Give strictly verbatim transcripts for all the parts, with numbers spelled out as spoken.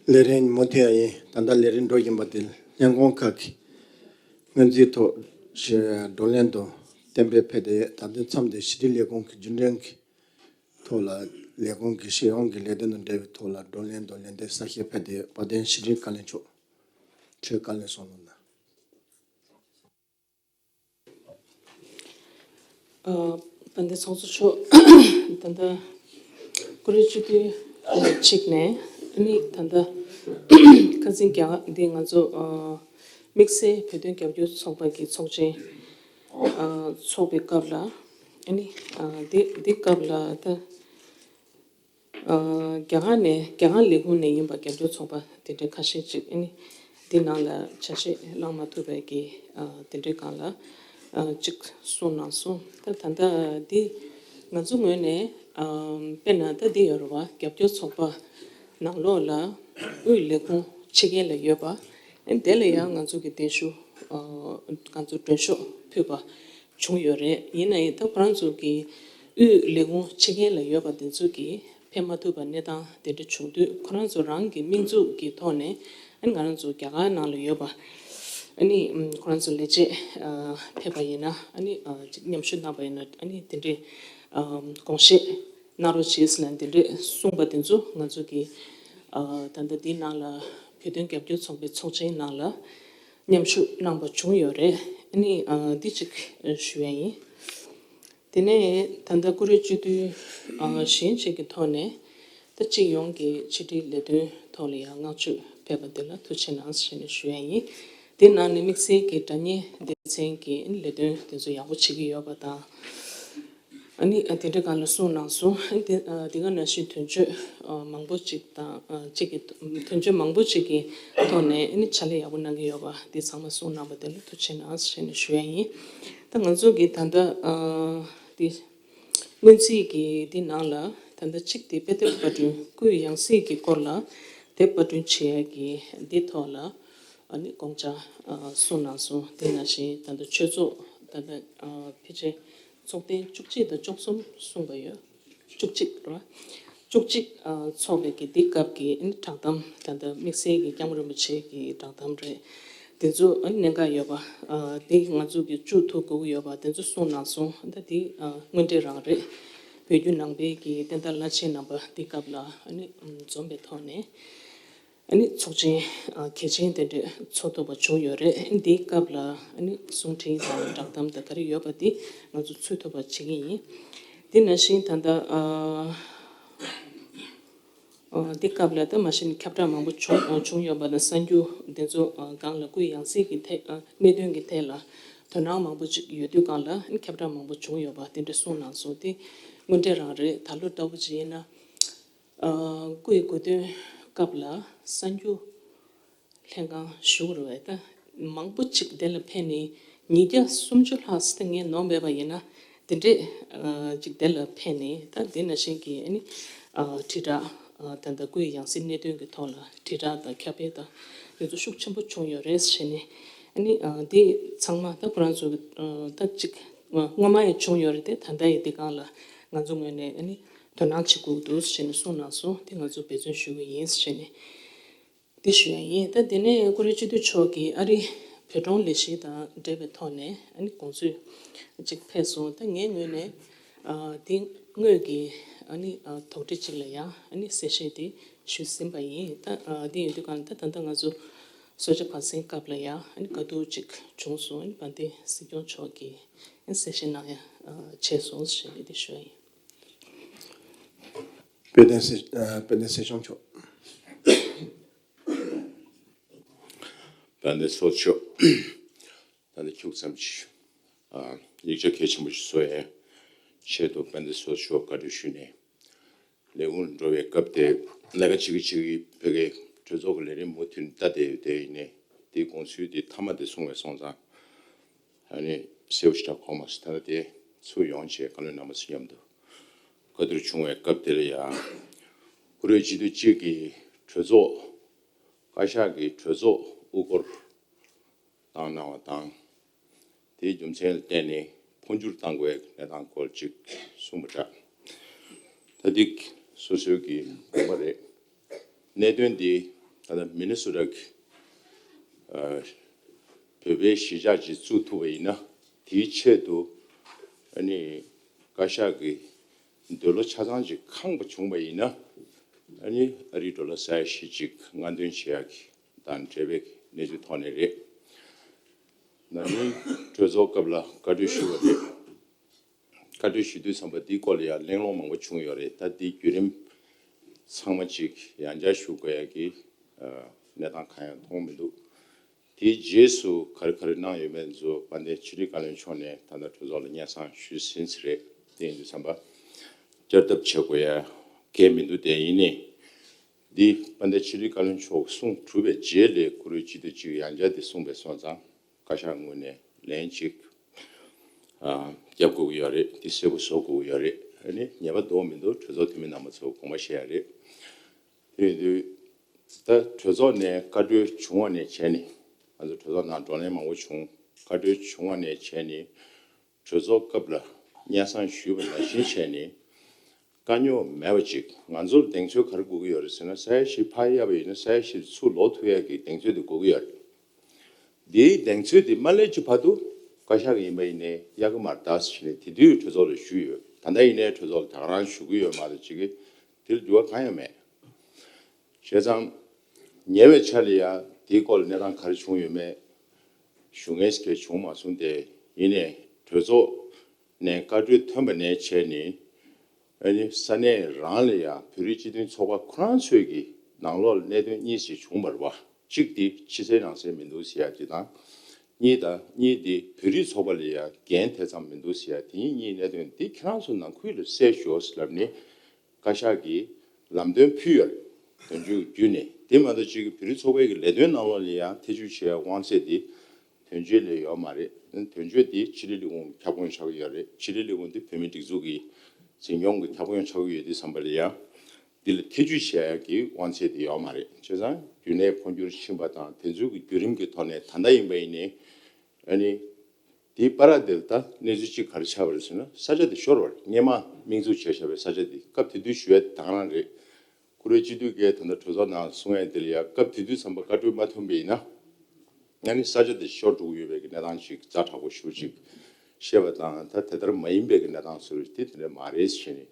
ལས་རིམ་མུ་མཐུད་ཡིན། ད་ལྟ་ལས་རིམ་འགྲོ་བཞིན་པ་དེ་སྔོན་གོང་ཁག་གི་སྔོན་རྩིས་ཐོག་བགྲོ་གླེང་དང་གཏན་འབེབས་ཕེབས་ཏེ་ཡོད། ད་ལྟའི་མཚམས་དེ་ཕྱི་དྲིལ་ལས་ཁུངས་ཀྱི་རྒྱུན་ལྡན་གྱི་ཐོག་ལ་ལས་ཁུངས་ཀྱི་སྤྱི་ཡོངས་ཀྱི་ལས་དོན་དང་འབྲེལ་བའི་ཐོག་ལ་བགྲོ་གླེང་དང་ལན་འདེབས་གསལ་བཤད་ཕེབས་ཏེ་ཡོད། བཀའ་བསྡུ་ཕྱི་དྲིལ་བཀའ་བློན་མཆོག་ཁྲོད་བཀའ་བློན་གསུང་རོགས་གནང་། ཨ། དཔལ་ལྡན་ཚོགས་གཙོ་མཆོག་ད་ལྟ་ཀུ་རེ་སྤྱི་འཐུས་གཅིག་ནས་ཨ་ནི་ད་ལྟ་ཁ་སང་རྒྱ་གར་འདི་ང་ཚོ་ཨ་དམིགས་བསལ་བོད་དོན་རྒྱབ་སྐྱོར་ཚོགས་པ་གི་ཚོགས་ཆེན་ཨ་ཚོགས་པའི་སྐབས་ལ་ཨ་ནི་ཨ་འདི་འདི་སྐབས་ལ་ད། ཨ་རྒྱ་གར་ནས་རྒྱ་གར་ལས་ཁུངས་ནས་ཡིན་པ་རྒྱབ་སྐྱོར་ཚོགས་པ་དེ་འདྲའི་ཁ་ཤས་ཅིག་ཨ་ནི་འདི་ནང་ལ་ཆ་ཤས་བླངས་མ་ཐུབ་པའི་གི་ཨ་དེ་འདྲའི་སྒང་ལ་ཨ་ཅིག་གསུངས་གནང་སོང་། ད་ད་ལྟ་འདི་ང་ཚོ་ངོས་ནས་ཨ་དཔེར་ན་ད་འདི་ཡོད་རེད་བ། རྒྱབ་སྐྱོར་ཚོགས་པ་ནང་ལོགས་ལ་དབུས་ལས་ཁུངས་ཕྱི་རྒྱལ་ལ་ཡོད་པ། ཨ་ནི་དེ་ལ་ཡང་ང་ཚོ་གི་གདན་ཞུ་ཨ་ང་ཚོ་མགྲོན་ཤོག་ཕུལ་བ། བྱུང་ཡོད་རེད། ཡིན་ན་ཡང་ད་ཁོ་རང་ཚོ་གི་དབུས་ལས་ཁུངས་ཕྱི་རྒྱལ་ལ་ཡོད་པ་དེ་ཚོ་གིས་ཕེབས་མ་ཐུབ་པ་གནས་སྟངས་དེ་འདྲ་བྱུང་དུས། ཁོ་རང་ཚོ་རང་གི་དམིགས་འཛུགས་ཀྱི་ཐོག་ནས་ཨ་ནི་ང་རང་ཚོ་རྒྱ་གར་ནང་ལ་ཡོད་པ་ཨ་ནི་ཁོ་རང་ཚོ་ལས་བྱེད་ཕེབས་པ་ཡིན་ན་ཨ་ནི་ཅིག་མཉམ་ཞུགས་གནང་པ་ཡིན་ན་ཨ་ནི་དེ་འདྲའི་དགོངས་བཞེས་གནང་རོགས་བྱེད་ཟེར་ནས་དེ་འདྲའི་གསུངས་པ་དེ་ཚོ་ང་ཚོ་གི་ད་ལྟ་འདི་ནང་ལ་བོད་དོན་རྒྱབ་སྐྱོར་ཚོགས་པའི་ཚོགས་ཆེན་ནང་ལ་མཉམ་ཞུགས་གནང་པ་བྱུང་ཡོད་རེད། ཨ་ནི་འདི་གཅིག་ཞུ་ཡ་ཡིན། དེ་ནས་ད་ལྟ་ཀུ་རེ་སྤྱི་འཐུས་གཞན་ཞིག་གི་ཐོག་ནས་ད་སྤྱི་ཡོངས་ཀྱི་ཕྱི་དྲིལ་ལས་དོན་ཐོག་ལ་ཡང་བསྔགས་བརྗོད་ཕེབས་པ་དེ་ལ་ཐུགས་རྗེ་གནང་ཞེས་ནས་ཞུ་ཡ་ཡིན། དེ་ནང་ནས་དམིགས་བསལ་གྱི་དྲ་བརྙན་སྡེ་ཚན་གྱི་ལས་དོན་དེ་ཚོ་ཡག་པོ་བྱེད་ཀྱི་ཡོད་པ་དང་། ཨ་ནི་དེ་འདྲ་སྒང་ལ་གསུངས་གནང་སོང་། དེ་དེ་ག་ནང་བཞིན་དོན་གཅོད་མང་པོ་ཅིག་དང་ཅིག་གི་དོན་གཅོད་མང་པོ་ཅིག་གི་ཐོག་ནས་ཨ་ནི་ཕྱག་ལས་ཡག་པོ་གནང་གི་ཡོད་པ་དེ་ཚང་མ་གསུངས་གནང་པ་དེ་ལ་ཐུགས་རྗེ་གནང་ཞེས་ནས་ཞུ་ཡ་ཡིན། ད་ང་ཚོ་གི་ད་ལྟ་དེ་སྔོན་རྩིས་ཀྱི་འདི་ནང་ལ་ད་ལྟ་གཅིག་དེ་དཔེ་དེབ་པར་སྐྲུན་སྐུའི་ཡང་སྲིད་ཀྱི་སྐོར་ལ་དེབ་པར་སྐྲུན་བྱེད་ཡ་གི་འདི་ཐོག་ལ་ཨ་ནི་དགོངས་འཆར་གསུངས་གནང་སོང་། དེ་ནང་བཞིན་ད་ལྟ་ཆོས་ཚོགས་ད་ལྟ་ཕལ་ཆེར་ཚོགས་ཐེངས་བཅུ་གཅིག་དང་བཅུ་གསུམ་གསུངས་པ་ཡོད། བཅུ་གཅིག་རེད་བ། བཅུ་གཅིག་ཚོགས་པའི་གི་འདི་སྐབས་ཀྱི་ཨ་ནི་བསྒྲགས་གཏམ་ད་ལྟ་དམིགས་བསལ་གྱི་སྐྱབས་མགོན་རིན་པོ་ཆེ་གི་བསྒྲགས་གཏམ་རེད། དེ་ཚོ་ཨ་ནི་གནད་འགག་ཡོད་པ་ཨ་དེ་ང་ཚོ་གི་བཅུ་ཐུག་དགོས་ཀྱི་ཡོད་པ་དེ་ཚོ་གསུངས་གནང་སོང་། ད་དེ་ཨ་དངོས་འབྲེལ་རང་རེད། བོད་བརྒྱུད་ནང་པའི་གི་བསྟན་དར་བླ་ཆེན་རྣམ་པ་འདི་སྐབས་ལ་ཨ་ནི་འཛོམས་པའི་ཐོག་ནས་ཨ་ནི་ཚོགས་ཆེན་ཨ་གལ་ཆེན་དེ་འདྲ་ཚོགས་ཐུབ་པ་བྱུང་ཡོད་རེད། འདིའི་སྐབས་ལ་ཨ་ནི་གསུང་འཕྲིན་དང་བསྒྲགས་གཏམ་དང་ག་རེ་ཡོད་པ་འདི་ང་ཚོ་ཚུད་ཐུབ་པ་བྱེད་ཀྱི་ཡིན། དེ་ནང་བཞིན་ད་ལྟ་ཨ། ཨོ། འདི་སྐབས་ལ་ད་མ་གཞི་ནས་ཁྱབ་བསྒྲགས་མང་པོ་བྱུང་བྱུང་ཡོད་པ་དང་གསར་འགྱུར་འདི་ཚོ་སྒང་ལ་སྐུའི་ཡང་སྲིད་ཀྱི་ཐད་གནད་དོན་གྱི་ཐད་ལ་དོ་སྣང་མང་པོ་ཅིག་ཡོད་དུས་སྒང་ལ་ཁྱབ་བསྒྲགས་མང་པོ་བྱུང་ཡོད་པ་དེ་འདྲ་གསུངས་གནང་སོང་། དེ་དངོས་འབྲེལ་རང་རེད། ད་ལོ་ལྟ་བུ་ཅིག་ཡིན་ན་སྐུའི་གོ་སྟོན་སྐབས་ལ་གསར་འགྱུར་ལྷན་ཁང་ཞུགས་རེད་བས། ད་མང་པོ་ཅིག་དེ་ལ་ཕེབས་ནས་ཉིས་བརྒྱ་སུམ་ཅུ་ལྷག་ཙམ་ངས་ནོར་མེད་པ་ཡིན་ན་དེ་འདྲས་ཅིག་དེ་ལ་ཕེབས་ནས་ད་དེ་ནང་བཞིན་གྱི་ཨ་ནི་དྲིལ་བསྒྲགས་ད་ལྟ་སྐུའི་ཡང་སྲིད་གནད་དོན་གྱི་ཐོག་ལ་དྲིལ་བསྒྲགས་དང་ཁྱབ་སྤེལ་དང་དེ་ཚོ་ཤུགས་ཆེན་པོ་བྱུང་ཡོད་རེད་ཟེར་ནས་ཨ་ནི་དེ་ཚང་མ་ད་ཁོ་རང་ཚོ་ད་ཅིག་སྔོན་མ་ཡང་བྱུང་ཡོད་རེད་དེ། ད་ལྟ་ཡི་དེ་སྒང་ལ་ང་ཚོ་ངོས་ནས་ཨ་ནི་དོ་སྣང་བྱེད་དགོས་འདུག་ཟེར་ནས་གསུངས་གནང་སོང་། དེ་ང་ཚོ་འབད་བརྩོན་ཞུ་གི་ཡིན་ཟེར་ནས། དེ་ཞུ་ཡ་ཡིན། ད་དེ་ནས་ཀུ་རེ་སྤྱི་འཐུས་མཆོག་གིས་ཨ་རིའི་བོད་དྲུང་ལས་གཞི་དང་འབྲེལ་བའི་ཐོག་ནས་ཨ་ནི་དགོངས་ཚུལ་ཅིག་ཕེབས་སོང་། ད་ངའི་ངོས་ནས་ཨ་དེ་དངོས་ཀྱི་ཨ་ནི་ཨ་དོགས་འདྲི་ཅིག་ལ་ཡང་ཨ་ནི་གསལ་བཤད་དེ་ཞུས་ཟིན་པ་ཡིན། ད་ཨ་དེ་ཡིན་དུས་གང་ད་ད་ལྟ་ང་ཚོ་གསོལ་ཇ་ཕར་ཟིན་སྐབས་ལ་ཡང་ཨ་ནི་དཀའ་སྡུག་ཅིག་བྱུང་སོང་། ཨ་ནི་དཔལ་ལྡན་སྲིད་སྐྱོང་མཆོག་གིས་ཨ་ནི་གསལ་བཤད་གནང་ཡ་ཨ་བྱས་སོང་ཞེས་དེ་ཞུ་ཡ་ཡིན། དཔལ་ལྡན་སྲིད་ཨ་དཔལ་ལྡན་སྲིད་སྐྱོང་མཆོག་དཔལ་ལྡན་ཚོགས་གཙོ་མཆོག་ད་ལྟ་ཁྱུག་ཙམ་ཞིག་ཨ་ཡིག་ཆ་གལ་ཆེན་པོ་ཞིག་བཟོ་ཡའི་ཆེད་དུ་དཔལ་ལྡན་ཚོགས་གཙོ་མཆོག་བཀའ་འདྲི་ཞུས་ནས་ལས་ཁུངས་འགྲོ་བའི་སྐབས་དེ་ལས་ཀ་བྱེད་ཀྱི་བྱེད་ཀྱི་ཕ་གིའི་གྲོས་ཚོགས་ཀྱི་ལས་རིམ་མུ་མཐུད་ལྟ་བསྡད་ཡོད། དེ་ཡིན་ནའི་དེའི་དགོངས་ཚུལ་དེ་མཐའ་མ་དེ་གསུང་བའི་སོང་ཙང་ཨ་ནི་གསལ་པོ་ཞེ་དྲག་གོ་མ་སོང་། ད་ལྟ་དེ་ཚུར་ཡོང་བྱས་བཀའ་བློན་རྣམ་པ་ཚོ་མཉམ་དུ་བཀའ་བསྡུར་བྱུང་བའི་སྐབས་དེ་ལ་ཡང་ཀུ་རེ་སྤྱི་འཐུས་གཅིག་གིས་གྲོས་ཚོགས་བཀའ་ཤག་གི་གྲོས་ཚོགས་དབུ་སྐོར་བཏང་གནང་བ་དང་། དེའི་རྒྱུ་མཚན་ལ་བརྟེན་ནས་འཕོ་འགྱུར་གཏང་དགོས་གནས་སྟངས་སྐོར་ཅིག་གསུངས་པ་འདྲ། ད་འདི་སོ་སོའི་གི་དགོངས་པ་རེད། གནད་དོན་འདི་ ད་ལྟ་མི་ནི་སོ་ཊ་གི་ཨ་བོད་པའི་གཞིས་ཆགས་ཅིག་བཙུགས་ཐུབ་པ་ཡིན་ན། དེའི་ཆེད་དུ་ཨ་ནི་བཀའ་ཤག་གི་འདོད་བློ་ཆ་ཚང་ཅིག་ཁེངས་པ་བྱུང་བ་ཡིན་ན། ཨ་ནི་ཨ་རིའི་ཌོ་ལར་ས་ཡ་བཞི་ཅིག་སྔ་འདོན་བྱེད་ཡག་གི་དང་འབྲེལ་བའི་གནས་ཚུལ་ཐོག་ནས་རེད། ན་ནིང་གྲོས་ཚོགས་སྐབས་ལ་བཀའ་འཁྲོལ་ཞུས་པ་རེད། བཀའ་འཁྲོལ་ཞུ་དུས་ཙམ་པ་འདིའི་སྐོར་ལ་ཡང་གླེང་སློང་མང་པོ་བྱུང་ཡོད་རེད། ད་འདིའི་བརྒྱུད་རིམ་ཚང་མ་ཅིག་ཡང་བསྐྱར་ཞུ་དགོས་ཡ་གི་ཨ་གནས་སྟངས་གང་ཡང་མཐོང་མི་འདུག་དེའི་རྗེས་སུ་ག་རེ་ག་རེ་གནང་ཡོད་མེད་ཚོ་དཔལ་ལྡན་ཕྱི་དྲིལ་བཀའ་བློན་མཆོག་ནས་ད་ལྟ་གྲོས་ཚོགས་ལ་སྙན་སེང་ཞུས་ཟིན་ཟིན་རེད། དེ་ཡིན་དུས་ཙམ་པ་བསྐྱར་ལྡབ་བྱེད་དགོས་ཡ་གལ་མི་འདུག་དེ་ཡིན་ནའི་འདི་དཔལ་ལྡན་ཕྱི་དྲིལ་བཀའ་བློན་མཆོག་གསུང་གྲུབ་པའི་རྗེས་ལ་བཀུར་འོས་སྤྱི་འཐུས་གཅིག་ཡང་བསྐྱར་དེ་གསུངས་པ་སོང་ཙང་། བཀའ་ཤག་ངོས་ནས་ལན་གཅིག་ཨ་རྒྱབ་དགོས་ཀྱི་ཡོད་རེད། དེ་གསལ་པོ་བཟོ་དགོས་ཀྱི་ཡོད་རེད། ཨ་ནི་ཉེས་པ་འདུག་མི་འདུག་གྲོས་ཚོགས་འཐུས་མི་རྣམ་པ་ཚོ་དགོངས་པ་བཞེས་ཡ་རེད། དེ་ཡིན་དུས་ད་གྲོས་ཚོགས་ནས་བཀའ་འཁྲོལ་བྱུང་བ་ནས་བྱས་ནས། ང་ཚོ་གྲོས་ཚོགས་ནང་བགྲོ་གླེང་མང་པོ་བྱུང་། བཀའ་འཁྲོལ་བྱུང་བ་ནས་བྱས་ནས་གྲོས་ཚོགས་སྐབས་ལ་སྙན་སེང་ཞུས་པ་ནང་བཞིན་བྱས་ནས། དཀའ་རྙོག་མེད་པ་ཅིག་ང་ཚོར་གདེང་ཚོད་ག་རེ་དགོས་ཀྱི་ཡོད་རེད་ཟེར་ན། ས་ཡ་བཞི་ཕར་གཡར་བ་ཡིན་ན་ས་ཡ་བཞི་ཚུར་ལོག་ཐུབ་ཡག་གི་གདེང་ཚོད་དེ་དགོས་ཀྱི་ཡོད་རེད། འདིའི་གདེང་ཚོད་དེ་མ་སླེབས་ཀྱི་བར་དུ་བཀའ་ཤག་ཡིན་པ་ཡིན་ནའི་གཡར་གྱི་མ་རེད་ཟེར་ནས་དེ་དུས་གྲོས་ཚོགས་ལ་ཞུས་ཡོད། ད་ལྟ་ཡིན་ནའི་གྲོས་ཚོགས་ལ་ད་ག་རང་ཞུ་གི་ཡོད་མ་རེད། ཅིག་གིས་དེ་ལ་འགྱུར་བ་གང་ཡང་མེད། བྱས་ཙང་ཉེ་བའི་ཆར་ལ་ཡང་དེའི་སྐོར་ལ་གནས་སྟངས་ག་རེ་བྱུང་ཡོད་མེད་ཞུ་མཁན་ཞིག་བྱུང་མ་སོང་སྟེ། ཡིན་ནའི་གྲོས་ཚོགས་ནས་བཀའ་འཁྲོལ་ཐོན་པ་ནས་བྱས་ནས། ཨ་ནི་ས་གནས་རང་ལ་ཡང་བོད་རིགས་སྤྱི་མཐུན་ཚོགས་པ་ཁོ་རང་ཚོའི་གི་ནང་ལོགས་ལ་གནད་དོན་གཉིས་ཤིག་བྱུང་བ་རེད་བ། གཅིག་དེ་ཕྱི་གསལ་ནང་གསལ་མི་འདུག་ཟེར་ཡ་དེ་དང་། གཉིས་དང་གཉིས་དེ་བོད་རིགས་ཚོགས་པ་ལ་ཡང་འགན་དེ་ཙམ་མི་འདུག་ཟེར་ཡ་དེ་གཉིས་གནད་དོན་དེ་ཁྱེད་རང་ཚོ་ནང་ཁུལ་ལ་སེལ་ཤོག་ཟེར་ལབ་ནས་བཀའ་ཤག་གིས་ལམ་སྟོན་ཕུལ་ཡོད་རེད། དོན་གཅོད་བརྒྱུད་ནས། དེ་མ་གཏོགས་གཅིག་གི་བོད་རིགས་ཚོགས་པའི་གི་ལས་དོན་ནང་ལོགས་ལ་ཡང་ཐེ་བྱུས་བྱེད་ཡ་དབང་ཚད་དེ་དོན་གཅོད་ལ་ཡོད་མ་རེད། དོན་གཅོད་དེ་ཕྱི་དྲིལ་ལས་ཁུངས་ཁྱབ་ཁོངས་ཆགས་ཀྱི་ཡོད་རེད། ཕྱི་དྲིལ་ལས་ཁུངས་དེ་བོད་མིའི་སྒྲིག་འཛུགས་ཀྱི་འཛིན་སྐྱོང་གི་ཁྱབ་ཁོངས་ཆགས་ཀྱི་ཡོད་དུས་ཙམ་པ་ལ་ཡང་འདི་ལ་ཐེ་བྱུས་བྱེད་ཡ་གི་དབང་ཚད་དེ་ཡོད་མ་རེད། བྱས་ཙང་རྒྱུན་ལས་འཕོ་འགྱུར་ཕྱིན་པ་དང་དེ་ཚོའི་གི་བརྒྱུད་རིམ་གྱི་ཐོག་ནས་ད་ལྟ་ཡིན་པ་ཡིན་ནའི། ཨ་ནི་དེའི་བར་དེ་ལ་ད་གནས་ཚུལ་གཅིག་ག་རེ་ཆགས་པ་རེད་ཟེར་ན། ས་ཆ་དེ་ཤོར་བ་རེད། སྔོན་མ་དམིགས་འཛུགས་བྱས་བཞག་པའི་ས་ཆ་དེ། སྐབས་དེ་དུས་ཞུ་ཡ་དེ་ད་ག་རང་རེད། བཀུར་འོས་སྤྱི་འཐུས་ཀྱིས་ད་ལྟ་གྲོས་ཚོགས་ནང་གསུང་ཡ་དེ་ལ་ཡང་སྐབས་དེ་དུས་ཙམ་པ་བཀའ་འཁྲོལ་མ་ཐོན་པ་ཡིན་ན། ཨ་ནི་ས་ཆ་དེ་ཤོར་འགྲོ་གི་ཡོད་པའི་གི་གནས་སྟངས་ཤིག་ཛ་དྲག་པོ་ཞེ་པོ་ཅིག་བཤད་པ་དང་། ད་དེ་ལྟར་མ་ཡིན་པའི་གི་གནས་སྟངས་ཚོ་རེད། དེ་དེ་འདྲ་མ་རེད་ཟེར་ནས་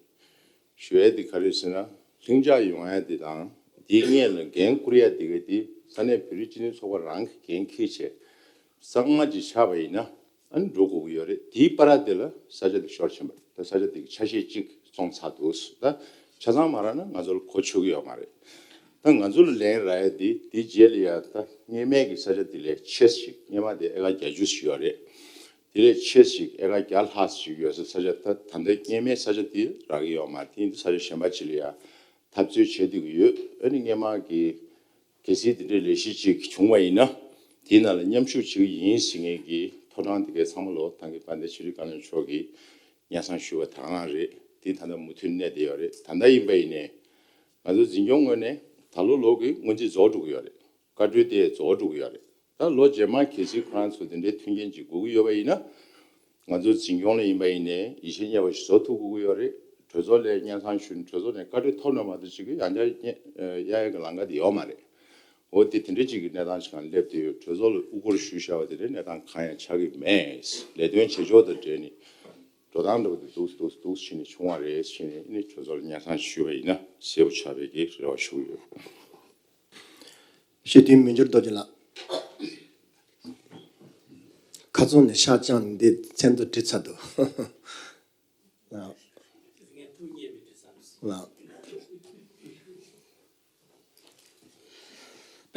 ཞུ་ཡ་དེ་ག་རེད་ཟེར་ན། ལྷིང་འཇགས་ཡོང་ཡ་དེ་དང་དེའི་སྔོན་ལ་འགན་འཁུར་ཡ་དེ་ག་དེ་ས་གནས་བོད་རིགས་སྤྱི་མཐུན་ཚོགས་པ་རང་གི་འགན་འཁྱེར་བྱས་གསང་བ་ཅིག་ཆགས་པ་ཡིན་ན། ཨ་ནི་འགྲོ་དགོས་ཀྱི་ཡོད་རེད། དེའི་བར་དེ་ལ་ས་ཆ་དེ་ཤོར་ཕྱིན་པ་རེད། ད་ས་ཆ་དེ་གི་ཆ་ཤས་གཅིག་བཙོང་ཚར་འདུག་ད་ཆ་ཚང་མ་རག་ན་ང་ཚོ་ལ་གོ་ཆོད་ཀྱི་ཡོད་མ་རེད། ད་ང་ཚོ་ལ་ལན་རག་ཡ་དེ་དེའི་རྗེས་ལ་ཡ་ད་སྔོན་མའི་གི་ས་ཆ་དེ་ལས་ཆེ་ཞིག་སྔོན་མ་དེ་ཨེ་ཀར་བརྒྱད་ཅུ་ཞིག་ཡོད་རེད། དེ་ལས་ཆེ་ཞིག་ཨེ་ཀར་བརྒྱ་ལྷག་ཞིག་ཡོད་ས་ས་ཆ། ད་ད་ལྟའི་སྔོན་མའི་ས་ཆ་དེ་རག་གི་ཡོད་མ་རེད། དེ་ཡིན་དུས་ས་ཆ་གཞན་པ་ཅིག་ལ་ཡ་འཐབ་རྩོད་བྱེད་བསྡད་ཀྱི་ཡོད། ཨ་ནི་སྔོན་མ་གི་གལ་སྲིད་དེ་འདྲའི་ལས་གཞི་ཅིག་བྱུང་བ་ཡིན་ན། དེའི་ནང་ལ་མཉམ་ཞུགས་བྱེད་ཀྱི་ཡིན་ཟེར་མཁན་གྱི་ཐོབ་ཐང་དེ་གའི་ཚང་མ་ལོ་ཐང་གི་དཔལ་ལྡན་ཕྱི་དྲིལ་བཀའ་བློན་མཆོག་གིས་སྙན་སེང་ཞུས་པ་དང་རང་རེད། དེ་ད་ལྟ་མུ་མཐུད་གནས་བསྡད་ཡོད་རེད། ད་ལྟ་ཡིན་པ་ཡིན་ནའི་ང་ཚོ་འཛིན་སྐྱོང་ངོས་ནས་ད་ལོ་ལོ་གི་སྔོན་རྩིས་རྫོགས་འགྲོ་གི་ཡོད་རེད། བཀའ་འཁྲོལ་དེ་རྫོགས་འགྲོ་གི་ཡོད་རེད། ད་ལོ་རྗེས་མ་གལ་སྲིད་ཁོ་རང་ཚོ་དེ་འདྲའི་མཐུན་རྐྱེན་ཅིག་དགོས་ཀྱི་ཡོད་པ་ཡིན་ན། ང་ཚོ་འཛིན་སྐྱོང་ལ་ཡིན་པ་ཡིན་ནའི་ཡིད་ཆེས་རྙེད་པ་ཞིག་བཟོ་ཐུབ་དགོས་ཀྱི་ཡོད་རེད། གྲོས་ཚོགས་ལ་སྙན་སེང་ཞུས་ནས་གྲོས་ཚོགས་ནས་བཀའ་འཁྲོལ་ཐོབ་ན་མ་གཏོགས་ཅིག་གི་ཡང་བསྐྱར་གཡར་ཡ་གི་ལམ་ཁ་དེ་ཡོད་མ་རེད། འོ་དེ་དེ་འདྲ་ཅིག་གི་གནས་སྟངས་ཤིག་སྒང་སླེབས་བསྡད་ཡོད། གྲོས་ཚོགས་ལ་དབུ་སྐོར་ཞུས་བཞག་པ་དེ་འདྲའི་གནས་སྟངས་གང་ཡང་ཆགས་ཀྱི་མེད། ལས་དོན་བྱེད་ཕྱོགས་དང་འབྲེལ་ནས་འགྲོ་སྟངས་འདྲ་པོ་དེ་འདུག་འདུག་འདུག་བྱས་ནས་བྱུང་བ་རེད་ཟེར་ནས་ནི་གྲོས་ཚོགས་ལ་སྙན་སེང་ཞུས་པ་ཡིན་ན་གསལ་པོ་ཆགས་པའི་གི་རེ་བ་ཞུ་གི་ཡོད། སྤྱི་འཐུས་མི་འགྱུར་རྡོ་རྗེ་ལགས། ཁ་རྩང་ནས་ཤག་བརྐྱངས་ནས་འདི་མཚན་ཐོ་བྲིས་ཚར་འདུག་ལགས། ལགས། དཔལ་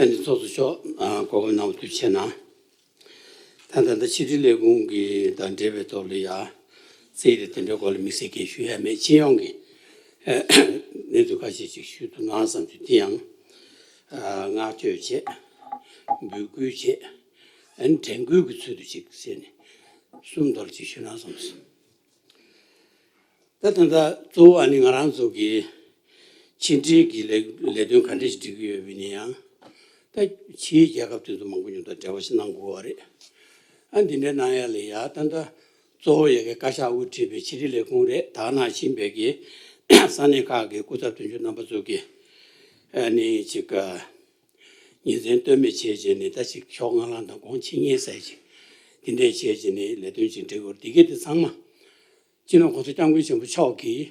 ལྡན་ཚོགས་གཙོ་མཆོག་ཨ་གོ་སྐབས་གནང་བ་ཐུགས་རྗེ་ཆེ་གནང་། ད་ད་ལྟ་ཕྱི་དྲིལ་ལས་ཁུངས་ཀྱི་དང་འབྲེལ་བའི་ཐོག་ལ་ཡ་རྩིས་དེ་དེ་འདྲའི་སྐོར་ལ་དམིགས་བསལ་གྱི་ཞུ་ཡ་མེད། སྤྱི་ཡོངས་ཀྱི་གནས་ཚུལ་ཁ་ཤས་ཤིག་ཞུ་ཐུབ་ན་བསམ་བྱུང་། དེ་ཡང་ཨ་བསྔགས་བརྗོད་བྱས། འབོད་སྐུལ་བྱས། ཨ་ནི་དྲན་སྐུལ་གྱི་ཚུལ་དུ་ཅིག་ཟེར་ནས་གསུམ་ཐོག་ལ་ཅིག་ཞུ་ན་བསམ་སོང་། ད་ད་ལྟ་གཙོ་བོ་ཨ་ནི་ང་རང་ཚོ་གི་ཕྱི་འབྲེལ་གྱི་ལས་ལས་དོན་ག་འདྲ་ཞིག་སྒྲིག་གི་ཡོད་པ་ཡིན་ན་ཡང་། ད་ཕྱིའི་རྒྱལ་ཁབ་དེ་ཚོ་མང་པོ་ཉུང་དང་འབྲེལ་བ་ཞིག་གནང་དགོས་པ་རེད། ཨ་འདི་འདྲའི་གནང་ཡ་ལ་ཡ་ད་ལྟ་གཙོ་བོ་ཡ་གི་བཀའ་ཤག་དབུ་ཁྲིད་པའི་ཕྱི་དྲིལ་ལས་ཁུངས་རེད། ད་ག་ནང་བཞིན་པའི་གི་ས་གནས་ཁག་གི་སྐུ་ཚབ་དོན་གཅོད་རྣམ་པ་ཚོ་གི་ཨ་ནི་ཅིག་ཨ་ ཉིན་མཚན་ལྟོས་མེད་བྱས་བྱས་ནས་ད་ཅིག་ཞོགས་སྔ་ལངས་དང་དགོང་ཕྱི་ཉལ་ཟེར་ཅིག་དེ་འདྲས་བྱས་བྱས་ནས་ལས་དོན་ཅིག་འབྲི་དགོས་རེད། དེ་གས་དེ་ཚང་མ་སྤྱི་ནོར་༸གོང་ས་༸སྐྱབས་མགོན་ཆེན་པོ་མཆོག་གིས་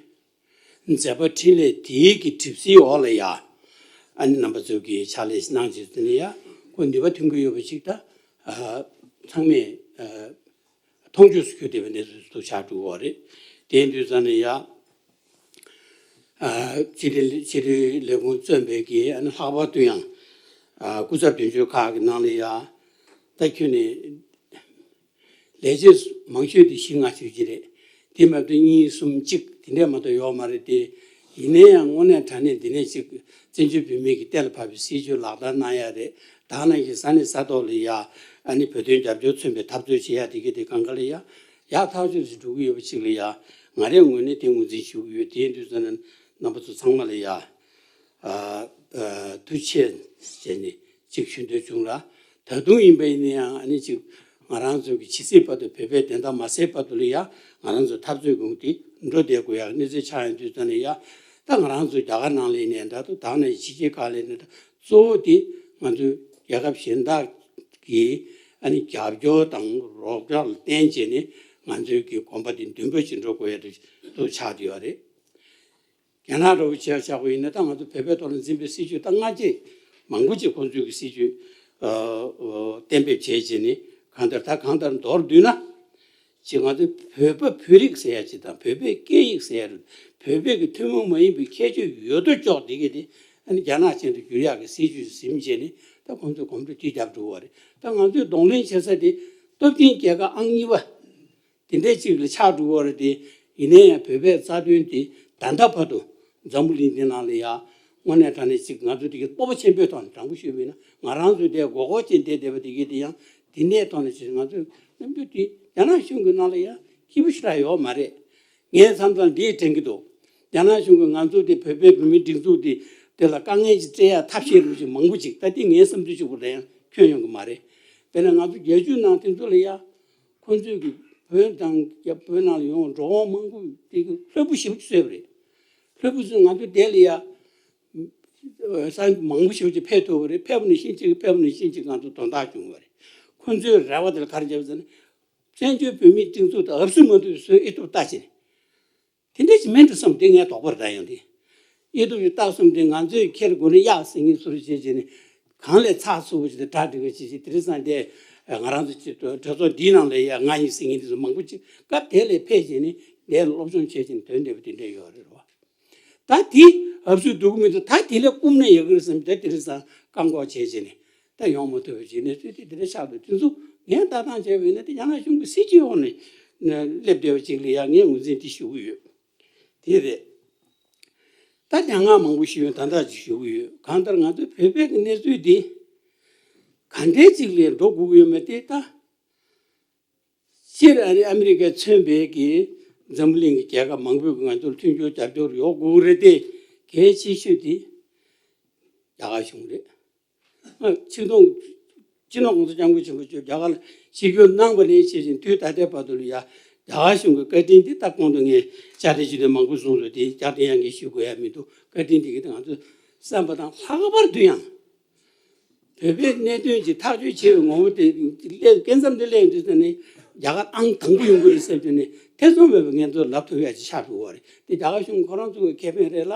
མཛད་པ་འཕྲིན་ལས་དེའི་གི་གྲིབ་བསིལ་འོག་ལ་ཡ། ཨ་ནི་རྣམ་པ་ཚོ་གིས་ཕྱག་ལས་གནང་བྱས་ཟིན་ཡ། ཁོ་ནུས་པ་ཐོན་གྱི་ཡོད་པ་ཞིག་ད། ཨ། ཚང་མས་ཨ། མཐོང་ཆོས་སུ་གྱུར་བསྡད་པའི་གནས་ཚུལ་དུ་ཆགས་འགྲོ་གི་ཡོད་རེད། དེ་ཡིན་དུས་ཙང་ནས་ཡ། ཨ། ཕྱི་དྲིལ་ཕྱི་དྲིལ་ལས་ཁུངས་བཙོན་པའི་གི་ཨ་ནི་ལྷག་པར་དུ་ཡང་། ཨ། སྐུ་ཚབ་དོན་གཅོད་ཁག་གི་ནང་ལ་ཡ། ད་ཁྱོན་ནས་ལས་བྱེད་མང་ཤོས་དེ་བཞི་ལྔ་ཤོས་ཀྱི་རེད། དེ་མ་གཏོགས་གཉིས་གསུམ་གཅིག་དེ་འདྲས་མ་གཏོགས་ཡོད་མ་རེད་དེ། ཡིན་ན་ཡང་དངོས་གནས་དྲང་གནས་འདི་ནས་ཅིག་བཙན་བྱོལ་བོད་མི་གི་གཏན་ལ་ཕབ་པའི་སྲིད་བྱུས་ལག་བསྟར་གནང་ཡ་རེད། ད་ནང་བཞིན་ས་གནས་ས་ཐོག་ལ་ཡ། ཨ་ནི་བོད་དོན་རྒྱབ་སྐྱོར་མཚོན་པའི་འཐབ་རྩོད་བྱེད་ཡ་དེ་གི་དེ་གང་ག་ལ་ཡ། ཡག་ཐག་ཆོད་ཅིག་འགྲོ་གི་ཡོད་པ་ཅིག་ལ་ཡ། ང་རའི་ངོས་ནས་དེ་ངོས་འཛིན་ཞུ་གི་ཡོད། དེ་ཡིན་དུས་ཙང་ནས་རྣམ་པ་ཚོ་ཚང་མ་ལ་ཡ། ཨ། ཨ། ཐུགས་རྗེ་ཆེ་ཟེར་ནས་ཅིག་ཞུ་འདོད་བྱུང་ལ། ད་དུང་ཡིན་པ་ཡིན་ན་ཡང་ཨ་ནི་ཅིག་ང་རང་ཚོ་གི་ཇི་སྲིད་བར་དུ་བོད་པའི་བདེན་མཐའ་མ་གསལ་བར་དུ་ལ་ཡ། ང་རང་ཚོ་འཐབ་རྩོད་གོང་དེ་འགྲོ་བསྡད་དགོས་ཡག་གནས་ཚུལ་ཆགས་ཡོང་དུས་ཙམ་ནས་ཡ། ད་ང་རང་ཚོ་རྒྱ་གར་ནང་ལ་ཡིན་ནའི་འདྲ། ད་དང་ནས་ཕྱི་རྒྱལ་ཁག་ལ་ཡིན་ནའི་འདྲ། གཙོ་བོ་དེ་ང་ཚོའི་རྒྱལ་ཁབ་གཞན་དག་གི་ཨ་ནི་རྒྱབ་སྐྱོར་དང་རོགས་སྐྱོར་ལ་བརྟེན་བྱས་ནས་ང་ཚོའི་གི་གོམ་པ་དེ་མདུན་སྤོས་ཀྱིས་འགྲོ་དགོས་ཡ་དེ་ཆགས་བསྡད་ཡོད་རེད། རྒྱ་ནག་འདྲ་བོ་བྱས་བཞག་པ་ཡིན་ན། ད་ང་ཚོ་བོད་པའི་ཐོག་ལ་འཛིན་པའི་སྲིད་བྱུས་ད་སྔ་རྗེས་མང་པོ་ཅིག་ཁོང་ཚོའི་གི་སྲིད་བྱུས་ཨ་ཨ་གཏན་འབེབས་བྱས་བྱས་ནས། གང་ལྟར་ད་གང་ལྟར་མདོར་བསྡུས་ན། ཅིག་ང་ཚོ་བོད་པ་བོད་རིགས་ཟེར་ཡ་ཅིག་དང་། བོད་པའི་སྐད་ཡིག་ཟེར་ཡ་རེད། བོད་པའི་གི་ཐུན་མོང་མ་ཡིན་པའི་ཁྱད་ཆོས་ཡོད་དོ་ཅོག་དེ་གི་དེ་ཨ་ནི་རྒྱ་ནག་ཅན་དུ་བསྒྱུར་ཡག་གི་སྲིད་བྱུས་ཟིན་བྱས་ནས། ད་ཁོང་ཚོས་གོམ་བགྲོད་དེ་རྒྱབ་འགྲོ་བ་རེད། ད་ང་ཚོས་གདོང་ལེན་བྱེད་ས་དེ་སྟོབས་ཆེན་རྒྱལ་ཁབ་ཨང་གཉིས་པ་དེ་འདྲས་ཅིག་ལ་ཆགས་འགྲོ་བ་རེད་དེ། ཡིན་ན་ཡང་བོད་པའི་རྩ་དོན་དེ་ད་ལྟ་བར་དུ་འཛམ་བུ་གླིང་འདི་ནང་ལ་ཡ། དངོས་གནས་དྲང་གནས་ཅིག་ང་ཚོ་དེ་གི་སྤོབས་པ་ཆེན་པོའི་ཐོག་ནས་དྲང་པོ་ཞུས་པ་ཡིན་ན། ང་རང་ཚོའི་དེ་མགོ་སྐོར་ཅན་བསྡད་བསྡད་པ་དེ་གི་དེ་ཡང་དེ་འདྲའི་ཐོག་ནས་ཅིག་ང་ཚོས་རྣམ་འགྱུར་དེ་རྒྱ་ནག་གཞུང་གི་ནང་ལ་ཡ་སྐྱིད་པོ་ཞེ་དྲག་ཡོད་མ་རེད། ངས་མཚམས་མཚམས་འདི་དྲན་གྱི་འདུག་རྒྱ་ནག་གཞུང་གིས་ང་ཚོ་དེ་བོད་པའི་བོད་མིའི་སྒྲིག་འཛུགས་དེ་དེ་ལ་དཀའ་ངལ་ཅིག་སྤྲད་ཡ་ཐབས་ཤེས་རུ་ཅིག་མང་པོ་ཅིག་ད་དེ་ངའི་བསམ་ཚུལ་ཅིག་པུ་རེད། ཡང་ཁྱོན་ཡོང་གི་མ་རེད། དཔེར་ན་ང་ཚོ་རྒྱལ་སྤྱིའི་ནང་དེ་ཚོ་ལ་ཡ། ཁོང་ཚོས་ཀྱི་བོད་དང་རྒྱ་བོད་ནང་ལ་ཡོང་བའི་འགྲོ་འོང་མང་པོ་དེ་གི་ལྷོད་པོ་ཞེ་པོ་ཅིག་བཟོས་པ་རེད། ལྷོད་པོ་བཟོས། ང་ཚོ་དེ་ལ་ཡ་ས་མང་པོ་ཞེ་པོ་ཅིག་ཕེབས་ཐུབ་པ་རེད། ཕེབས་པ་ནང་བཞིན་ཅིག་ཕེབས་པ་ནང་བཞིན་ཅིག་ང་ཚོ་དོན་དག་བྱུང་བ་རེད། ཁོང་ཚོའི་རེ་བ་དེ་ལ་ག་རེ་བརྒྱབ་ཟེར་ན། བཙན་བྱོལ་བོད་མིའི་སྒྲིག་འཛུགས་དང་ཨབ་སུ་མ་ཐུབ་བཟོས་ཨེ་ཐུབ་ལྟ་བྱེད། དེ་འདྲ་ཞིག་མིན་འགྲོ་བསམ་དེ་ངའི་དོགས་པ་རེད། ད་ཡང་དེ་ཨེ་ཐུབ་ཅིག་ལྟ་བསམ་དེ། ང་ཚོས་ཁྱེད་དགོས་ན་གཡག་ཟེར་མཁན་ཚོར་བྱེད་བྱེད་ནས། གང་ལས་ཚགས་ཚུད་པོ་ཅིག་དང་གྲ་སྒྲིག་པ་ཅིག་བྱེད། དེ་རིང་སང་དེ་ང་རང་ཚོ་ཅིག་གྲོས་ཚོགས་འདིའི་ནང་ལ་ཡ་ང་ཡིན་ཟེར་མཁན་དེ་ཚོ་མང་པོ་ཅིག་སྐབས་དེ་ལ་ཕེབས་བྱས་ནས་དེ་སློབ་སྦྱོང་བྱས་བྱས་ནས་ཐོན་བསྡད་པ་དེ་འདྲ་ཡོད་རེད་བ། ད་དེ་ཨབ་སུ་འདུག་གི་མི་འདུག་ད་དེ་ལས་སྐུམ་ན་ཡག་གི་རེད་བསམ། ད་དེ་རིང་སང་བཀག་འགོག་བྱས་བྱས་ནས་ད་ཡོང་མ་ཐུབ་པ་བྱས་ནས། ཚུལ་དེ་དེ་འདྲ་ཆགས་འདུག་དེ་ཚོ་ངས་ལྟ་སྟངས་བྱས་པ་ཡིན་ན། དེ་རྒྱ་ནག་གཞུང་གི་སྲིད་བྱུས་འོག་ནས་སླེབས་བསྡད་པ་ཅིག་ལ་ཡ་ངས་ངོས་འཛིན་དེ་ཞུ་གི་ཡོད། དེ་རེད། ད་མྱ་ངན་མང་པོ་ཞིག་ཡོད། ད་ལྟ་ཅིག་ཞུ་གི་ཡོད། གང་ལྟར་ང་ཚོའི་བོད་པའི་གི་གནས་ཚུལ་འདི་ག་འདྲའི་ཅིག་ལ་འགྲོ་དགོས་ཀྱི་ཡོད་མེད་དེ། ད་སྤྱིར་ཨ་རི་ཨ་མི་རི་ཀས་མཚོན་པའི་གི་འཛམ་བུ་གླིང་གི་རྒྱལ་ཁབ་མང་པོས་ང་ཚོར་མཐུན་འགྱུར་རྒྱབ་སྐྱོར་ཡོད་དགོས་ཀྱི་རེད་དེ། གལ་ཆེ་ཤོས་དེ་རྒྱ་གར་གཞུང་རེད། ཆིག་སྟོང་། སྤྱི་ནོར་༸གོང་ས་༸སྐྱབས་མགོན་ཆེན་པོ་མཆོག་རྒྱ་གར་ལ་ཆིབས་བསྒྱུར་གནང་བ་ནས་བྱས་ཤིང་དུས་ད་ལྟའི་བར་དུ་ལ་ཡ། རྒྱ་གར་གཞུང་གི་བཀའ་དྲིན་དེ། ད་གོང་དུ་ངས་དཔྱ་ཁྲལ་ཅིག་དེ་མང་པོ་གསུངས་སོང་། དེ་བསྐྱར་དུ་ཡང་ངས་ཞུ་དགོས་ཡ་མི་འདུག་བཀའ་དྲིན་དེ་གི་ང་ཚོ་བསམ་པ་དང་ལྷག་པར་དུ་ཡང་། བོད་པའི་གནད་དོན་གྱི་ཐག་གཅོད་བྱེད་པའི་ངོ་བོ་དེ་སླེབས། སྐབས་མཚམས་དེ་སླེབས་ཡོང་དུས་ཙམ་ནས་རྒྱ་གར་ཨང་དང་པོ་ཡོང་གི་རེད་བསམ་དུས་ནས་ཐེ་ཚོམ་མེད་པར་ངས་ཚོ་ལབ་ཐུབ་ཡ་ཅིག་ཆགས་འགྲོ་བ་རེད། དེ་རྒྱ་གར་གཞུང་ཁོ་རང་ཚོ་གི་ཁེ་ཕན་རེད་ལ།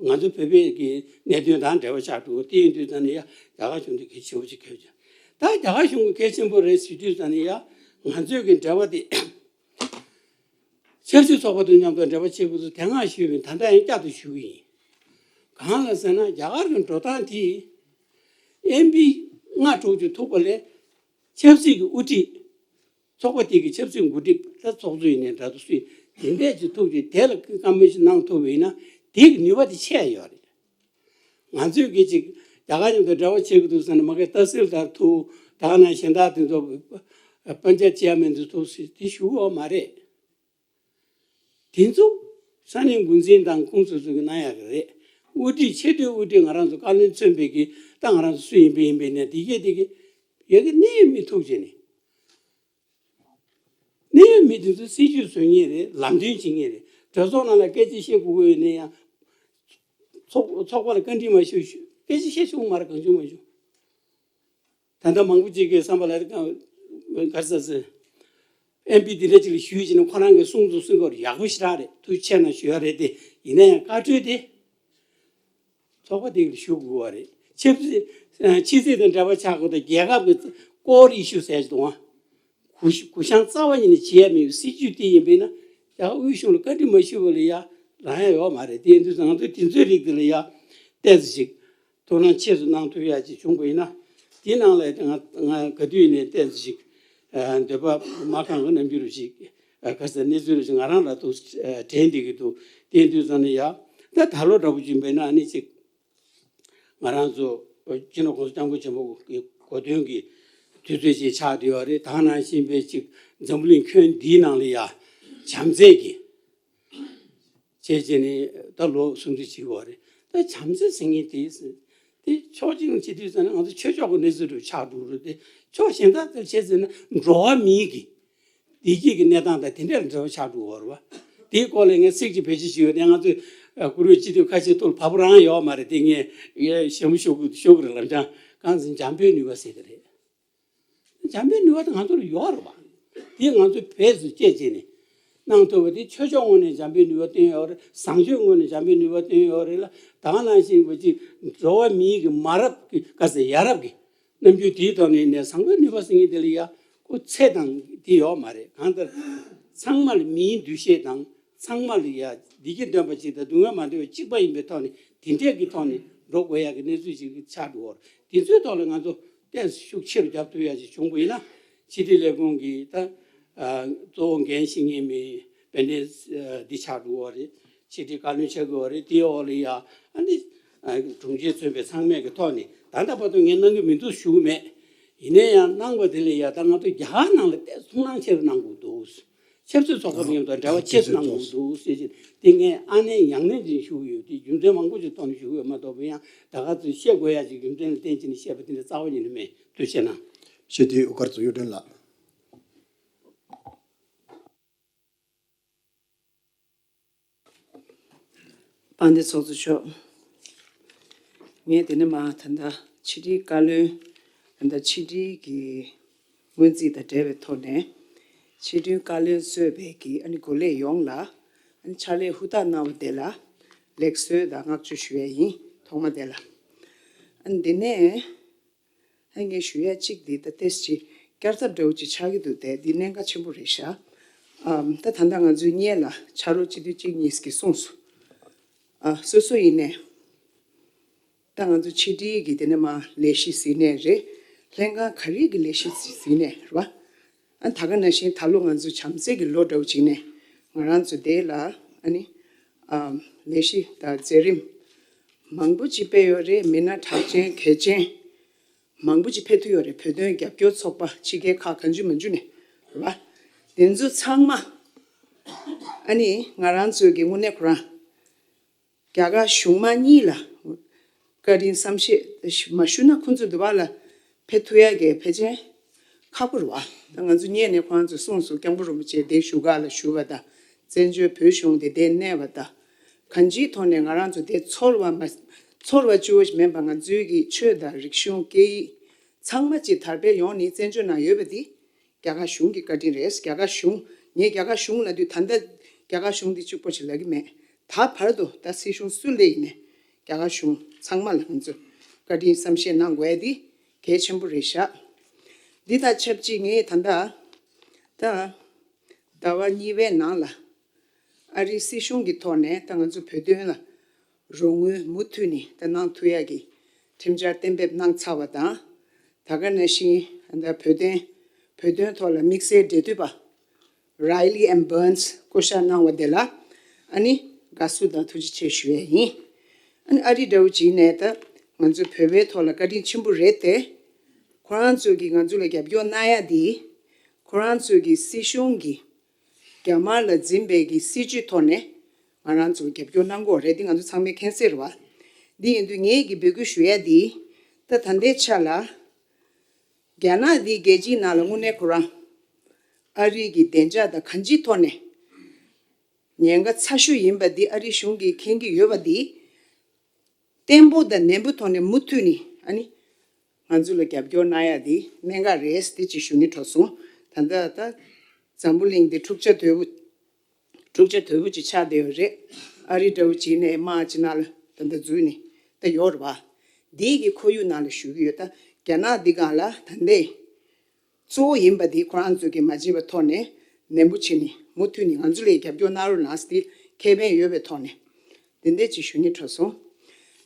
ང་ཚོ་བོད་པའི་གི་གནད་དོན་དང་འབྲེལ་བ་ཆགས་འགྲོ་བ་དེ་ཡིན་དུས་ཙམ་ནས་ཡ། རྒྱ་གར་གཞུང་དེ་གལ་ཆེན་པོ་ཅིག་གལ་ཆེ། ད་རྒྱ་གར་གཞུང་གི་གལ་ཆེན་པོ་རེད་ཟེར་དུས་ཙམ་ནས་ཡ། ང་ཚོའི་གི་འབྲེལ་བ་དེ། ཆབ་སྲིད་ཚོགས་པ་དང་མཉམ་དུ་འབྲེལ་བ་བྱེད་དགོས་ཚུལ་དེ་སྔ་ཞུས་པ་ཡིན། ད་ལྟ་ཡང་བསྐྱར་དུ་ཞུ་གི་ཡིན། གང་ལ་ཟེར་ན། རྒྱ་གར་གྱི་འགྲོ་སྟངས་དེ་ཨེམ་པི་ལྔ་དྲུག་ཅིག་ཐུག་པ་ལས་ཆབ་སྲིད་ཀྱི་དབུ་ཁྲིད། ཚོགས་པ་དེ་གི་ཆབ་སྲིད་འགོ་ཁྲིད། ད་ཚོགས་གཙོ་ཡིན་ནའི་འདྲ་འདུག་སུ་ཡིན། དེ་འདྲས་ཅིག་ཐུག་ཅིག་དེ་ལ་བཀའ་མོལ་ཅིག་གནང་ཐུབ་པ་ཡིན་ན། དེ་གི་ནུས་པ་དེ་ཆེ་ཡོད་རེད། ང་ཚོས་གི་ཅིག་རྒྱ་གར་མཉམ་དུ་འབྲེལ་བ་བྱེད་ཀྱི་འདུག་ཟེར་ན། མ་གི་ཏ་སིལ་དར་ཐུག་ད་ག་ནང་བཞིན་དག་དེ་ཚོ་པན་ཅ་ཅེར་མེན་དེ་ཐུག་ཟེར་དེ་ཞུ་གི་ཡོད་མ་རེད། དེ་ཚོ་ས་གནས་འགོ་འཛིན་དང་ཁོང་ཚོ་ཚོ་གི་གནང་ཡག་གི་རེད། དབུ་ཁྲིད། ཆེས་མཐོའི་དབུ་ཁྲིད་ང་རང་ཚོ་བཀའ་བློན་མཚོན་པའི་གི། ད་ང་རང་ཚོ་སུ་ཡིན་པ་ཡིན་པའི་ནས་དེ་གས་དེ་གས་ཡ་གི་གནད་ཡོད་མི་ཐུག་བྱས་ནས། གནད་ཡོད་མི་དེ་ཚོ་སྲིད་ཇུས་བཟོ་མཁན་རེད། ལམ་སྟོན་བྱེད་མཁན་རེད། གྲོས་ཚོགས་ནང་ལ་སྐད་ཆ་བཤད་དགོས་ཀྱི་ཡོད་ན་ཡང་། ཚོགས་ཚོགས་པ་ལ་བཀའ་འདྲི་མ་ཞུ། སྐད་ཆ་བཤད་ཆོག་མ་རེད། གང་བྱུང་མ་བྱུང་། ད་ལྟ་མང་པོ་ཅིག་གིས་བསམ་པ་ལ་ག་རེ་ཟེར། ཨེམ་པི་འདི་འདྲ་ཅིག་ལ་ཞུས་བྱས་ནས་ཁོ་རང་གིས་གསུངས་ཚུལ་གསུང་སྐོར་ཡག་པོ་ཞེ་དྲག་རེད། ཐུགས་རྗེ་ཆེ་གནང་ཞུ་ཡ་རེད་དེ། ཡིན་ན་ཡང་བཀའ་འཁྲོལ་དེ་ཚོགས་པ་དེ་ལ་ཞུ་དགོས་པ་རེད། ཆབ་སྲིད་ཕྱི་སྲིད་དང་འབྲེལ་བ་ཆགས་དགོས་དང་རྒྱལ་ཁབ་ཀྱི་ཀོར་ཨི་ཤུ་ཟེར་གྱི་འདུག་ཨང་། གུ་གུ་བཤངས་རྩ་བ་ཉིད་ནས་བྱེད་ཡ་མེད་པའི་སྲིད་ཇུས་དེ་ཡིན་པས་ན། ཡ་དབུས་གཞུང་ལ་བཀའ་འདྲི་མ་ཞུས་པ་ལ་ཡ་རང་ཡ་ཡོད་མ་རེད། དེ་ཡིན་དུས་ང་ཚོས་དེ་ཚོའི་རིགས་དེ་ལ་ཡ་ཏོག་ཙམ་ཞིག་ཐུགས་སྣང་ཆེ་སུ་གནང་ཐུབ་ཡ་ཅིག་བྱུང་པ་ཡིན་ན། དེའི་ནང་ལ་ང་ང་ག་དུས་ནས་ཏོག་ཙམ་ཞིག་འདོད་པ་མ་ཁེངས་པ་ནམ་རྒྱུན་རུ་ཞིག་ག་ས་གནས་ཚུལ་རུ་ཞིག་ང་རང་ལ་ཐུགས་དྲན་བསྡད་ཀྱི་འདུག་དེ་ཡིན་དུས་ཙང་ནས་ཡ་ད་ད་ལོ་འདྲ་པོ་ཅིག་ཡིན་པས་ན་ཨ་ནི་ཅིག་ང་རང་ཚོ་སྤྱི་ནོར་༸གོང་ས་༸སྐྱབས་མགོན་ཆེན་པོ་གི་གོ་སྟོན་གྱི་དུས་ཚོད་ཅིག་ཆགས་བསྡད་ཡོད་རེད། ད་ག་ནང་བཞིན་པའི་ཅིག་འཛམ་བུ་གླིང་ཁྱོན་འདིའི་ནང་ལ་ཡ་བྱམས་བརྩེ་གི་བྱས་བྱས་ནས་ད་ལོ་གསུམ་བཅུ་ཅིག་ཡོད་རེད། ད་བྱམས་བརྩེ་ཟེར་མཁན་དེ་དེ་ཕྱོགས་གཅིག་ནས་བྱེད་དུས་ཙང་ནས་ང་ཚོ་ཆོས་ཕྱོགས་ཀྱི་གནས་ཚུལ་རུ་ཆགས་འགྲོ་རེད་དེ། ཕྱོགས་གཞན་དག་ལྟར་བྱས་ཟེར་ན་འགྲོ་བ་མིའི་གི་བདེ་སྐྱིད་ཀྱི་གནས་སྟངས་དང་དེ་འདྲ་ལ་འབྲེལ་བ་ཆགས་འགྲོ་བ་རེད་བ། དེའི་སྐོར་ལ་ངས་ཚིག་གཅིག་བེད་སྤྱོད་བྱས་ཡོད་དེ། ང་ཚོས་ཨ་བཀུར་འོས་སྤྱི་འཐུས་ཁ་ཤས་ཐུགས་ལ་བབ་རང་ཡོད་མ་རེད་དེ། ངས་ཡ་ཞྭ་མོ་ཤོར་གི་ཤོར་གི་རེད་ལབ་ཀྱང་གང་ཟེར་འཇམ་པོའི་ནུས་པ་ཟེར་གི་རེད། འཇམ་པོའི་ནུས་པ་དེ་ང་ཚོ་ལ་ཡོད་རེད་བ། དེ་ང་ཚོས་བེད་སྤྱོད་བྱས་བྱས་ནས་གནང་ཐུབ་པ་དེ་ཆོས་ཕྱོགས་ངོས་ནས་འཇམ་པོའི་ནུས་པ་བཏོན་ཡོད་རེད། བཟང་སྤྱོད་ངོས་ནས་འཇམ་པོའི་ནུས་པ་བཏོན་ཡོད་རེད་ལ། ད་ག་ནང་བཞིན་པ་ཅིག་འགྲོ་བ་མིའི་གི་མ་རབས་ཀྱི་ག་ཟེར་ཡ་རབས་ཀྱི་རྣམ་འགྱུར་དེའི་ཐོག་ནས་ནས་བཟང་པོའི་ནུས་པ་ཟེར་མཁན་དེ་ལ་ཡ་ཁོ་ཚད་དང་དེ་ཡོད་མ་རེད། གང་ལྟར་ཚང་མ་ལ་མིའི་འདུ་ཤེས་དང་ཚང་མ་ལ་ཡ་བདེ་སྐྱིད་འདོད་པ་ཅིག་དང་སྡུག་བསྔལ་མ་འདོད་པ་གཅིག་པ་ཡིན་པའི་ཐོག་ནས་དེ་འདྲས་ཀྱི་ཐོག་ནས་འགྲོ་དགོས་ཡ་གི་གནས་ཚུལ་ཅིག་ཆགས་འགྲོ་བར། དེ་ཚོའི་ཐོག་ལ་ང་ཚོ་ཏོག་ཙམ་ཤུགས་ཆེ་རུ་རྒྱབ་ཐུབ་ཡ་ཅིག་བྱུང་པ་ཡིན་ན། ཕྱི་དྲིལ་ལས་ཁུངས་ཀྱི་ད་ཨ་གཙོ་བོ་འགན་བཞེས་མཁན་མི་དཔལ་ལྡན་ཨ་འདི་ཆགས་འགྲོ་བ་རེད། ཕྱི་དྲིལ་བཀའ་བློན་ཆགས་དགོས་པ་རེད། དེའི་འོག་ལ་ཡ་ཨ་ནི་ཨ་དྲུང་ཆེ་མཚོན་པའི་ཚང་མས་ཀྱི་ཐོག་ནས་ད་ལྟ་བར་དུ་ངས་གནང་གི་མི་འདུག་ཞུ་གི་མེད། ཡིན་ན་ཡང་གནང་བ་དེ་ལ་ཡ་ད་ང་ཚོ་རྒྱ་གར་ནང་ལ་ཏོག་ཙམ་ཐུགས་སྣང་ཆེ་རུ་གནང་དགོས་འདུག་ཆབ་སྲིད་ཚོགས་པ་མཉམ་དུ་འབྲེལ་བ་ཆེ་རུ་གནང་དགོས་འདུག་ཟེར་གྱི་དེ་ངས་ཨ་ནེ་ཡང་ནེ་འཛིན་ཞུ་གི་ཡོད། དེ་རྒྱུ་མཚན་མང་པོ་ཞིག་ཐོག་ནས་ཞུ་གི་ཡོད་མ་གཏོགས། ཡང་ད་ག་ཚོད་བཤད་དགོས་ཡ་ཞིག་རྒྱུ་མཚན་ལ་བརྟེན་བྱས་ནས་བཤད་པ་དེ་འདྲ་རྩ་བ་ཉིད་ནས་མེད། ཐུགས་རྗེ་གནང་། ཞེས་དུས་དབུ་དཀར་གཙུག་གཡུ་སྒྲོན་ལགས། དཔལ་ལྡན་ཚོགས་གཙོ་མཆོག་ངས་དེ་ནས་མ་ད་ལྟ་ཕྱི་དྲིལ་བཀའ་བློན། ད་ལྟ་ཕྱི་དྲིལ་གྱི་སྔོན་རྩིས་དང་འབྲེལ་བའི་ཐོག་ནས་ཕྱི་དྲིལ་བཀའ་བློན་གཙོས་པའི་གི་ཨ་ནི་འགོ་ལས་ཡོངས་ལ་ཨ་ནི་ཕྱག་ལས་ཧུར་ཐག་གནང་བ་དེ་ལ་ལེགས་གསོལ་དང་བསྔགས་བརྗོད་ཞུ་ཡས་ཡིན། ཐོག་མ་དེ་ལ་ཨ་ནི་དེ་ནས། ཨ་ངས་ཞུ་ཡ་གཅིག་འདི་ད་ཏོག་ཙམ་ཅིག་བསྐྱར་ཟློས་འདྲ་བོ་ཅིག་ཆགས་ཀྱི་འདུག་སྟེ། འདི་གནད་འགག་ཆེན་པོ་རེད་ཤག་ཨམ། ད་ད་ལྟ་ང་ཚོའི་སྔོན་ལ་ཕྱག་རོགས་སྤྱི་འཐུས་གཅིག་གཉིས་ཀྱིས་གསུངས་སོང་། ཨ་སོ་སོ་ཡིན་ནའི་ད་ང་ཚོ་ཕྱི་དྲིལ་གྱི་དེ་ནས་མར་ལས་གཞི་ཟིན་ནའི་རེད། ལྷན་ཁང་ག་རེ་གི་ལས་གཞི་ཟིན་ནའི་རེད་བ། ཨ་ད་ག་ནང་བཞིན་ད་ལོ་ང་ཚོ་བྱམས་བརྩེ་གི་ལོ་འདྲ་བོ་ཅིག་ནས་ང་རང་ཚོ་དེ་ལ་ཨ་ནི་ཨམ་ལས་གཞི་དང་མཛད་རིམ་མང་པོ་ཅིག་སྤེལ་ཡོད་རེད། མི་སྣ་གྲགས་ཅན་གལ་ཆེན་མང་པོ་ཅིག་ཕེབས་ཐུབ་ཡོད་རེད། བོད་དོན་རྒྱབ་སྐྱོར་ཚོགས་པ་ཕྱི་རྒྱལ་ཁག་གང་ཅི་མང་ཅི་ནས་རེད་བ། དེ་ཚོ་ཚང་མ་ཨ་ནི་ང་རང་ཚོའི་གི་དངོས་གནས་ཁོ་རང་རྒྱ་གར་གཞུང་མང་གཉིས་ལ་བཀའ་དྲིན་བསམ་ཤེས་མ་ཞུ་ན་ཁོང་ཚོ་འདི་བ་ལ་ཕེབས་ཐུབ་ཡ་གི་ཕལ་ཆེར་ཁག་པོ་རེད་བ། ད་ང་ཚོ་སྔོན་ནས་ཁོ་རང་ཚོ་གསུངས་སོང་། སྐྱབས་མགོན་རིན་པོ་ཆེ་དེ་བཞུགས་སྒར་ལ་བཞུགས་པ་དང་། བཙན་བྱོལ་བོད་གཞུང་དེ་དེ་གནས་པ་དང་། གང་ཅིའི་ཐོག་ནས་ང་རང་ཚོ་དེ་ཚོར་བ་མ་ཚོར་བ་བཅུ་བོ་ཞིག་མིན་པ། ང་ཚོའི་གི་ཆོས་དང་རིག་གཞུང་སྐད་ཡིག་ཚང་མ་ཅིག་དར་སྤེལ་ཡོང་ནི་བཙན་བྱོལ་ནང་ཡོད་པ་དེ་རྒྱ་གར་གཞུང་གི་བཀའ་དྲིན་རེད། རྒྱ་གར་གཞུང་ངས་རྒྱ་གར་གཞུང་ལབ་དུས་ད་ལྟ་རྒྱ་གར་གཞུང་འདི་གཅིག་པོ་ཞིག་ལབ་ཀྱི་མེད། ད་བར་དུ་ད་སྲིད་གཞུང་སུ་སླེབས་ཡིན་ནའི་རྒྱ་གར་གཞུང་ཚང་མ་ལ་ང་ཚོས་བཀའ་དྲིན་བསམ་ཤེས་གནང་དགོས་ཡ་འདི་གལ་ཆེན་པོ་རེད་ཤག་འདི་དང་ཆབས་ཅིག་ངས་ད་ལྟ་ད་ཟླ་བ་གཉིས་པའི་ནང་ལ་ཨ་རིའི་སྲིད་གཞུང་གི་ཐོག་ནས་ད་ང་ཚོ་བོད་དོན་ལ་རོགས་དངུལ་མུ་མཐུད་ནས་ད་གནང་ཐུབ་ཡ་གི་ཁྲིམས་འཆར་གཏན་འབེབས་གནང་ཚར་བ་དང་། ད་ག་ནང་བཞིན་ད་བོད་དོན་བོད་དོན་ཐོག་ལ་དམིགས་བསལ་འབྲེལ་མཐུད་པ་Riley and Burns བསྐོ་བཞག་གནང་བ་དེ་ལ་ཨ་ནི་དགའ་བསུ་དང་ཐུགས་རྗེ་ཆེ་ཞུ་ཡས་ཡིན། ཨ་ནི་ཨ་རི་འདྲ་བོ་ཅིག་ནས་ད་ང་ཚོ་བོད་པའི་ཐོག་ལ་བཀའ་དྲིན་ཆེན་པོ་རེད་དེ། ཁོ་རང་ཚོས་ཀྱིས་ང་ཚོ་ལ་རྒྱབ་སྐྱོར་གནང་ཡ་དེ་ཁོ་རང་ཚོས་ཀྱི་སྲིད་གཞུང་གི་རྒྱ་དམར་ལ་འཛིན་པའི་གི་སྲིད་བྱུས་ཐོག་ནས་ང་རང་ཚོ་རྒྱབ་སྐྱོར་གནང་གི་ཡོད་རེད། འདི་ང་ཚོ་ཚང་མས་མཁྱེན་གསལ་རེད་བ། འདི་ཡིན་དུས་ངས་ཀྱི་འབོད་སྐུལ་ཞུ་ཡ་འདི་ད་ད་ལྟའི་ཆ་ལ་རྒྱ་ནག་འདི་རྒྱལ་སྤྱིའི་ནང་ལ་དངོས་གནས་ཁོ་རང་ཨ་རི་གི་བདེ་འཇགས་དང་གང་ཅིའི་ཐོག་ནས་ཉེན་ཁ་ཚ་ཤོས་ཡིན་པ་འདི་ཨ་རི་གཞུང་གིས་མཁྱེན་གྱི་ཡོད་པ་འདི་བརྟན་པོ་དང་ནན་པོའི་ཐོག་ནས་མུ་མཐུད་ནས་ཨ་ནི་ ང་ཚོ་ལ་རྒྱབ་སྐྱོར་གནང་ཡ་དེ་གནད་འགག་རེད་དེ་ཅིག་ཞུ་སྙིང་བྲོ་སོང་། ད་ལྟ་ད་འཛམ་བུ་གླིང་འདི་འཁྲུག་ཆ་དོད་པོ་འཁྲུག་ཆ་དོད་པོ་ཅིག་ཆགས་བསྡད་ཡོད་རེད། ཨ་རི་འདྲ་བོ་ཅིག་ནས་དམག་ཅིག་ནང་ལ་ད་ལྟ་འཛུལ་ནས་ད་ཡོད་རེད་བ། འདི་གི་ཁོར་ཡུག་ནང་ལ་ཞུ་གི་ཡོད། ད་རྒྱ་ནག་འདི་སྒང་ལ་ད་ལྟའི་གཙོ་བོ་ཡིན་པ་འདི་ཁོ་རང་ཚོས་ཀྱི་མ་བརྗེད་པའི་ཐོག་ནས་ནན་པོ་བྱས་ནས་མུ་མཐུད་ནས་ང་ཚོ་ལ་རྒྱབ་སྐྱོར་གནང་རོགས་གནང་ཟེར་ཏེ་ཁེ་ཕན་ཡོད་པའི་ཐོག་ནས་འདི་འདྲ་ཅིག་ཞུ་སྙིང་བྲོ་སོང་།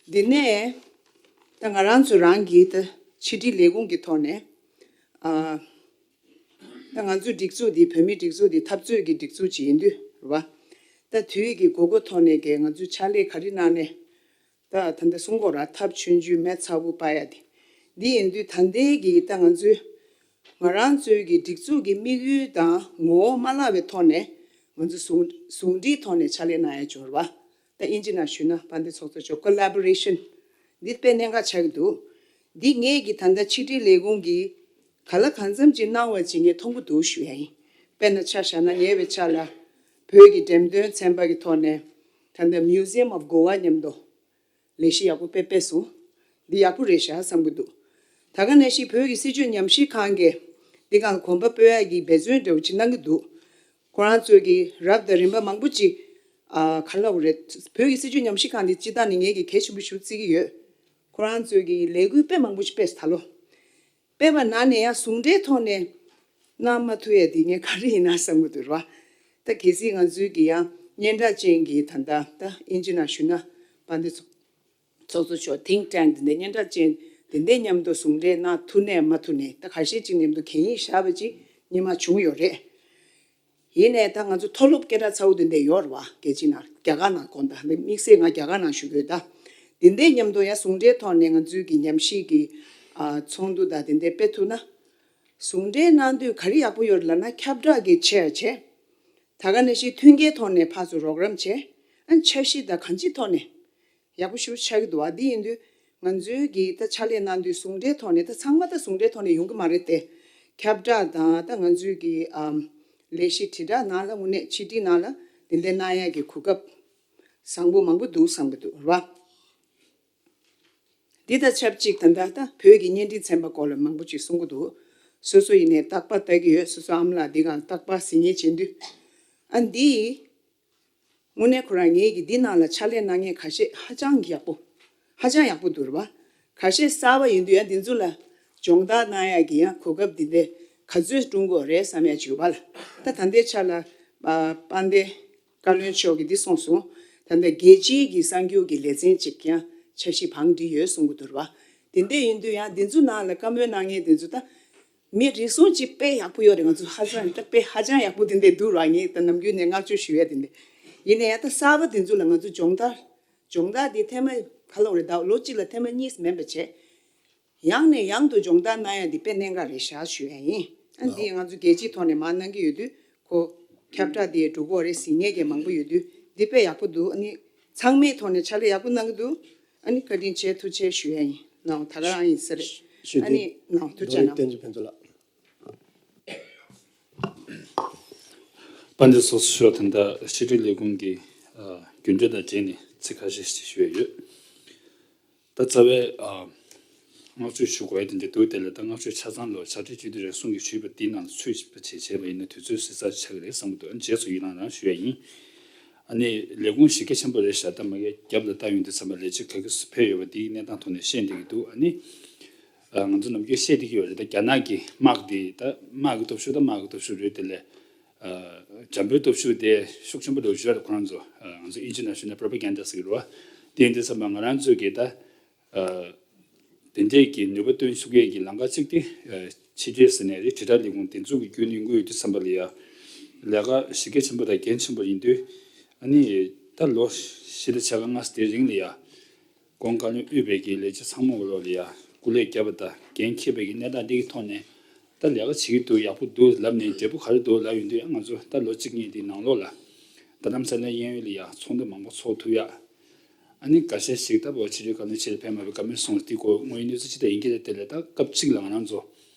འདི་ནས་ད་ང་རང་ཚོ་རང་གིས་ད་ཕྱི་དྲིལ་ལས་ཁུངས་ཀྱི་ཐོག་ནས་ཨ། ད་ང་ཚོའི་སྒྲིག་འཛུགས་འདི་བོད་མིའི་སྒྲིག་འཛུགས་འདི་འཐབ་རྩོད་ཀྱི་སྒྲིག་འཛུགས་ཅིག་ཡིན་དུས་རེད་བ། ད་དུས་ཀྱི་དགོས་མཁོ་ཐོག་ནས་ཀྱི་ང་ཚོའི་ཕྱག་ལས་ག་རེ་གནང་ནས་ད་ད་ལྟ་གསུང་གོ་ར་ཐབས་ཆུང་ཆུང་མེ་ཚ་བོ་སྤར་ཡ་དེ། འདི་ཡིན་དུས་ད་ལྟའི་གི་ད་ང་ཚོའི་ང་རང་ཚོའི་གི་སྒྲིག་འཛུགས་ཀྱི་དམིགས་ཡུལ་དང་ངོ་བོ་མ་བརླག་པའི་ཐོག་ནས་ང་ཚོ་ཟུང་ཟུང་འབྲེལ་ཐོག་ནས་ཕྱག་ལས་གནང་ཡ་འབྱོར་བ། ད་ཨིན་ཇི་ནང་ཞུས་ན་དཔལ་ལྡན་ཚོགས་གཙོ་མཆོག་ཀོ་ལ་བོ་རེ་ཤན་འདི་དཔེ་གནད་འགག་ཆགས་ཀྱི་འདུག། འདི་ངས་ཀྱི་ད་ལྟ་ཕྱི་དྲིལ་ལས་ཁུངས་ཀྱི་ག་ལ་གང་འཚམ་ཅིག་གནང་བ་ཅིག་ངས་མཐོང་གི་འདུག་ཞུ་ཡ་ཡིན། དཔེར་ན་ཆ་བཞག་ན་ཉེ་བའི་ཆར་ལ་བོད་ཀྱི་འགྲེམས་སྟོན་ཚན་པ་གི་ཐོག་ནས་ད་ལྟ་Museum of Goa མཉམ་དུ་ལས་གཞི་ཡག་པོ་དཔེ་སྤེལ་སོང་། འདི་ཡག་པོ་རེད་ཤག་བསམ་གྱི་འདུག། ད་ག་ནང་བཞིན་བོད་ཀྱི་སྲིད་བྱུས་ཉམས་ཞིབ་ཁང་གིས་འདི་གང་གོམ་པ་སྤོ་ཡ་གི་འབད་བརྩོན་འདྲ་བོ་ཅིག་གནང་གི་འདུག། ཁོ་རང་ཚོས་ཀྱི་རབ་དང་རིམ་པ་མང་པོ་ཅིག་ཨ་ག་ལབ་དགོས་རེད། བོད་ཀྱི་སྲིད་བྱུས་ཉམས་ཞིབ་ཁང་འདི་སྤྱིར་བཏང་ནས་ངས་ཀྱི་གལ་ཆེན་པོ་ཞིག་བརྩི་གི་ཡོད། ཁོ་རང་ཚོས་ཀྱི་ལས་འགུལ་དཔེ་མང་པོ་ཞིག་སྤེལ་སོང་ད་ལོ། སྤེལ་བ་ནང་ནས་ཡང་ཟུང་འབྲེལ་ཐོག་ནས་གནང་མ་ཐུབ་ཡ་དེ་ངས་ག་རེ་ཡིན་ན་བསམ་གྱི་འདུག་ར། ད་གལ་སྲིད་ང་ཚོའི་གི་ཡང་སྙན་གྲགས་ཅན་གྱི་ད་ལྟ་ད་ཨིན་ཇི་ནང་ཞུས་ན་དཔལ་ལྡན་ཚོགས་གཙོ་མཆོག་think tank འདི་འདྲའི་སྙན་གྲགས་ཅན་འདི་འདྲའི་མཉམ་དུ་ཟུང་འབྲེལ་གནང་ཐུབ་ནས་མ་ཐུབ་ནས་ད་ཁ་ཤས་ཅིག་མཉམ་དུ་གད་སྙིགས་བཞག་པ་ཅིག་སྔོན་མ་བྱུང་ཡོད་རེད། ཡིན་ནའི་ད་ང་ཚོ་མཐོ་སློབ་སྐད་གྲགས་ཚ་བོ་དེ་འདྲ་ཡོད་རེད་བ། རྒྱལ་སྤྱིའི་ནང་རྒྱ་གར་ནང་དགོངས་དག་འདི་དམིགས་བསལ་ང་རྒྱ་གར་ནང་ཞུ་དགོས་ད། དེ་འདྲའི་མཉམ་དུ་ཡང་ཟུང་འབྲེལ་ཐོག་ནས་ང་ཚོའི་གི་ཉམས་ཞིབ་ཀྱི་ཨ་ཚོགས་འདུ་དང་དེ་འདྲ་སྤེལ་ཐུབ་ན། ཟུང་འབྲེལ་གནང་དུས་ག་རེ་ཡག་པོ་ཡོད་རེད་ལབ་ན་ཁྱབ་བསྒྲགས་ཀྱི་ཆེད་བྱས། ད་ག་ནང་བཞིན་མཐུན་རྐྱེན་ཐོག་ནས་ཕར་ཚུར་རོགས་རམ་བྱས། ཨ་འཆར་གཞི་དང་གང་ཅིའི་ཐོག་ནས། ཡག་པོ་ཞེ་པོ་ཆགས་ཀྱི་འདུག་བ། འདི་ཡིན་དུས་ང་ཚོའི་གི་ད་ཕྱག་ལས་གནང་དུས་ཟུང་འབྲེལ་ཐོག་ནས་ད་ཚང་མ་ད་ཟུང་འབྲེལ་ཐོག་ནས་ཡོང་གི་མ་རེད་དེ། ཁྱབ་བསྒྲགས་དང་ད་ང་ཚོའི་གི་ཨམ་ལས་གཞི་དྲིལ་བསྒྲགས་ནང་ལ་དངོས་གནས་ཕྱི་དྲིལ་ནང་ལ་དེ་འདྲ་གནང་ཡག་གི་གོ་སྐབས་བཟང་པོ་མང་པོ་འདུག་བསམ་གྱི་འདུག་ར། འདི་དང་ཆབས་ཅིག་ད་ལྟ་ད་བོད་ཀྱི་བརྙན་འཕྲིན་ཚན་པ་སྐོར་ལ་མང་པོ་ཅིག་གསུང་གི་འདུག། སོ་སོ་ཡིན་ནའི་རྟག་པར་ལྟ་གི་ཡོད། སོ་སོ་ཨ་མ་ལགས་འདི་གང་རྟག་པར་གཟིགས་ཉན་བྱེད་དུས། ཨ་འདི། དངོས་གནས་ཁོ་རང་ངེད་ཀྱི་འདི་ནང་ལ་ཕྱག་ལས་གནང་མཁན་ཁ་ཤས་ཧ་ཅང་གི་ཡག་པོ། ཧ་ཅང་ཡག་པོ་འདུག་རེད་བ། ཁ་ཤས་གསར་པ་ཡིན་དུས་ཡང་འདི་ཚོ་ལ་སྦྱོང་བརྡར་གནང་ཡག་གི་ཡང་གོ་སྐབས་འདི་འདྲ་ག་ཚོད་བསྐྲུན་དགོས་རེད་བསམ་ཡག་བྱུས་པ་ལ། ད་ད་ལྟའི་ཆ་ལ་ཨ་དཔལ་ལྡན་བཀའ་བློན་མཆོག་གིས་འདི་གསུངས་སོང་། ད་ལྟ་རྒྱལ་སྤྱིའི་གི་གསར་འགྱུར་གྱི་ལེ་ཚན་ཅིག་ཀྱང་འཆར་གཞི་བང་བསྒྲིགས་ཡོད་གསུང་གི་འདུག་རེད་བ། དེ་འདྲ་ཡིན་དུས་ཡང་འདི་ཚོ་ནང་ལ་བཀའ་མོལ་གནང་མཁན་འདི་ཚོ་ད། མི་རེ་ཟུང་ཅིག་དཔེ་ཡག་པོ་ཡོད་རེད། ང་ཚོ་ཧ་ཅང་ད་དཔེ་ཧ་ཅང་ཡག་པོ་དེ་འདྲ་འདུག་ར། ངས་ད་ནམ་རྒྱུན་ནས་བསྔགས་བརྗོད་ཞུ་ཡ་དེ་འདྲ་ཡིན་ནའི་ཡ་ད་གསར་པ་དེ་ཚོ་ལ་ང་ཚོ་སྦྱོང་བརྡར་སྦྱོང་བརྡར་དེ་ཐེངས་མ་ག་ལབ་རེད། ད་ལོ་གཅིག་ལ་ཐེངས་མ་གཉིས་མིན་པ་བྱས། ཡང་ནས་ཡང་དུ་སྦྱོང་བརྡར་གནང་ཡ་འདི་དཔེ་གནད་འགག་རེད་ཤག་ཞུ་ཡ་ཡིན། ཨ་འདི་ང་ཚོ་རྒྱལ་སྤྱིའི་ཐོག་ནས་མར་གནང་གི་ཡོད་དུས་ཁོ་ཁྱབ་བསྒྲགས་དེ་འགྲོ་གི་རེད་ཟེར་མཁན་གྱི་མང་པོ་ཡོད་དུས་འདི་དཔེ་ཡག་པོ་འདུག། ཨ་ནི་ཚང་མའི་ཐོག་ནས་ཕྱག་ལས་ཡག་པོ་གནང་གི་འདུག། ཨ་ནི་བཀའ་དྲིན་ཆེ་ཐུགས་རྗེ་ཆེ་ཞུ་ཡ་ཡིན། ནའོ་ད་ག་རང་ཡིན་ས་རེད། ཞུ་ཨ་ནི་ནའོ་ཐུགས་རྗེ་གནང་། བསྟན་འཛིན་ཕུན་ཚོགས་ལགས། དཔལ་ལྡན་ཚོགས་གཙོ་མཆོག་ད་ལྟ་ཕྱི་དྲིལ་ལས་ཁུངས་ཀྱི་ཨ་རྒྱུན་འབྲེལ་དང་འབྲེལ་ནས་ཚིག་ཁ་ཤས་ཤིག་ཞུ་ཡ་ཡོད། ད་རྩ་བའི་ཨ་བསྔགས་བརྗོད་ཞུ་དགོས་ཡ་དེ་འདྲ་འདུག། དེ་ལ་ད་བསྔགས་བརྗོད་ཆ་ཚང་ལོ་བྱ་བྲལ་སྤྱི་འཐུས་རེ་ཟུང་གིས་ཞུས་པ་འདིའི་ནང་ཚུད་པ་བྱས་བྱས་པ་ཡིན་ན་དུས་ཚོད་ཟད་ས་ཆགས་ཀྱི་རེད་བསམ་གྱི་འདུག། ཨ་ནི་རྗེས་སུ་ཡི་རང་རང་ཞུ་ཡ་ཡིན། ཨ་ནི་ལས་ཁུངས་གཞི་རྒྱ་ཆེན་པོ་རེད་ཤག། ད་མ་གི་རྒྱབ་ལ་ལྟ་ཡོང་དུས་ཙམ་པ་ལས་བྱེད་ག་གེ་སུ་ཕེབས་ཡོད་པ་འདིའི་གནས་སྟངས་ཐོག་ནས་ཤེས་བསྡད་ཀྱི་འདུག། ཨ་ནི་ང་ཚོ་ནམ་རྒྱུན་བཤད་བསྡད་ཀྱི་ཡོད་རེད། ད་རྒྱ་ནག་གི་དམག་འདི་ད་དམག་གི་སྟོབས་ཤུགས་ད་དམག་གི་སྟོབས་ཤུགས་རེད། དེ་ལས་འཇམ་པོའི་སྟོབས་ཤུགས་དེ་ཤུགས་ཆེན་པོ་འགྲོ་བཞིན་རེད། ཁོ་རང་ཚོ་ང་ཚོ་ཨིན་ཇི་ནང་ཞུས་ན་པོ་རོ་པ་གན་ཌ་ཟེར་གྱི་རེད་བ། དེ་ཡིན་དུས་ཙམ་པ་ང་རང་ཚོས་ཀྱི་ད། དེ་འདྲས་ཀྱི་ནུས་པ་བཏོན་ཆོག་ཡས་ཀྱི་ལམ་ཁ་གཅིག་དེ་ཕྱི་རྒྱལ་ཟེར་ནས་རེད། དྲིལ་བསྒྲགས་ལས་ཁུངས་དེ་ཚོ་གི་བརྒྱུད་ནས་ཡོང་གི་ཡོད་དུས་ཙམ་པ་ལ་ཡ། ལས་ཀ་གཞི་རྒྱ་ཆེན་པོ་དང་འགན་ཆེན་པོ་ཡིན་དུས། ཨ་ནི་ད་ལོ་བཞི་དང་ཕྱེད་ཀ་ལྔ་ཙམ་དེའི་རིང་ལ་ཡ། གོང་བཀའ་བློན་དབུས་པའི་གི་ལས་བྱེད་ཚང་མ་གི་ལོ་ལ་ཡ་སྐུ་ལས་བརྒྱབ་པ་དང་འགན་འཁྱེར་བའི་གི་གནས་སྟངས་འདི་གི་ཐོག་ནས་ད་ལས་ཀ་བྱེད་ཀྱི་འདུག། ཡག་པོ་འདུག་ལབ་ནས་འབྲས་བུ་ག་རེ་འདུག་ལབ་ཡོང་དུས། ང་ཚོ་ད་ལོ་གཅིག་གཉིས་དེའི་ནང་ལོགས་ལ་ད་རྡ་རམ་ས་ལའི་གཡས་གཡོན་ལ་ཡ་ཚོགས་འདུ་མང་པོ་ཚོགས་ཐུབ་ཡ། ཨ་ནི་འགའ་ཤས་ཤིག་ད་བོད་ཕྱི་དྲིལ་བཀའ་བློན་ཆེད་ལ་ཕེབས་མ་བའི་བཀའ་མོལ་གསུངས་ཏེ་ཁོ་དངོས་ཡོད་གནས་ཚུལ་ཅི་ལྟར་ཡིན་གྱི་རེད། དེ་ལས་ད་སྐབས་གཅིག་ལ་ང་རང་ཚོ་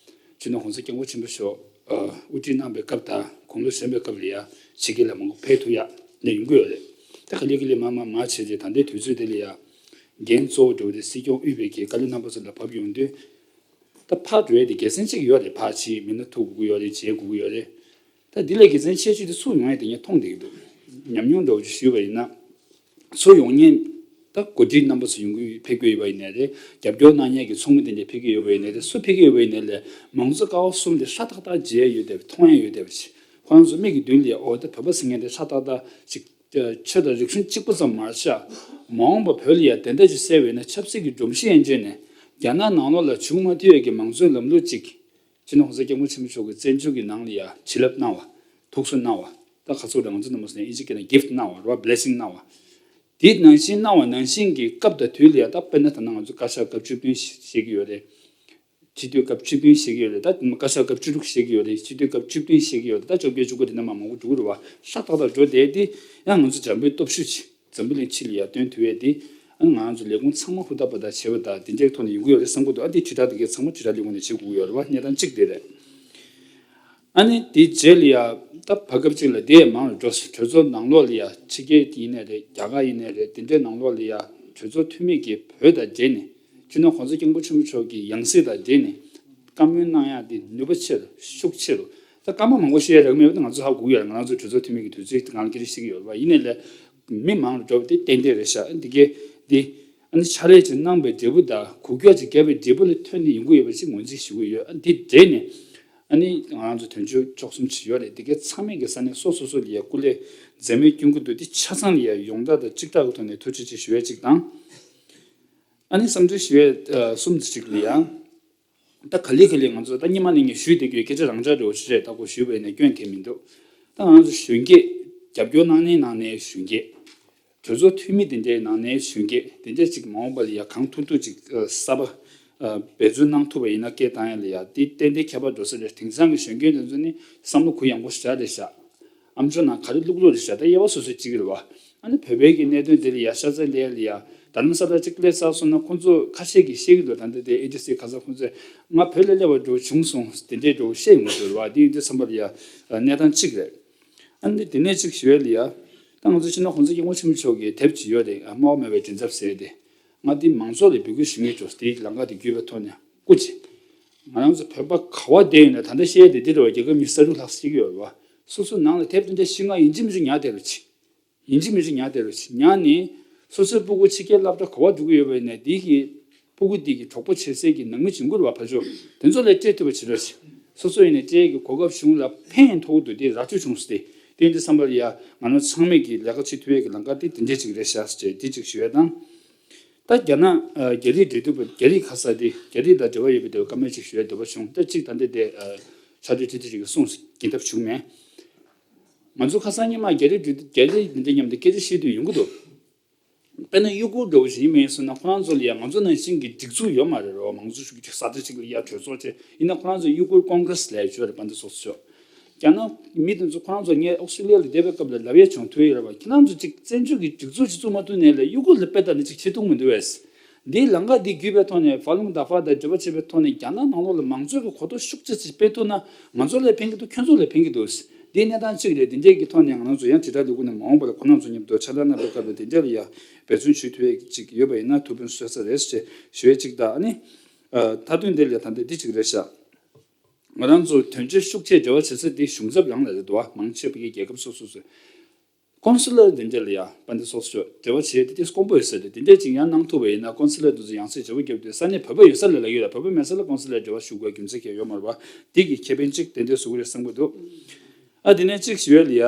སྤྱི་ནོར་༸གོང་ས་༸སྐྱབས་མགོན་ཆེན་པོ་མཆོག་ཨ་དབུ་ཁྲིད་གནང་བའི་སྐབས་དང་དགུང་ལོ་གཞོན་པའི་སྐབས་ལ་ཡ་ཕྱི་རྒྱལ་ལ་མང་པོ་ཕེབས་ཐུབ་ཡ་ནས་ཡོང་གི་ཡོད་རེད། ད་ག་ལེ་ག་ལེ་མར་མར་མར་བྱས་རྗེས་ད་ལྟའི་དུས་ཚོད་དེ་ལ་ཡ་འགན་གཙོ་བོ་འགྲོ་བ་དེ་སྲིད་སྐྱོང་དབུས་པའི་གི་བཀའ་བློན་རྣམ་པ་ཚོ་ལ་བབས་ཡོང་དུས། ད་ཕར་འགྲོ་ཡས་དེ་དགེ་མཚན་གཅིག་ཡོད་རེད། ཕར་ཕྱིན་མི་སྣ་ཐུག་དགོས་ཀྱི་ཡོད་རེད། མཇལ་དགོས་ཀྱི་ཡོད་རེད། ད་འདི་ལས་དགེ་མཚན་ཆེ་ཤོས་དེ་ཚུར་ཡོང་ཡས་དེ་ངས་མཐོང་བསྡད་ཀྱི་འདུག་ཉམས་མྱོང་འདྲ་བོ་ཅིག་ཞུས་པ་ཡིན་ན། ཚུར་ཡོང་མཁན་ད་འགོ་ཁྲིད་རྣམ་པ་ཚོ་ཡོང་གི་ཕེབས་ཀྱི་ཡོད་པ་ཡིན་ནའི་རེད། རྒྱབ་སྐྱོར་གནང་མཁན་གྱི་ཚོགས་མི་དེ་འདྲ་ཕེབས་ཀྱི་ཡོད་པ་ཡིན་ནའི་རེད། སུ་ཕེབས་ཀྱི་ཡོད་པ་ཡིན་ནའི་ལས་མང་གཙོ་ཀ་བ་གསུམ་དེ་ཧྲ་ཏག་ཏག་མཇལ་ཡས་ཡོད་བསྡད་པ། མཐོང་ཡས་ཡོད་བསྡད་པ་ཞིག་ཁོ་རང་ཚོ་མིག་གི་མདུན་ལ་ཡ་འོ་ད་བོད་པ་ཟེར་མཁན་དེ་ཧྲ་ཏག་ཏག་ཅིག་ཆོས་དང་རིག་གཞུང་གཅིག་པ་ཙམ་མ་ཟད། མ་འོངས་པ་བོད་ལ་ཡ་དེ་འདྲ་ཅིག་གསལ་བས་ན་ཆབ་སྲིད་ཀྱི་སྒྲོམ་གཞི་ཡན་ཆད་ནས་རྒྱ་ནག་ནང་ལོགས་ལ་བྱུང་མ་ཐུབ་ཡས་ཀྱི་མང་གཙོའི་ལམ་ལུགས་ཅིག་སྤྱི་ནོར་གོང་ས་སྐྱབས་མགོན་ཆེན་པོ་མཆོག་གིས་བཙན་བྱོལ་གྱི་ནང་ལ་ཡ་བྱིན་རླབས་གནང་བ། ཐུགས་གསོ་གནང་བ། ད་ཁ་ཚུགས་ལ་ང་ཚོ་རྣམ་པ་ཚོ་ནས་ཨིན་ཇི་སྐད་ནས་གིཕ་ཊི་གནང་བ་རེད་བ། བྷི་ལེ་སིང་གནང་བ། དེ་ནང་བཞིན་གནང་བ་ནང་བཞིན་གྱི་སྐབས་དང་དུས་ལ་ཡ། ད་དཔེར་ན་ད་ནང་ང་ཚོ་བཀའ་ཤག་སྐབས་བཅུ་བདུན་བཞེས་ཀྱི་ཡོད་རེད། སྤྱི་འཐུས་སྐབས་བཅུ་བདུན་བཞེས་ཀྱི་ཡོད་རེད། ད་བཀའ་ཤག་སྐབས་བཅུ་དྲུག་བཞེས་ཀྱི་ཡོད་རེད། སྤྱི་འཐུས་སྐབས་བཅུ་བདུན་བཞེས་ཀྱི་ཡོད་རེད། ད་བཅོ་བརྒྱད་བཅུ་དགུ་དེ་འདྲ་མ་མང་པོ་འགྲོ་གི་རེད་བ། ཧྲ་ཏག་ཏག་འགྲོ་བསྡད་དེ། ཡང་ང་ཚོ་འཇམ་པོའི་སྟོབས་ཤུགས་ཅིག་འཛམ་བུ་གླིང་སྤྱི་ལ་ཡར་སྟོན་ཐུབ་ཡས་དེ། ཨ་ང་ཚོ་ལས་ཁུངས་ཚང་མ་ཧུར་ཐག་པ་ཐག་བྱས་པ་དང་དེ་འདྲའི་ཐོག་ནས་ཡོང་གི་ཡོད་རེད་བསམ་གྱི་འདུག་ཨ་དེ་དྲིལ་བསྒྲགས་དེ་གའི་ཚང་མ་དྲིལ་བསྒྲགས་ལས་ཁུངས་ནས་བྱེད་དགོས་ཀྱི་ཡོད་རེད་བ། གནས་སྟངས་གཅིག་དེ་རེད། ཨ་ནི་དེའི་རྗེས་ལ་ཡ། ད་བར་སྐབས་གཅིག་ལ་དེ་ཡང་མང་རུ་འགྲོ་སོང་། གྲོས་ཚོགས་ནང་ལོགས་ལ་ཡ་ཕྱི་རྒྱལ་ཡིན་ནའི་རེད། རྒྱ་གར་ཡིན་ནའི་རེད། དེ་འདྲའི་ནང་ལོགས་ལ་ཡ་གྲོས་ཚོགས་འཐུས་མི་གིས་བོད་དང་འབྲེལ་ནས། སྤྱི་ནོར་གོང་ས་སྐྱབས་མགོན་ཆེན་པོ་མཆོག་གི་ཡང་སྲིད་དང་འབྲེལ་ནས་བཀའ་མོལ་གནང་ཡག་དེ་ནུས་པ་ཆེ་རུ་ཤུགས་ཆེ་རུ། ད་སྐར་མ་མང་པོ་བཤད་ཡག་རག་མེད་པ་དེ་ང་ཚོ་ཧ་གོ་གི་ཡོད་རེད། ང་རང་ཚོ་གྲོས་ཚོགས་འཐུས་མི་གི་དུས་ཚོད་དེ་སྒང་ལ་སྐད་ཆ་བཤད་ཀྱི་ཡོད་རེད་བ། ཡིན་ནའི་ལས་མི་མང་རུ་འགྲོ་བ་དེ་ཏན་ཏན་རེད་ཤག་འདི་གས་འདི་ཨ་ནི་ཕྱག་ལས་ཅིག་གནང་བའི་འབྲས་བུ་དང་གུག་རྒྱག་ཅིག་བརྒྱབ་པའི་འབྲས་བུ་ལ་ཐོན་ནས་ཡོང་གི་ཡོད་པ་ཞིག་ངོས་འཛིན་ཞུ་གི་ཡོད། ཨ་འདི་འབྲེལ་ནས། ཨ་ནི་ང་རང་ཚོ་དོན་གཅོད་བཅུ་གསུམ་ཅིག་ཡོད་རེད། དེ་གའི་ཚང་མས་ཀྱི་ས་གནས་སོ་སོ་སོ་ལ་ཡ་སྐུ་ལས་མཛད་མོལ་སྐྱོན་གྱི་འདུག་དེ་ཆ་ཚང་ལ་ཡ་ཡོངས་བསྒྲགས་དང་གཅིག་གྲགས་ཀྱི་ཐོག་ནས་ཐུགས་རྗེ་ཆེ་ཞུ་ཡས་གཅིག་དང་། ཨ་ནི་བསམ་ཚུལ་ཞུ་ཡས་ཨ་གསུམ་ཅིག་ལ་ཡ། ད་ག་ལེ་ག་ལེ་ང་ཚོ་ད་སྔོན་མ་ནས་ངས་ཞུས་བསྡད་ཀྱི་ཡོད། སྐད་ཆ་རང་འཇགས་འདྲ་བོ་ཞིག་རེད། ད་ཁོ་ཞུས་པ་ཡིན་ན་སྐྱོན་གང་ཡང་མི་འདུག་ད་ང་ཚོ་གཞོན་སྐྱེས་རྒྱབ་སྐྱོར་གནང་མཁན་ནང་ནས་གཞོན་སྐྱེས། གྲོས་ཚོགས་འཐུས་མི་དེ་འདྲའི་ནང་ནས་གཞོན་སྐྱེས་དེ་འདྲ་ཅིག་མ་འོངས་པ་ལ་ཡ་གང་ཐུབ་ཐུབ་ཅིག་ཨ་གསར་པ་ཨ་འབད་བརྩོན་གནང་ཐུབ་པ་ཡིན་ན་སྐད་བཏང་ཡ་ལ་ཡ་དེ་ཏན་ཏན་ཁྱད་པར་འགྲོ་ས་རེད། དེང་སང་གི་གཞོན་སྐྱེས་དེ་ཚོ་ནི་བསམ་བློ་གུ་ཡངས་པོ་ཞེ་དྲག་རེད་ཤག་ཨམ་ཅོག་ནང་ག་རེ་བླུག་བླུག་རེད་ཤག་ད་དབྱེ་བ་སོ་སོས་གཅིག་རེད་བ། ཨ་ནི་བོད་པའི་གི་གནད་དོན་དེ་ལ་ཡ་ཤ་ཚ་ལས་ལ་ཡ་རྡ་རམ་ས་ལ་གཅིག་སླེབས་ཚར་སོང་ན་ཁོང་ཚོ་ཁ་ཤས་ཀྱིས་བཤད་ཀྱི་འདུག་ད་ལྟ་དེ་ཨེ་ཌི་སི་ཁ་ས་ཁོང་ཚོས་ང་བོད་ལ་སླེབས་པ་འགྲོ་བྱུང་སོང་དེ་འདྲའི་འགྲོ་བཤད་ཡོང་གི་འདུག་རེད་བ། དེ་ཡིན་དུས་ཙམ་པ་ལ་ཡ་གནས་སྟངས་གཅིག་རེད། ཨ་ནི་དེ་ནས་གཅིག་ཞུ་ཡ་ལ་ཡ། ད་ང་ཚོ་སྤྱི་ནོར་གོང་ས་སྐྱབས་མགོན་ཆེན་པོ་མཆོག་གི་དེབ་ཅིག་ཡོད་རེད། ཨ་སྨྲ་བ་མེད་པའི་མགྲིན་ཚབ་ཟེར་ཏེ། ང་འདི་མང་ཚོགས་ལ་འབོད་སྐུལ་ཞུ་ངེས་འགྲོ། དེའི་ལམ་ཁ་དེ་བརྒྱུད་པའི་ཐོག་ནས་སྐུ་མཁྱེན། ང་རང་ཚོ་བོད་པ་ག་བ་བསྡད་ཡོད་ན་ད་ལྟ་བཤད་ཡ་དེ་འདི་རེད་བ། རྒྱལ་ཁབ་མི་ས་རུ་ལྷག་ཅིག་ཡོད་རེད་བ། སོ་སོ་ནང་ལ་དེབ་དེ་འདྲ་ཤེས་ང་ཡིན་གཅིག་མིན་གཅིག་ཉར་བསྡད་རོགས་གྱིས། ཡིན་གཅིག་མིན་གཅིག་ཉར་བསྡད་རོགས་གྱིས། ཉར་ནས་སོ་སོའི་སྤུ་གུ་ཕྱི་རྒྱལ་སློབ་གྲྭ་ག་བ་འགྲོ་གི་ཡོད་པ་ཡིན་ནའི་དེ་གི་སྤུ་གུ་དེ་གི་གྲོགས་པོ་བྱེད་སའི་གི་ནང་མི་བྱུང་གི་རེད་བ། ཕར་ཕྱོགས་དེ་ཚོ་ལ་སྤྲད་ཐུབ་པ་བྱེད་རོགས་གྱིས། སོ་སོ་ཡིན་ནའི་སྤྲད་ཀྱི་གོ་སྐབས་བྱུང་ལ་ཕན་ཐོགས་འདུག་དེ་ར་སྤྲོད་བྱུང་སོང་སྟེ། དེ་ཡིན་དུས་ཙམ་པ་ལ་ཡ་ང་རང་ཚང་མས་ཀྱི་ལས་ཀ་བྱེད་ཐུབ་ཡས་ཀྱི་ལམ་ཁ་དེ་དེ་འདྲས་ཅིག་རེད་ཤག་ཟེར་དེ་ཅིག་ཞུ་ཡས་དང་། ད་རྒྱ་ནག་ཨ་རྒྱ་རིགས་འབྲེལ་མཐུད་པ་རྒྱ་རིགས་ཁ་ས་དེ་རྒྱ་རིགས་དང་འབྲེལ་བ་ཡོད་པའི་དེ་བཀའ་མོལ་ཅིག་ཞུ་ཡས་འདོད་པ་བྱུང་། ད་གཅིག་ད་འདི་དེ་ཨ་ཕྱག་སྦྲེལ་ཁྲི་ཐེ་ཅིག་གིས་གསུངས་སོང་། འགན་ཐབས་བྱུང་མེད། ང་ཚོ་ཁ་སང་སྔོན་མ་རྒྱ་རིགས་འབྲེལ་མཐུད་རྒྱ་རིགས་འདི་འདྲ་མཉམ་དུ་སྐད་ཆ་བཤད་དུས་ཡོང་གི་འདུག་དཔེར་ན་གཡུ་གུར་འདྲ་བོ་ཞིག་ཡིན་མིན་སོང་ན་ཁོ་རང་ཚོ་ལ་ཡ་ང་ཚོ་ནང་བཞིན་གྱི་སྒྲིག་འཛུགས་ཡོད་མ་རེད་རོ། མང་གཙོ་ཤུགས་ཀྱི་ས་ཆ་གཅིག་ལ་ཡ་གྲོས་ཚོགས་བྱས་ཡིན་ན་ཁོ་རང་ཚོ་གཡུ་གུར་ཀོང་གྷི་རེ་སི་ལབ་ཡ་ཅིག་ཡོད་རེད། དཔལ་ལྡན་ཚོགས་གཙོ་མཆོག་རྒྱ་ནག་མི་དེ་ཚོ་ཁོ་རང་ཚོ་ངས་ཨོ་སི་ཀྲི་ལི་ཡ་ལ་བསྡད་པའི་སྐབས་ལ་ལབ་ཡ་བྱུང་། ཐུག་ཡོད་རེད་བ། ཁྱེད་རང་ཚོ་གཅིག་བཙན་བྱོལ་གྱི་སྒྲིག་འཛུགས་ཅིག་བཙུགས་མ་ཐུབ་ནའི་ལས་གཡུ་གུར་ལ་དཔེ་ལྟ་ནས་ཅིག་བྱེད་ཐུབ་མི་འདུག་བས། འདིའི་ལམ་ཁ་འདི་བརྒྱུད་པའི་ཐོག་ནས་ཧྥ་ལུང་ཏཱ་ཧྥ་དང་འབྲེལ་བ་བྱེད་པའི་ཐོག་ནས་རྒྱ་ནག་ནང་ལོགས་ལ་མང་གཙོའི་གི་གོ་རྟོགས་ཤུགས་ཆེ་ཅིག་སྤེལ་ཐུབ་ན་ང་ཚོ་ལ་ཕན་གྱི་འདུག་ཁྱོད་ཚོ་ལ་ཕན་གྱི་འདུག་འདིའི་གནས་སྟངས་གཅིག་རེད། འདི་འདྲའི་གི་ཐོག་ནས་ང་རང་ཚོ་ཡང་དྲིལ་བསྒྲགས་ལས་ཁུངས་ནས་མ་འོངས་པ་ལ་ཁོ་རང་ཚོ་མཉམ་དུ་ཕྱག་ལས་གནང་པའི་སྐབས་ལ་འདི་འདྲ་ལ་ཡ་འབད་བརྩོན་ཞུ་ཐུབ་ཡས་ཅིག་ཡོད་པ་ཡིན་ན་ཐུགས་ཕན་གསོས་ས་རེད་ཅེས་ཞུ་ཡས་ཅིག་དང་། ཨ་ནི་ཨ་མཐའ་དོན་འདི་ལ་ད་ལྟ་འདི་གཅིག་རེད་ཤག་ང་རང་ཚོ་དོན་གཅོད་ཤུགས་ཆེ་འབྲེལ་བ་བྱེད་ས་འདི་གཞུང་ཚབ་རང་ལ་རེད་འདུག་བ། མང་ཆེ་བ་གི་རྒྱལ་ཁབ་སོ་སོ་སོ། ཀོན་སུ་ལར་དེ་འདྲ་ལ་ཡ་དཔལ་ལྡན་ཚོགས་གཙོ་འབྲེལ་བ་བྱེད་དེ་དེ་དཀོན་པོ་ཡོད་ས་རེད། དེ་འདྲ་ཅིག་ཡང་གནང་ཐུབ་པ་ཡིན་ན་ཀོན་སུ་ལར་དེ་ཚོ་ཡང་སེ་འབྲེལ་བ་རྒྱབ་དུས་ས་གནས་བོད་པ་ཡོད་ས་ལ་ལབ་ཡོད་ལ། བོད་པ་མེད་ས་ལ་ཀོན་སུ་ལར་འབྲེལ་བ་ཞུ་དགོས་རྒྱུ་མཚན་གང་ཡང་ཡོད་མ་རེད་བ། དེ་གི་ཁེ་ཕན་གཅིག་དེ་འདྲ་བཟོ་གི་རེད་བསམ་གི་འདུག་ཨ་དེ་ནས་གཅིག་ཞུ་ཡ་ལ་ཡ་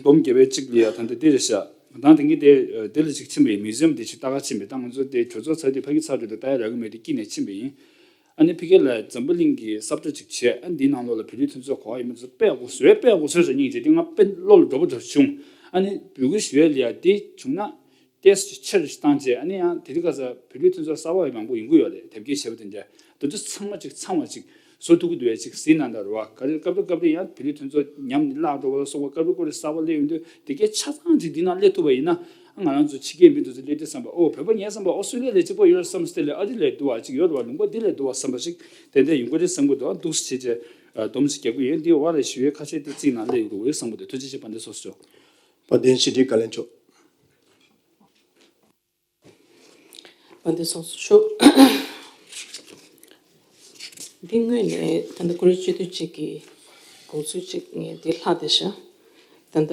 འབུམ་བརྒྱད་པའི་གཅིག་ལ་ཡ་ད་ལྟ་དེ་རེད་ཤག་དང་དེང་གི་དེ་དེ་ལ་གཅིག་ཕྱིན་པ་ཡིན། མིའུ་ཛི་ཡམ་དེ་ཅིག་ལྟ་ག་ཕྱིན་པ་ཡིན། ད་ང་ཚོ་དེ་གྲོས་ཚོགས་ཚར་དུས་ཕ་གི་ཚར་འགྲོ་དུས་ལྟ་ཡ་རག་གི་མེད་དུས་སྐྱིད་ནས་ཕྱིན་པ་ཡིན། ཨ་ནི་ཕ་གི་ལ་འཛམ་བུ་གླིང་གི་ས་བཀྲ་ཅིག་བྱས། ཨ་འདིའི་ནང་ལོགས་ལ་བོད་རིགས་མཐུན་ཚོགས་ག་བ་ཡིན་མིན་ཚོ་དཔེ་ཡག་པོ་བཟོས། དཔེ་ཡག་པོ་བཟོས་ཟེར་སྙིང་རྗེ་དེ་ང་དཔེ་བློ་ལ་འགྲོ་པོ་འགྲོ་བྱུང་། ཨ་ནི་འབོད་སྐུལ་ཞུ་ཡ་ལ་ཡ་དེ་བྱུང་ན་ཏོག་ཙམ་ཆེ་རུ་ཞིག་བཏང་རྗེས། ཨ་ནི་ཡང་དེ་རིང་ཁ་སང་བོད་རིགས་མཐུན་ཚོགས་གསར་པ་མང་པོ་ཡོང་གི་ཡོད་རེད། དེབ་སྐྱེལ་བྱས་པ་དེ་འདྲ་དེ་ཚོ་ཚང་མ་ཅིག་ཚང་བ་ཅིག་བཟོ་ཐུབ་ཀྱི་འདུག་བས་ཅིག་གཟིགས་གནང་དང་རེད་བ། ག་རེ་སྐབས་རེ་སྐབས་རེ་ཡང་བོད་རིགས་མཐུན་ཚོགས་ཉམས་ནས་བརླག་འགྲོ་བ་ལ་སོགས་པ་སྐབས་རེ་སྐབས་རེ་གསར་པ་སླེབས་ཡོང་དུས་དེ་གའི་ཆ་ཚང་ཅིག་འདི་ནང་སླེབས་ཐུབ་པ་ཡིན་ན། ང་རང་ཚོ་ཕྱི་རྒྱལ་མི་དེ་ཚོ་སླེབས་དུས་བསམ་པ། ཨོ་བོད་པ་ངའི་བསམ་པ་ཨོ་སི་ཀྲི་ལི་ཡ་ལ་གཅིག་པོ་ཡོད་བསམ་སྟེ་ལས་ཨ་རི་ལ་འདུག་བ་ཅིག་ཡོད་རེད་བ། ལུང་པ་འདི་ལ་འདུག་བ་བསམ་པ་ཞིག་ཏན་ཏན་ཡོང་གི་རེད་བསམ་གི་འདུག་འདུག་སེ་བྱས་བྱས་སྡོམ་ཅིག་རྒྱག་གི་ཡིན། འདི་བར་ལ་ཞུ་ཡས་ཁ་ཤས་དེ་རྩིས་ནང་སླེབས་ཡོང་གི་རེད་བསམ་གི་འདུག་ཐུགས་རྗེ་ཆེ། དཔལ་ལྡན་ཚོགས་གཙོ། དཔལ་ལྡན་ཞི་བདེའི་བཀའ་བློན་མཆོག་དཔལ་ལྡན་ཚོགས་གཙོ་མཆོག་དེ་སྔོན་ནས་ད་ལྟ་ཀུ་རེ་སྤྱི་འཐུས་གཅིག་གི་དགོངས་ཚུལ་གཅིག་ངས་འདི་ལྷག་བསྡད་ཤག་ད་ལྟ་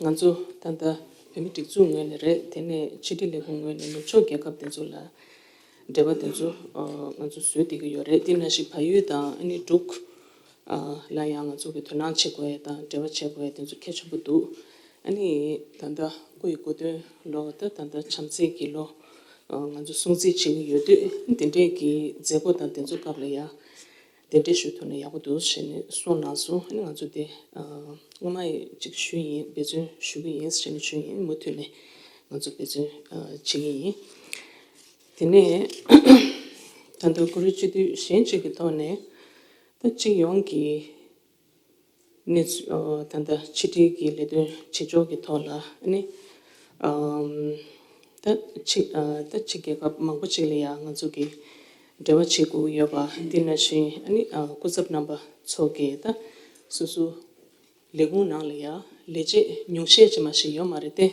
ཨམ་ང་ཚོ་ད་ལྟ་བོད་མི་སྒྲིག་འཛུགས་ངོས་ནས་རེད། དེ་ནས་ཕྱི་དྲིལ་ལས་ཁུངས་ངོས་ནས་ནུབ་ཕྱོགས་རྒྱལ་ཁབ་དེ་ཚོ་ལ་འབྲེལ་བ་དེ་ཚོ་ཨ་ང་ཚོ་བཟོས་བསྡད་ཀྱི་ཡོད་རེད། དེ་ནང་བཞིན་བལ་ཡུལ་དང་ཨ་ནི་འབྲུག་ཨ་ལ་ཡང་ང་ཚོ་གི་དོ་སྣང་བྱེད་དགོས་ཡ་དང་འབྲེལ་བ་བྱེད་དགོས་ཡ་དེ་ཚོ་གལ་ཆེན་པོ་འདུག་ཨ་ནི་ད་ལྟ་སྐུ་ཡི་གོ་སྟོན་ལོ་ད་ད་ལྟ་བྱམས་བརྩེ་གི་ལོ་ཨ་ང་ཚོ་སྲུང་བརྩི་བྱེད་ཀྱི་ཡོད་དུས་དེ་འདྲས་ཀྱི་མཛད་སྒོ་དང་དེ་ཚོ་སྐབས་ལ་ཡ། དེ་འདྲས་ཞུ་ཐུབ་ན་ཡག་པོ་འདུག་ཟེར་ནས་གསུངས་གནང་སོང་། ཨ་ནི་ང་ཚོ་དེ་ཨ་སྔོན་མ་ཡི་ཅིག་ཞུས་ཡིན། འབད་བརྩོན་ཞུ་གི་ཡིན་ཟེར་ནས་ཞུས་ཡིན། མུ་མཐུད་ནས་ང་ཚོ་འབད་བརྩོན་ཨ་བྱེད་ཀྱི་ཡིན། དེ་ནས་ད་ལྟ་ཀུ་རེ་སྤྱི་འཐུས་གཞན་གཅིག་གི་ཐོག་ནས་ད་སྤྱི་ཡོངས་ཀྱི་གནས་ཚུལ་ད་ལྟ་ཕྱི་དྲིལ་གྱི་ལས་དོན་བྱེད་ཕྱོགས་ཀྱི་ཐོག་ལ་ཨ་ནི་ཨམ་ད་ཕྱི་ཨ་ད་ཕྱི་རྒྱལ་ཁབ་མང་པོ་ཅིག་ལ་ཡང་ང་ཚོ་གི་འབྲེལ་བ་བྱེད་དགོས་ཡོད་པ་འདི་ནང་བཞིན་ཨ་ནི་ཨ་སྐུ་ཚབ་རྣམ་པ་ཚོ་གིས་ད་སོ་སོ་ལས་ཁུངས་ནང་ལ་ཡང་ལས་བྱེད་ཉུང་ཤས་ཅིག་མ་ཞིག་ཡོད་མ་རེད་དེ།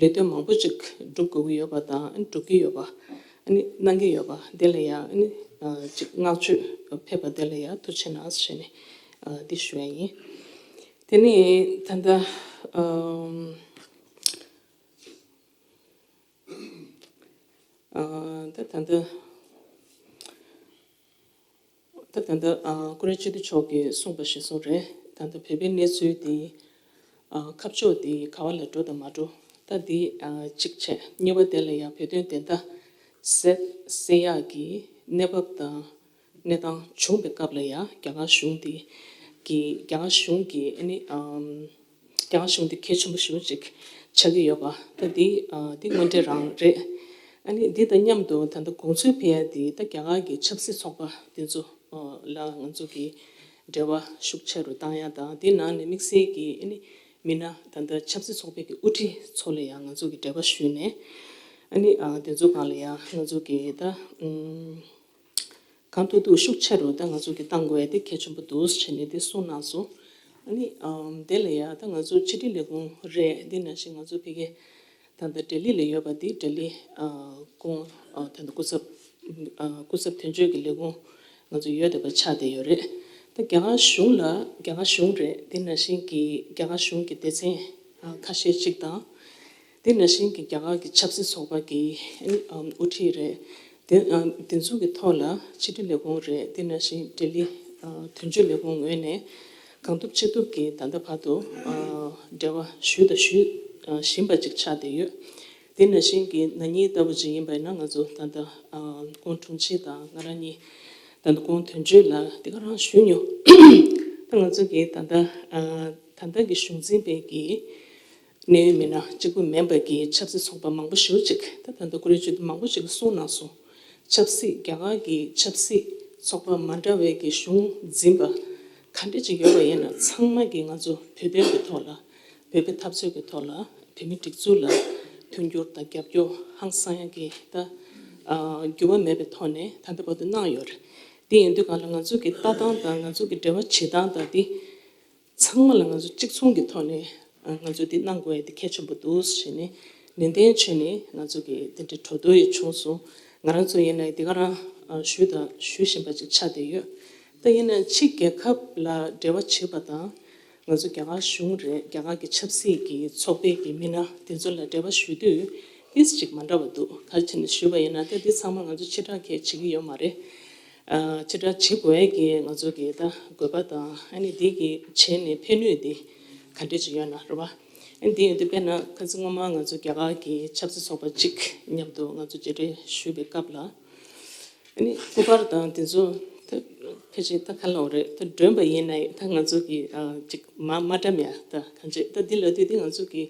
ལས་དོན་མང་པོ་ཅིག་སྒྲུབ་དགོས་ཀྱི་ཡོད་པ་དང་སྒྲུབ་ཀྱི་ཡོད་པ་ཨ་ནི་གནང་གི་ཡོད་པ་འདི་ལ་ཡང་ཨ་ནི་ཨ་ཅིག་བསྔགས་བརྗོད་ཕེབས་པ་འདི་ལ་ཡང་ཐུགས་རྗེ་གནང་ཞེས་ནས་ཨ་འདི་ཞུ་ཡ་ཡིན། དེ་ནས་ད་ལྟ་ཨམ་ཨ་ད་ད་ལྟ་ད་ད་ལྟ་ཨ་ཀུ་རེ་སྤྱི་འཐུས་མཆོག་གིས་གསུངས་པ་གཞིར་བཟུང་རེད། ད་ལྟ་བོད་པའི་གནས་ཚུལ་དེ་ཨ་ཁ་ཕྱོགས་དེ་ག་བ་ལ་འགྲོ་དང་མ་འགྲོ་ད་འདི་ཨ་གཅིག་བྱས། གཉིས་པ་དེ་ལ་ཡང་བོད་དོན་བདེན་མཐའ་གསལ་གསལ་ཡག་གི་གནས་བབ་དང་གནས་སྟངས་བྱུང་པའི་སྐབས་ལ་ཡང་རྒྱ་གར་གཞུང་དེ་གི་རྒྱ་གར་གཞུང་གི་ཨ་ནི་ཨམ་རྒྱ་གར་གཞུང་དེ་གལ་ཆེན་པོ་ཞེ་པོ་ཅིག་ཆགས་ཀྱི་ཡོད་པ་ད་འདི་ཨ་འདི་དངོས་འབྲེལ་རང་རེད། ཨ་ནི་འདི་དང་མཉམ་དུ་ད་ལྟ་དགོངས་ཚུལ་ཕུལ་ཡ་དེ་ད་རྒྱ་གར་གྱི་ཆབ་སྲིད་ཚོགས་པ་དེ་ཚོ་ཨ་ལ་ང་ཚོ་གི་འབྲེལ་བ་ཤུགས་ཆེ་རུ་བཏང་ཡ་དང་དེ་ནང་ནས་དམིགས་བསལ་གྱི་ཨ་ནི་མི་སྣ་ད་ལྟ་ཆབ་སྲིད་ཚོགས་པའི་གི་དབུ་ཁྲིད་ཚོ་ལ་ཡང་ང་ཚོ་གི་འབྲེལ་བ་ཞུས་ནས་ཨ་ནི་ཨ་དེ་ཚོ་སྒང་ལ་ཡང་ང་ཚོ་གི་ད་ཨམ། གང་ཐུབ་ཐུབ་ཤུགས་ཆེ་རུ་ད་ང་ཚོ་གི་གཏང་དགོས་ཡ་དེ་གལ་ཆེན་པོ་འདུག་ཟེར་ནས་དེ་གསུངས་གནང་སོང་། ཨ་ནི་ཨམ་དེ་ལ་ཡ་ད་ང་ཚོ་ཕྱི་དྲིལ་ལས་ཁུངས་རེད། དེ་ནང་བཞིན་ང་ཚོ་ཕ་གི་ད་ལྟ་ལྡི་ལི་ལ་ཡོད་པ་དེ་ལྡི་ལི་ཨ་ཁོང་ཨ་ད་ལྟ་སྐུ་ཚབ་ཨ་སྐུ་ཚབ་དོན་གཅོད་ཀྱི་ལས་ཁུངས་ང་ཚོ་ཡོད་བསྡད་པ་ཆགས་བསྡད་ཡོད་རེད། ད་རྒྱ་གར་གཞུང་ལ་རྒྱ་གར་གཞུང་རེད། དེ་ནང་བཞིན་གྱི་རྒྱ་གར་གཞུང་གི་སྡེ་ཚན་ཨ་ཁ་ཤས་ཅིག་དང་། དེ་ནང་བཞིན་གྱི་རྒྱ་གར་གྱི་ཆབ་སྲིད་ཚོགས་པ་གི་ཨམ་དབུ་ཁྲིད་རེད། དེ་ཨམ་དེ་ཚོ་གི་ཐོག་ལ་ཕྱི་དྲིལ་ལས་ཁུངས་རེད། དེ་ནང་བཞིན་ལྡི་ལི་ཨ་དོན་གཅོད་ལས་ཁུངས་ངོས་ནས་གང་ཐུབ་ཅི་ཐུབ་ཀྱིས་ད་ལྟ་བར་དུ་ཨ་འབྲེལ་བ་ཞུས་དང་ཞུ་ཨ་བཞིན་པ་ཅིག་ཆགས་བསྡད་ཡོད། དེ་ནང་བཞིན་གྱི་ན་ནིང་ལྟ་བུ་ཅིག་ཡིན་པ་ཡིན་ན་ང་ཚོ་ད་ལྟ་ཨ་ཁོང་དྲུང་ཆེ་དང་ང་རང་གཉིས་ད་ལྟ་ཁོང་དོན་གཅོད་ལ་དེ་ག་རང་ཞུས་མྱོང་། ད་ང་ཚོ་གི་ད་ལྟ་ཨ་ད་ལྟ་གི་གཞུང་འཛིན་པའི་གི་གནད་ཡོད་མི་སྣ་གཅིག་པུ་མིན་པ་གི་ཆབ་སྲིད་ཚོགས་པ་མང་པོ་ཞེ་པོ་ཅིག་ད་ད་ལྟ་ཀུ་རེ་སྤྱི་འཐུས་མང་པོ་ཅིག་གིས་གསུངས་གནང་སོང་། ཆབ་སྲིད་རྒྱ་གར་གྱི་ཆབ་སྲིད་ཚོགས་པ་མ་འདྲ་བའི་གི་གཞུང་འཛིན་པ་ག་འདྲ་ཅིག་ཡོད་པ་ཡིན་ན་ཚང་མ་གིས་ང་ཚོ་བོད་དོན་གྱི་ཐོག་ལ་བོད་པའི་འཐབ་རྩོད་ཀྱི་ཐོག་ལ་བོད་མི་སྒྲིག་འཛུགས་ལ་མཐུན་འགྱུར་དང་རྒྱབ་སྐྱོར་ཧང་སང་ཡག་གི་ད་ཨ་འགྱུར་བ་མེད་པའི་ཐོག་ནས་ད་ལྟ་བར་དུ་གནང་ཡོད་རེད། དེ་ཡིན་དུས་གང་ལ་ང་ཚོ་གི་ལྟ་སྟངས་དང་ང་ཚོ་གི་འབྲེལ་བ་བྱེད་སྟངས་དང་དེ། ཚང་མ་ལ་ང་ཚོ་གཅིག་མཚུངས་ཀྱི་ཐོག་ནས་ང་ཚོ་འདི་གནང་དགོས་ཡ་འདི་གལ་ཆེན་པོ་འདུག་ཟེར་ནས་ནན་ཏན་བྱས་ནས་ང་ཚོ་གི་འདི་འདྲའི་གྲོས་བསྡུར་ཡང་བྱུང་སོང་། ང་རང་ཚོ་ཡིན་ན་འདི་ག་རང་ཞུས་དང་ཞུ་བཞིན་པ་ཅིག་ཆགས་བསྡད་ཡོད། ད་ཡིན་ན་ཕྱི་རྒྱལ་ཁབ་ལ་འབྲེལ་བ་བྱེད་པ་དང་ང་ཚོ་རྒྱ་གར་གཞུང་རེད། རྒྱ་གར་གྱི་ཆབ་སྲིད་ཀྱི་ཚོགས་པའི་གི་མི་སྣ་དེ་ཚོ་ལ་འབྲེལ་བ་ཞུ་དུས་ཏིས་ཅིག་མ་འདྲ་བ་འདུག་ག་རེ་བྱས་ནས་ཞུས་པ་ཡིན་ན་ད་འདི་ཚང་མ་ང་ཚོ་ཕྱི་དྲགས་གས་བྱེད་ཀྱི་ཡོད་མ་རེད། ཨ་ཕྱི་དྲགས་བྱེད་དགོས་ཀྱི་ང་ཚོ་གི་ད་དགོས་པ་དང་ཨ་ནི་འདི་གི་བྱས་ནས་ཕན་ནུས་དེ་ག་འདྲས་ཅིག་ཡོད་ན་རེད་བ། ཨ་ནི་འདི་ཡོད་དུས་དཔེར་ན་ཁ་སང་སྔོན་མ་ང་ཚོ་རྒྱ་གར་གྱི་ཆབ་སྲིད་ཚོགས་པ་གཅིག་མཉམ་དུ་ང་ཚོ་མཇལ་འཕྲད་ཞུས་པའི་སྐབས་ལ་ཨ་ནི་སྐུ་པར་དང་དེ་ཚོ་ད་ཕལ་ཆེར་ད་ག་ལབ་དགོས་རེད། ད་མགྲོན་པ་ཡིན་ན་ད་ང་ཚོ་གི་ཨ་ཅིག་མ་མ་འདྲ་མེད་ད་གང་བྱེད་ད་འདི་ལབ་དུས་འདི་ང་ཚོ་གི་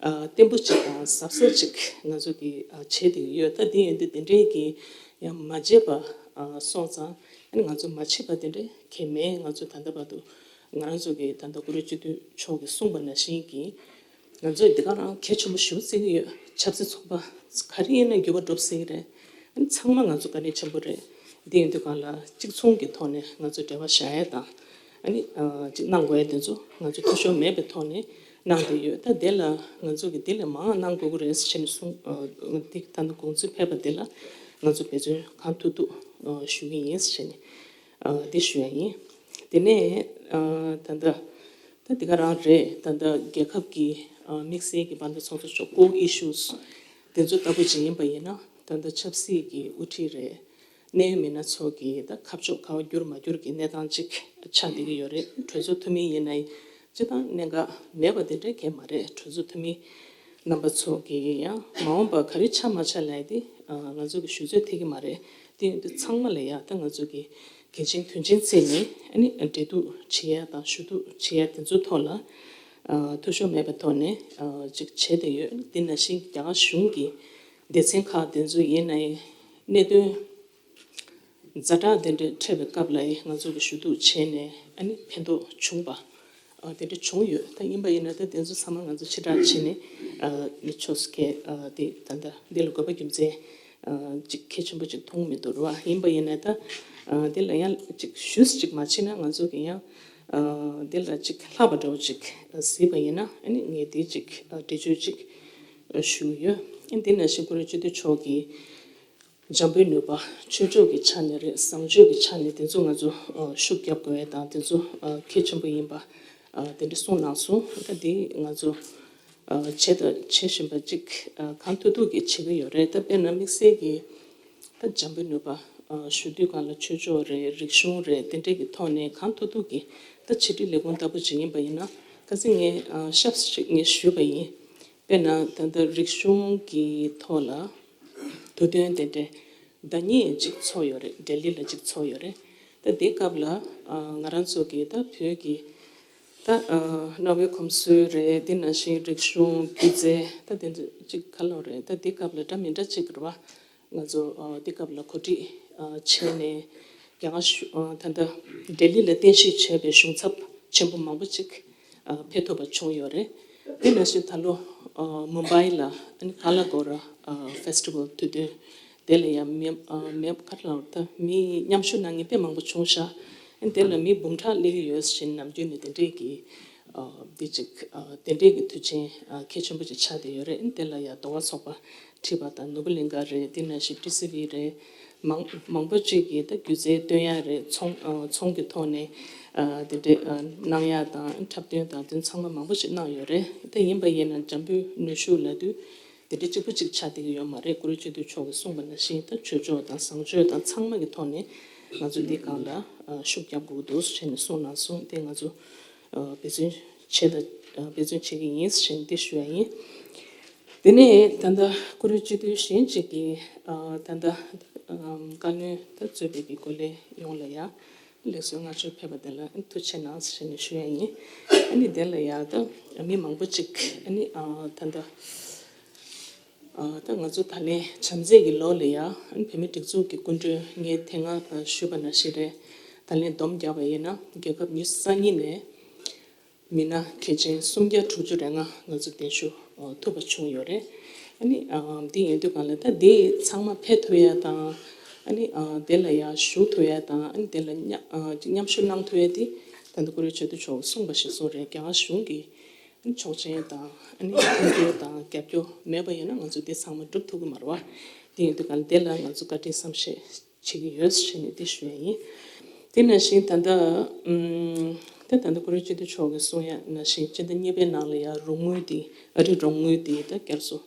ཨ་བརྟན་པོ་ཅིག་དང་གཟབ་གཟབ་ཅིག་ང་ཚོ་གི་ཨ་བྱས་བསྡད་ཀྱི་ཡོད། ད་འདི་ཡོད་དུས་དེ་འདྲས་ཀྱི་ཡང་མ་བརྗེད་པ་ཨ་སོང་ཙང་ཨ་ནི་ང་ཚོ་མ་བརྗེད་པ་དེ་འདྲ་གང་ཡང་མེད། ང་ཚོ་ད་ལྟ་བར་དུ་ང་རང་ཚོ་གི་ད་ལྟ་ཀུ་རེ་སྤྱི་འཐུས་མཆོག་གིས་གསུངས་པ་ནང་བཞིན་གྱི་ང་ཚོས་འདི་ག་རང་གལ་ཆེན་པོ་ཞེ་པོ་བརྩི་གི་ཡོད། ཆབ་སྲིད་ཚོགས་པ་ག་རེ་ཡིན་ན་འགྱུར་བ་འགྲོ་སྲིད་ཀྱི་རེད། ཨ་ནི་ཚང་མ་ང་ཚོ་དཀའ་ལས་ཆེན་པོ་རེད། འདི་ཡིན་དུས་གང་ལ་གཅིག་མཚུངས་ཀྱི་ཐོག་ནས་ང་ཚོ་འབྲེལ་བ་བཞག་ཡས་དང་ཨ་ནི་ཅིག་གནང་དགོས་ཡས་དེ་ཚོ་ང་ཚོ་འཐུས་ཤོར་མེད་པའི་ཐོག་ནས་གནང་བསྡད་ཡོད། ད་དེ་ལ་ང་ཚོ་གི་དེ་ལས་མང་བ་གནང་དགོས་ཀྱི་རེད་ཟེར་ནས་གསུངས། འདི་ད་ལྟ་དགོངས་ཚུལ་ཕེབས་པ་དེ་ལ་ང་ཚོ་འབད་བརྩོན་གང་ཐུབ་ཐུབ་ཞུ་གི་ཡིན་ཟེར་ནས་ ཨ་འདི་ཞུ་ཡ་ཡིན། དེ་ནས་ཨ་ད་ལྟ་ད་འདི་ག་རང་རེད། ད་ལྟ་རྒྱལ་ཁབ་ཀྱི་ཨ་དམིགས་བསལ་གྱི་བར་མཐའ་ཚོགས་འདུ་ཚོ་core issues དེ་ཚོ་ལྟ་བུ་ཅིག་ཡིན་པ་ཡིན་ན། ད་ལྟ་ཆབ་སྲིད་ཀྱི་དབུ་ཁྲིད་རེད། གནད་ཡོད་མི་སྣ་ཚོ་གི་ད་ཁ་ཕྱོགས་ག་བ་བསྒྱུར་མ་བསྒྱུར་གྱི་གནས་སྟངས་ཅིག་ཆགས་བསྡད་ཀྱི་ཡོད་རེད། གྲོས་ཚོགས་འཐུས་མི་ཡིན་ན་ཡང་སྤྱི་བཏང་གནད་འགག་མེད་པ་དེ་འདྲ་གང་ཡང་མ་རེད། གྲོས་ཚོགས་འཐུས་མི་རྣམ་པ་ཚོ་གི་ཡང་མ་འོངས་པ་ག་རེ་ཆགས་མ་ཆགས་ལབ་ཡ་དེ་ང་ཚོ་གི་ཞུ་ཚོད་ཐིག་གི་མ་རེད། དེ་ཡིན་དུས་ཚང་མ་ལ་ཡ་ད་ང་ཚོ་གི་གལ་ཆེན་དོན་ཆེན་བརྩིས་ནས་ཨ་ནི་འབྲེལ་གཏུག་བྱེད་ཡ་དང་ཞུ་གཏུག་བྱེད་ཡ་དེ་ཚོའི་ཐོག་ལ་ཨ་འཐུས་ཤོར་མེད་པའི་ཐོག་ནས་ཨ་ཅིག་བྱས་བསྡད་ཡོད། དེ་ནང་བཞིན་རྒྱ་གར་གཞུང་གི་སྡེ་ཚན་ཁག་དེ་ཚོ་ཡིན་ན་ཡང་གནད་དོན་ཛ་དྲག་དེ་འདྲ་འཕྲད་པའི་སྐབས་ལ་ཡང་ང་ཚོ་གིས་ཞུ་གཏུག་བྱས་ནས་ཨ་ནི་ཕན་ཐོགས་བྱུང་པ་ཨ་དེ་འདྲ་བྱུང་ཡོད། ད་ཡིན་པ་ཡིན་ན་ད་དེ་ཚོ་ཚང་མ་ང་ཚོ་ཕྱིར་བསྒྲགས་བྱས་ནས་ཨ་མི་ཆོག་ས་གི་ཨ་དེ་ད་ལྟ་འདི་ལ་དགོས་པ་རྒྱུ་མཚན་ཨ་ཅིག་གལ་ཆེན་པོ་ཅིག་མཐོང་མི་འདུག་རེད་བ། ཡིན་པ་ཡིན་ན་ད་ཨ་དེ་ལ་ཡང་ཅིག་ཞུས་ཅིག་མ་བྱས་ན་ང་ཚོ་གིས་ཡང་ཨ་དེ་ལ་ཅིག་ལྷག་པ་འདྲ་བོ་ཅིག་གཟིགས་པ་ཡིན་ན་ཨ་ནི་ངས་དེ་ཅིག་ཨ་འགྲེལ་བརྗོད་ཅིག་ཞུ་གི་ཡོད། ཨ་དེ་ནང་བཞིན་ཀུ་རེ་སྤྱི་འཐུས་མཆོག་གིས་འཇམ་པོའི་ནུས་པ། ཆོས་ཕྱོགས་ཀྱི་ཆ་ནས་རེད། བཟང་སྤྱོད་ཀྱི་ཆ་ནས་དེ་ཚོ་ང་ཚོ་ཨ་ཤུགས་རྒྱབ་དགོས་ཡ་དང་དེ་ཚོ་ཨ་གལ་ཆེན་པོ་ཡིན་པ་ཨ་དེ་འདྲ་གསུངས་གནང་སོང་། ད་དེ་ང་ཚོ་ཨ་བྱས་དང་བྱེད་བཞིན་པ་ཅིག་ཨ་གང་ཐུབ་ཐུབ་ཀྱིས་བྱེད་ཀྱི་ཡོད་རེད། ད་དཔེར་ན་དམིགས་བསལ་གྱི་ད་འཇམ་པོའི་ནུས་པ་ཨ་ཞུ་དུས་སྒང་ལ་ཆོས་ཕྱོགས་རེད། རིག་གཞུང་རེད། དེ་འདྲས་ཀྱི་ཐོག་ནས་གང་ཐུབ་ཐུབ་ཀྱིས་ད་ཕྱི་དྲིལ་ལས་ཁུངས་ལྟ་བུ་ཅིག་ཡིན་པ་ཡིན་ན། ཁ་སང་ངས་ཨ་ཞབས་ཅིག་ངས་ཞུས་པ་ཡིན། དཔེར་ན་ད་ལྟ་རིག་གཞུང་གི་ཐོག་ལ་དུས་སྟོན་དེ་འདྲའི་ཟླ་གཉིས་ཅིག་ཚོགས་ཡོད་རེད། ལྡི་ལི་ལ་ཅིག་ཚོགས་ཡོད་རེད། ད་དེའི་སྐབས་ལ་ཨ་ང་རང་ཚོ་གིས་ད་བོད་ཀྱི་ད་ཨ་གནའ་བོའི་གོམས་སྲོལ་རེད། དེ་ནང་བཞིན་རིག་གཞུང་སྒྱུ་རྩལ་ད་དེ་ཚོ་ཅིག་ག་ལབ་རེད། ད་དེའི་སྐབས་ལ་འདྲ་མི་འདྲ་ཅིག་རེད་བ། ང་ཚོ་ཨ་དེ་སྐབས་ལ་གོ་སྒྲིག་ཨ་བྱས་ནས་རྒྱ་གར་གཞུང་ཨ་ད་ལྟ་ལྡི་ལི་ལ་རྟེན་གཞི་བྱས་པའི་གཞུང་ཚབ་ཆེན་པོ་མང་པོ་ཅིག་ཨ་ཕེབས་ཐུབ་པ་བྱུང་ཡོད་རེད། དེ་ནང་བཞིན་ད་ལོ་ཨ་མུམ་བྷའི་ལ་ཨ་ནི་ཀ་ལ་གོ་ར་ཨ་ཕེ་སི་ཊི་བལ་དུས་སྟོན་དེ་ལ་ཡང་མི་ཨ་མི་ག་རེ་ལབ་ད་མི་མཉམ་ཞུགས་གནང་མཁན་དཔེ་མང་པོ་བྱུང་ཤག་ཨ་ནི་དེ་ལ་མི་འབུམ་ཕྲག་སླེབས་ཀྱི་ཡོད་ཟེར་ནམ་རྒྱུན་ནས་དེ་འདྲས་ཀྱི་ཨ་འདི་ཅིག་ཨ་དེ་འདྲས་ཀྱི་དུས་ཆེན་ཨ་གལ་ཆེན་པོ་ཅིག་ཆགས་བསྡད་ཡོད་རེད། ཨ་ནི་དེ་ལ་ཡང་ཟློས་གར་ཚོགས་པ་ཁྲིད་པ་དང་ནོར་བུ་གླིང་ག་རེད། དེ་ནང་བཞིན་ཊི་སི་ཝི་རེད། མང་མང་པོ་ཅིག་གིས་ད་སྒྱུ་རྩལ་སྟོན་ཡ་རེད། ཚོང་ཨ་ཚོང་གི་ཐོག་ནས་ཨ་དེ་འདྲས་ཨ་གནང་ཡ་དང་འཁྲབ་སྟོན་དང་དེ་ཚང་མ་མང་པོ་ཅིག་གནང་ཡོད་རེད། ད་ཡིན་པ་ཡིན་ན་འཇམ་པོའི་ནུས་ཤུགས་ལབ་དུས་དེ་འདྲས་གཅིག་པུ་ཅིག་ཆགས་བསྡད་ཀྱི་ཡོད་མ་རེད། ཀུ་རེ་སྤྱི་འཐུས་མཆོག་གིས་གསུངས་པ་ནང་བཞིན་ད་ཆོས་ཕྱོགས་དང་བཟང་སྤྱོད་དང་ཚང་མ་གི་ཐོག་ནས་ང་ཚོ་འདི་སྒང་ལ་ཨ་ཤུགས་རྒྱབ་དགོས་འདུག་ཟེར་ནས་གསུངས་གནང་སོང་། དེ་ང་ཚོ་ཨ་འབད་བརྩོན་བྱས་དང་ཨ་འབད་བརྩོན་བྱེད་ཀྱི་ཡིན་ཟེར་ནས་འདི་ཞུ་ཡ་ཡིན། དེ་ནས་ད་ལྟ་ཀུ་རེ་སྤྱི་འཐུས་གཞན་གཅིག་གིས་ཨ་ད་ལྟ་ཨམ་བཀའ་བློན་ད་གཙོས་པའི་གི་འགོ་ལས་ཡོངས་ལ་ཡ་ལེགས་གསོལ་བསྔགས་བརྗོད་ཕེབས་པ་དེ་ལ་ཐུགས་རྗེ་ཆེ་གནང་ཟེར་ནས་ཞུ་ཡ་ཡིན། ཨ་ནི་དེ་ལ་ཡ་ད་མི་མང་པོ་ཅིག་ཨ་ནི་ཨ་ད་ལྟ་ཨ་ད་ང་ཚོ་ད་ལན་བྱམས་བརྩེ་གི་ལོ་ལ་ཡ་ཨ་ནི་བོད་མིའི་སྒྲིག་འཛུགས་ཀྱི་སྐུ་མགྲོན་ངས་དེ་སྔ་ཨ་ཞུས་པ་ནང་བཞིན་རེད། ད་ལན་སྡོམ་རྒྱག་པ་ཡིན་ན་རྒྱལ་ཁབ་ཉི་ཤུ་རྩ་གཉིས་ནས་མི་སྣ་གལ་ཆེན་སུམ་བརྒྱ་དྲུག་ཅུ་རེ་ལྔ་ང་ཚོ་གདན་ཞུ་ཨ་ཐུབ་པ་བྱུང་ཡོད་རེད། ཨ་ནི་ཨ་འདི་ཡིན་དུས་གང་ལ་ད་འདི་ཚང་མ་ཕེབས་ཐུབ་ཡ་དང་ཨ་ནི་ཨ་དེ་ལ་ཡ་ཞུགས་ཐུབ་ཡ་དང་ཨ་ནི་དེ་ལ་མཉམ་ཨ་ཅིག་མཉམ་ཞུགས་གནང་ཐུབ་ཡ་དེ་ད་ལྟ་ཀུ་རེ་སྤྱི་འཐུས་མཆོག་གིས་གསུངས་པ་བཞིན་སོང་རེད། རྒྱ་གར་གཞུང་གི་ཨ་ནི་ཆོག་མཆན་དང་ཨ་ནི་མཐུན་འགྱུར་དང་རྒྱབ་སྐྱོར་མེད་པ་ཡིན་ན་ང་ཚོ་འདི་ཚང་མ་སྒྲུབ་ཐུབ་ཀྱི་མ་རེད་བ། འདི་ཡིན་དུས་གང་ལ་དེ་ལ་ང་ཚོ་བཀའ་དྲིན་བསམ་ཤེས་བྱེད་ཀྱི་ཡོད་ཟེར་ནས་འདི་ཞུ་ཡ་ཡིན། དེ་ནང་བཞིན་ད་ལྟ་ཨམ་ད་ད་ལྟ་ཀུ་རེ་སྤྱི་འཐུས་མཆོག་གིས་གསུང་ཡ་ནང་བཞིན་སྤྱི་ཟླ་གཉིས་པའི་ནང་ལ་ཡ་རོགས་དངུལ་དེ་ཨ་རིའི་རོགས་དངུལ་དེ་ད་བསྐྱར་གསོ་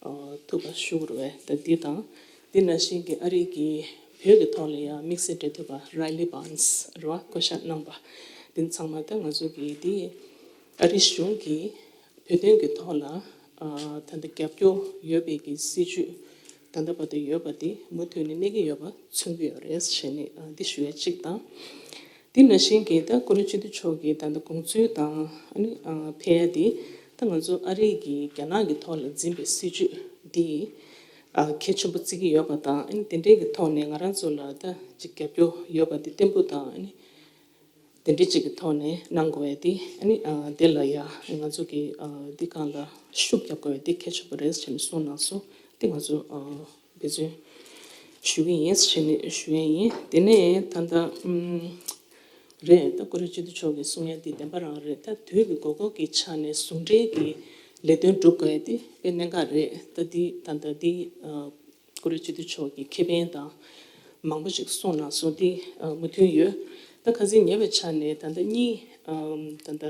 ཨ་ཐུབ་པ་ཞུ་དགོས་རེད་བས། ད་འདི་དང་འདི་ནང་བཞིན་གྱི་ཨ་རི་གི་བོད་ཀྱི་ཐོག་ལ་ཡ་དམིགས་བསལ་འབྲེལ་མཐུད་པ་རའི་ལི་བཱན་སི་རེད་བ། བསྐོ་བཞག་གནང་པ་འདི་ཚང་མ་ད་ང་ཚོ་གི་འདི་ཨ་རི་གཞུང་གིས་བོད་དོན་གྱི་ཐོག་ལ་ཨ་ད་ལྟ་རྒྱབ་སྐྱོར་ཡོད་པའི་གི་སྲིད་ཇུས་ད་ལྟ་བར་དུ་ཡོད་པ་དེ་མུ་མཐུད་ནས་གནས་ཀྱི་ཡོད་པ་མཚོན་གྱི་ཡོད་རེད་ཟེར་ནས་ཨ་འདི་ཞུ་ཡ་གཅིག་དང་། འདི་ནང་བཞིན་གྱི་ད་ཀུ་རེ་སྤྱི་འཐུས་མཆོག་གིས་ད་ལྟ་དགོངས་ཚུལ་དང་ཨ་ནི་ཨ་ཕེབས་ཡ་དེ་ད་ང་ཚོ་ཨ་རི་གིས་རྒྱ་ནག་གི་ཐོག་ལ་འཛིན་པའི་སྲིད་ཇུས་འདི་ཨ་གལ་ཆེན་པོ་བརྩི་གི་ཡོད་པ་དང་། ཨ་ནི་དེ་འདྲའི་གི་ཐོག་ནས་ང་རང་ཚོ་ལ་ད་ཅིག་རྒྱབ་སྐྱོར་ཡོད་པ་དེ་བརྟན་པོ་དང་ཨ་ནི། དེ་འདྲའི་ཅིག་གི་ཐོག་ནས་གནང་དགོས་ཡ་དེ་ཨ་ནི་ཨ་དེ་ལ་ཡ་ང་ཚོ་གི་ཨ་འདི་སྒང་ལ་ཤུགས་རྒྱབ་དགོས་ཡ་དེ་གལ་ཆེན་པོ་རེད་ཟེར་ནས་གསུངས་གནང་སོང་། དེ་ང་ཚོ་ཨ་འབད་བརྩོན་ཞུ་གི་ཡིན་ཟེར་ནས་ཞུ་ཡ་ཡིན། དེ་ནས་ད་ལྟ་ཨམ་རེད། ད་ཀུ་རེ་སྤྱི་འཐུས་མཆོག་གིས་གསུང་ཡ་དེ་བདེན་པ་རང་རེད། ད་དུས་ཀྱི་དགོས་མཁོ་གི་ཆ་ནས་ཟུང་འབྲེལ་གྱི་ལས་དོན་སྒྲུབ་དགོས་ཡ་དེ་དཔེ་གནད་འགག་རེད། ད་འདི་ད་ལྟ་འདི་ཨ། ཀུ་རེ་སྤྱི་འཐུས་མཆོག་གི་ཁེ་ཕན་དང་ མང་པོ་ཞིག་གསུངས་གནང་སོང་། དེ་ཨ་མོས་མཐུན་ཡོད། ད་ཁ་སང་ཉེ་བའི་ཆ་ནས་ད་ལྟ་གཉིས་ཨམ་ད་ལྟ་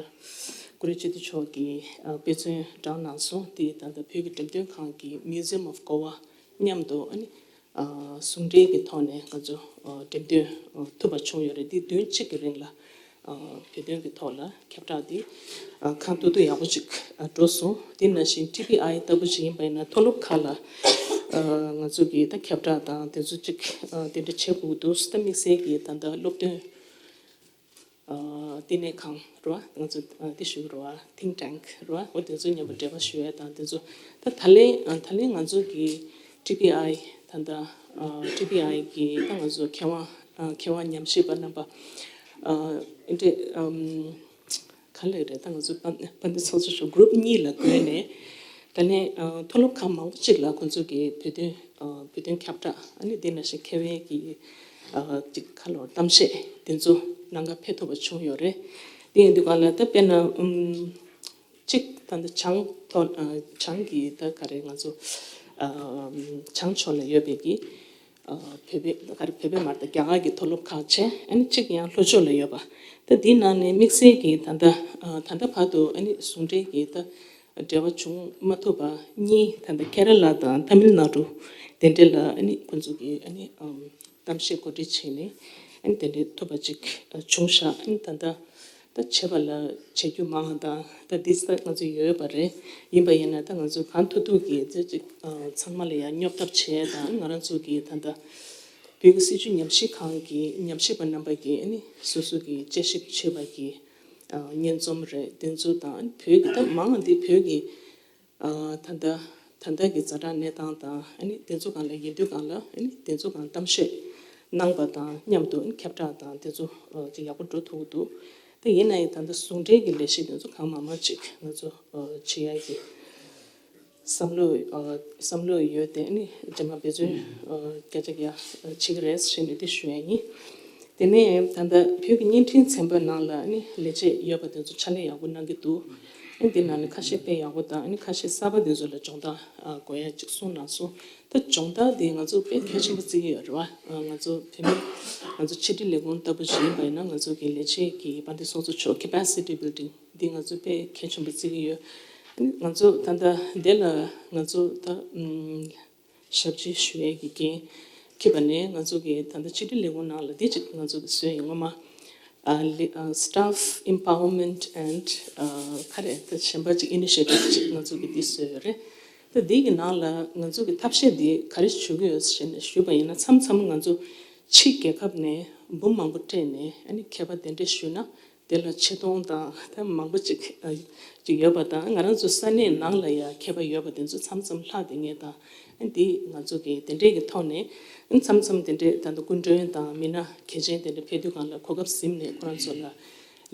ཀུ་རེ་སྤྱི་འཐུས་མཆོག་གིས་ཨ་དཔེ་མཚོན་དྲངས་གནང་སོང་། དེ་ད་ལྟ་བོད་ཀྱི་འགྲེམས་སྟོན་ཁང་གི་Museum of Goa མཉམ་དུ་ཨ་ནི་ཨ་ཟུང་འབྲེལ་གྱི་ཐོག་ནས་ང་ཚོ་ཨ་འགྲེམས་སྟོན་ཨ་ཐུབ་པ་བྱུང་ཡོད་རེད། དེ་བདུན་གཅིག་གི་རིང་ལ་ཨ་བོད་དོན་གྱི་ཐོག་ལ་ཁྱབ་བསྒྲགས་དེ་ཨ་གང་ཐུབ་ཐུབ་ཡག་པོ་ཅིག་ཨ་འགྲོ་སོང་། དེ་ནང་བཞིན་ཊི་བི་ཨའི་ལྟ་བུ་ཞིག་ཡིན་པ་ཡིན་ན་མཐོ་སློབ་ཁག་ལ་ཨ་ང་ཚོ་གིས་ད་ཁྱབ་བསྒྲགས་དང་དེ་ཚོ་ཅིག་ཨ་དེ་འདྲ་བྱེད་དགོས་འདུག་ད་དམིགས་བསལ་གྱིས་ད་ལྟ་སློབ་སྟོན་ཨ་བསྟི་གནས་ཁང་རེད་བ། ང་ཚོ་ཨ་དེ་ཞུ་གི་རེད་བ། Think Tank རེད་བ། འོ་དེ་ཚོ་མཉམ་པོ་འབྲེལ་བ་ཞུ་ཡས་དང་དེ་ཚོ། ད་ད་ལན་ཨ་ད་ལན་ང་ཚོ་གི་ཊི་བི་ཨའི་ད་ལྟ་ཨ་ཊི་བི་ཨའི་གི་ད་ང་ཚོ་མཁས་དབང་ཨ་མཁས་དབང་ཉམས་ཞིབ་པ་རྣམ་པ་ཨ་འདྲེ་ཨམ། ག་ལེར་རེད། ད་ང་ཚོ་དཔལ་དཔལ་ལྡན་ཚོགས་གཙོ་མཆོག་གུ་རུབ་གཉིས་ལ་བགོས་ནས་ད་ནས་ཨ་མཐོ་སློབ་ཁག་མང་པོ་ཅིག་ལ་ཁོང་ཚོ་གི་བོད་དོན་ཨ་བོད་དོན་ཁྱབ་བསྒྲགས། ཨ་ནི་དེ་ནང་བཞིན་མཁས་པའི་གི་ཨ་ཅིག་ག་ལོར་གཏམ་བཤད་དེ་ཚོ་གནང་ག་ཕེབས་ཐུབ་པ་བྱུང་ཡོད་རེད། དེ་ཡིན་དུས་གང་ལ་ད་དཔེར་ན་ཨམ་གཅིག་ད་ལྟ་བྱང་ཐོག་ཨ་བྱང་གི་ད་ག་རེ་ང་ཚོ་ཨ་བྱང་ཕྱོགས་ལ་ཡོད་པའི་གི་ཨ་བོད་པའི་ག་རེ་བོད་པའི་མ་རེད། རྒྱ་གར་གྱི་མཐོ་སློབ་ཁག་བྱས། ཨ་ནི་གཅིག་ཡང་ལྷོ་ཕྱོགས་ལ་ཡོད་པ། ད་འདིའི་ནང་ནས་དམིགས་བསལ་གྱིས་ད་ལྟ་ཨ་ད་ལྟ་བར་དུ་ཨ་ནི་ཟུང་འབྲེལ་གྱིས་ད་འབྲེལ་བ་བྱུང་མ་ཐུབ་པ་གཉིས། ད་ལྟ་ཁེ་ར་ལ་དང་ཐ་མིལ་ནཱ་ཌུ་དེ་འདྲ་ལ་ཨ་ནི་ཁོང་ཚོ་གིས་ཨ་ནི་ཨམ་གཏམ་བཤད་གོ་སྒྲིག་བྱས་ནས་ཨ་ནི་དེ་འདྲའི་ཐུབ་པ་ཅིག་བྱུང་ཤག་ཨ་ནི་ད་ལྟ་ད་བྱེད་པ་ལ་བྱེད་རྒྱུ་མང་བ་དང་། ད་འདི་ད་ང་ཚོ་ཡོད་པ་རེད། ཡིན་པ་ཡིན་ན་ད་ང་ཚོ་གང་ཐུབ་ཐུབ་ཀྱིས་ད་ཅིག་ཨ་ཚང་མ་ལ་ཡང་སྙོབ་ཐབས་བྱས་དང་། ང་རང་ཚོ་གིས་ད་ལྟ་བོད་ཀྱི་སྲིད་བྱུས་ཉམས་ཞིབ་ཁང་གི་ཉམས་ཞིབ་པ་རྣམ་པ་གིས་ཨ་ནི་སོ་སོ་གི་དཔྱད་ཞིབ་བྱས་པ་གི་ཨ་སྙན་རྩོམ་རེད། དེ་ཚོ་དང་། ཨ་ནི་བོད་ཀྱི་ད་མང་བ་འདི་བོད་ཀྱི་ཨ་ད་ལྟ་ད་ལྟ་གི་ཛ་དྲག་གནས་སྟངས་དང་། ཨ་ནི་དེ་ཚོ་སྒང་ལ་ཡིན་དུས་སྒང་ལ་ཨ་ནི་དེ་ཚོ་སྒང་གཏམ་བཤད་གནང་པ་དང་མཉམ་དུ་ཨ་ནི་ཁྱབ་བསྒྲགས་དང་དེ་ཚོ་ཨ་ཅིག་ཡག་པོ་འགྲོ་ཐུབ་ཀྱི་འདུག་ད་ཡིན་ན་ཡང་ད་ལྟ་ཟུང་འབྲེལ་གྱི་ལས་གཞི་དེ་ཚོ་གང་མང་མང་ཅིག་ང་ཚོ་ཨ་བྱེད་ཡ་གི་བསམ་བློ་ཨ་བསམ་བློ་ཡོད་དེ། ཨ་ནི་རྗེས་མ་འབད་བརྩོན་ཨ་བརྒྱ་ཆ་བརྒྱ་བྱེད་ཀྱི་རེད་ཟེར་ནས་དེ་ཞུ་ཡ་ཡིན། དེ་ནས་ད་ལྟ་བོད་ཀྱི་བརྙན་འཕྲིན་ཚན་པ་ནང་ལ་ཨ་ནི་ལས་བྱེད་ཡོད་པ་དེ་ཚོ་ཕྱག་ལས་ཡག་པོ་གནང་གི་འདུག་ཨ་ནི་དེ་ནང་ནས་ཁ་ཤས་དཔེ་ཡག་པོ་དང་། ཨ་ནི་ཁ་ཤས་གསར་པ་དེ་ཚོ་ལ་སྦྱོང་བརྡར་ཨ་དགོས་ཡ་ཅིག་གསུངས་གནང་སོང་། ད་སྦྱོང་བརྡར་དེ་ང་ཚོ་དཔེ་གལ་ཆེན་པོ་བརྩི་གི་ཡོད་རེད་བ། ཨ་ང་ཚོ་བོད་མི་ང་ཚོ་ཕྱི་དྲིལ་ལས་ཁུངས་ལྟ་བུ་ཞིག་ཡིན་པ་ཡིན་ན། ང་ཚོ་གི་ལས་བྱེད་ཀྱི་དཔལ་ལྡན་ཚོགས་གཙོ་མཆོག་capacity building འདི་ང་ཚོ་དཔེ་གལ་ཆེན་པོ་བརྩི་གི་ཡོད། ང་ཚོ་ད་ལྟ་འདི་ལ་ང་ཚོ་ད་ཨམ་ཞབས་ཕྱི་ཞུ་ཡས་ཀྱི་འགན་འཁྱེར་བ་ནས། ང་ཚོ་གི་ད་ལྟ་ཕྱི་དྲིལ་ལས་ཁུངས་ནང་ལ་འདི་གཅིག་ང་ཚོ་གི་བཟོས་ཡིན། སྔོན་མ་ཨ་ལི་ཨ་staff empowerment and ཨ་ག་རེ་ད་གཞན་པ་ཅིག་initiative ཅིག་ང་ཚོ་གི་འདི་བཟོས་ཡོད་རེད། ད་འདི་གི་ནང་ལ་ང་ཚོ་གི་ཐབས་ཤེས་འདི་ག་རེ་ཞུ་གི་ཡོད་ཟེར་ནས་ཞུས་པ་ཡིན་ན། མཚམས་མཚམས་ང་ཚོ་ཕྱི་རྒྱལ་ཁབ་ནས་འབུམ་མང་པོ་སྤྲད་ནས་ཨ་ནི་མཁས་པ་གདན་འདྲེན་ཞུས་ན། དེ་ལ་ཆེ་མཐོང་དང་ད་མང་པོ་ཅིག་ཨ་ཅིག་ཡོད་པ་དང་། ང་རང་ཚོ་ས་གནས་ནང་ལ་ཡང་མཁས་པ་ཡོད་པ་དེ་ཚོ་མཚམས་མཚམས་ལྷག་བསྡད་མཁན་དང་། ཨ་འདི་ང་ཚོ་གི་དེ་འདྲའི་གི་ཐོག་ནས་མཚམས་མཚམས་དེ་འདྲའི་ད་ལྟ་སྐུ་མགྲོན་དང་མི་སྣ་གལ་ཆེན་དེ་འདྲ་ཕེབས་དུས་སྒང་ལ་གོ་སྐབས་ཟིན་ནས་ཁོ་རང་ཚོ་ལ་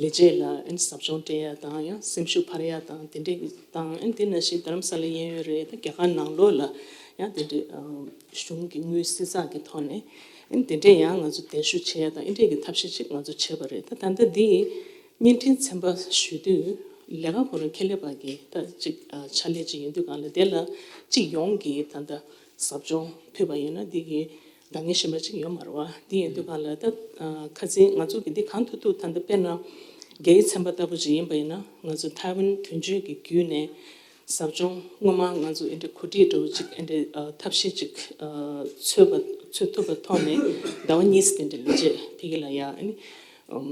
ལས་བྱེད་ལ་ཨ་ནི་ཟབ་སྦྱོང་སྤྲད་ཡ་དང་། ཡང་སེམས་ཤུགས་འཕར་ཡ་དང་དེ་འདྲའི་གི་དང་། ཨ་ནི་དེ་ནང་བཞིན་རྡ་རམ་ས་ལ་གཡས་གཡོན་རེད། ད་རྒྱ་གར་ནང་ལོགས་ལ་ཡང་དེ་འདྲའི་ཨ་གཞུང་གི་དངུལ་བསྲི་ཚགས་ཀྱི་ཐོག་ནས་ཨ་ནི་དེ་འདྲས་ཡང་ང་ཚོ་གདན་ཞུ་བྱས་དང་། ཨ་འདྲས་ཀྱི་ཐབས་ཤེས་ཅིག་ང་ཚོ་བྱས་པ་རེད། ད་ད་ལྟ་འདི་བརྙན་འཕྲིན་ཚན་པ་ཞུ་དུས་ལས་ཀ་ཁོ་རང་ཁེ་ལས་པ་གི་ད་ཅིག་ཨ་ཕྱག་ལས་ཅིག་ཡིན་དུས་སྒང་ལ་དེ་ལ་སྤྱི་ཡོངས་ཀྱི་ད་ལྟ་ཟབ་སྦྱོང་ཕུལ་བ་ཡིན་ན་འདི་གི་འདང་ངེས་གཞན་པ་ཅིག་ཡོད་མ་རེད་བ། འདི་ཡིན་དུས་སྒང་ལ་ད་ཨ་ཁ་སང་ང་ཚོ་གི་འདི་གང་ཐུབ་ཐུབ་ད་ལྟ་དཔེར་ན་རྒྱའི་ཚན་པ་ལྟ་བུ་ཅིག་ཡིན་པ་ཡིན་ན། ང་ཚོ་ཐའེ་ཝན་དོན་གཅོད་ཀྱི་བརྒྱུད་ནས་ཟབ་སྦྱོང་སྔོན་མ་ང་ཚོ་ཨེ་འདྲ་གོ་སྒྲིག་འདྲ་བོ་ཅིག་ཨེ་འདྲ་ཨ་ཐབས་ཤེས་ཅིག་ཨ་འཚོལ་བ་འཚོལ་ཐུབ་པ་ཐོག་ནས་ཟླ་བ་གཉིས་དེ་འདྲ་ལས་བྱེད་ཕ་གི་ལ་ཡ་ཨ་ནི་ཨམ་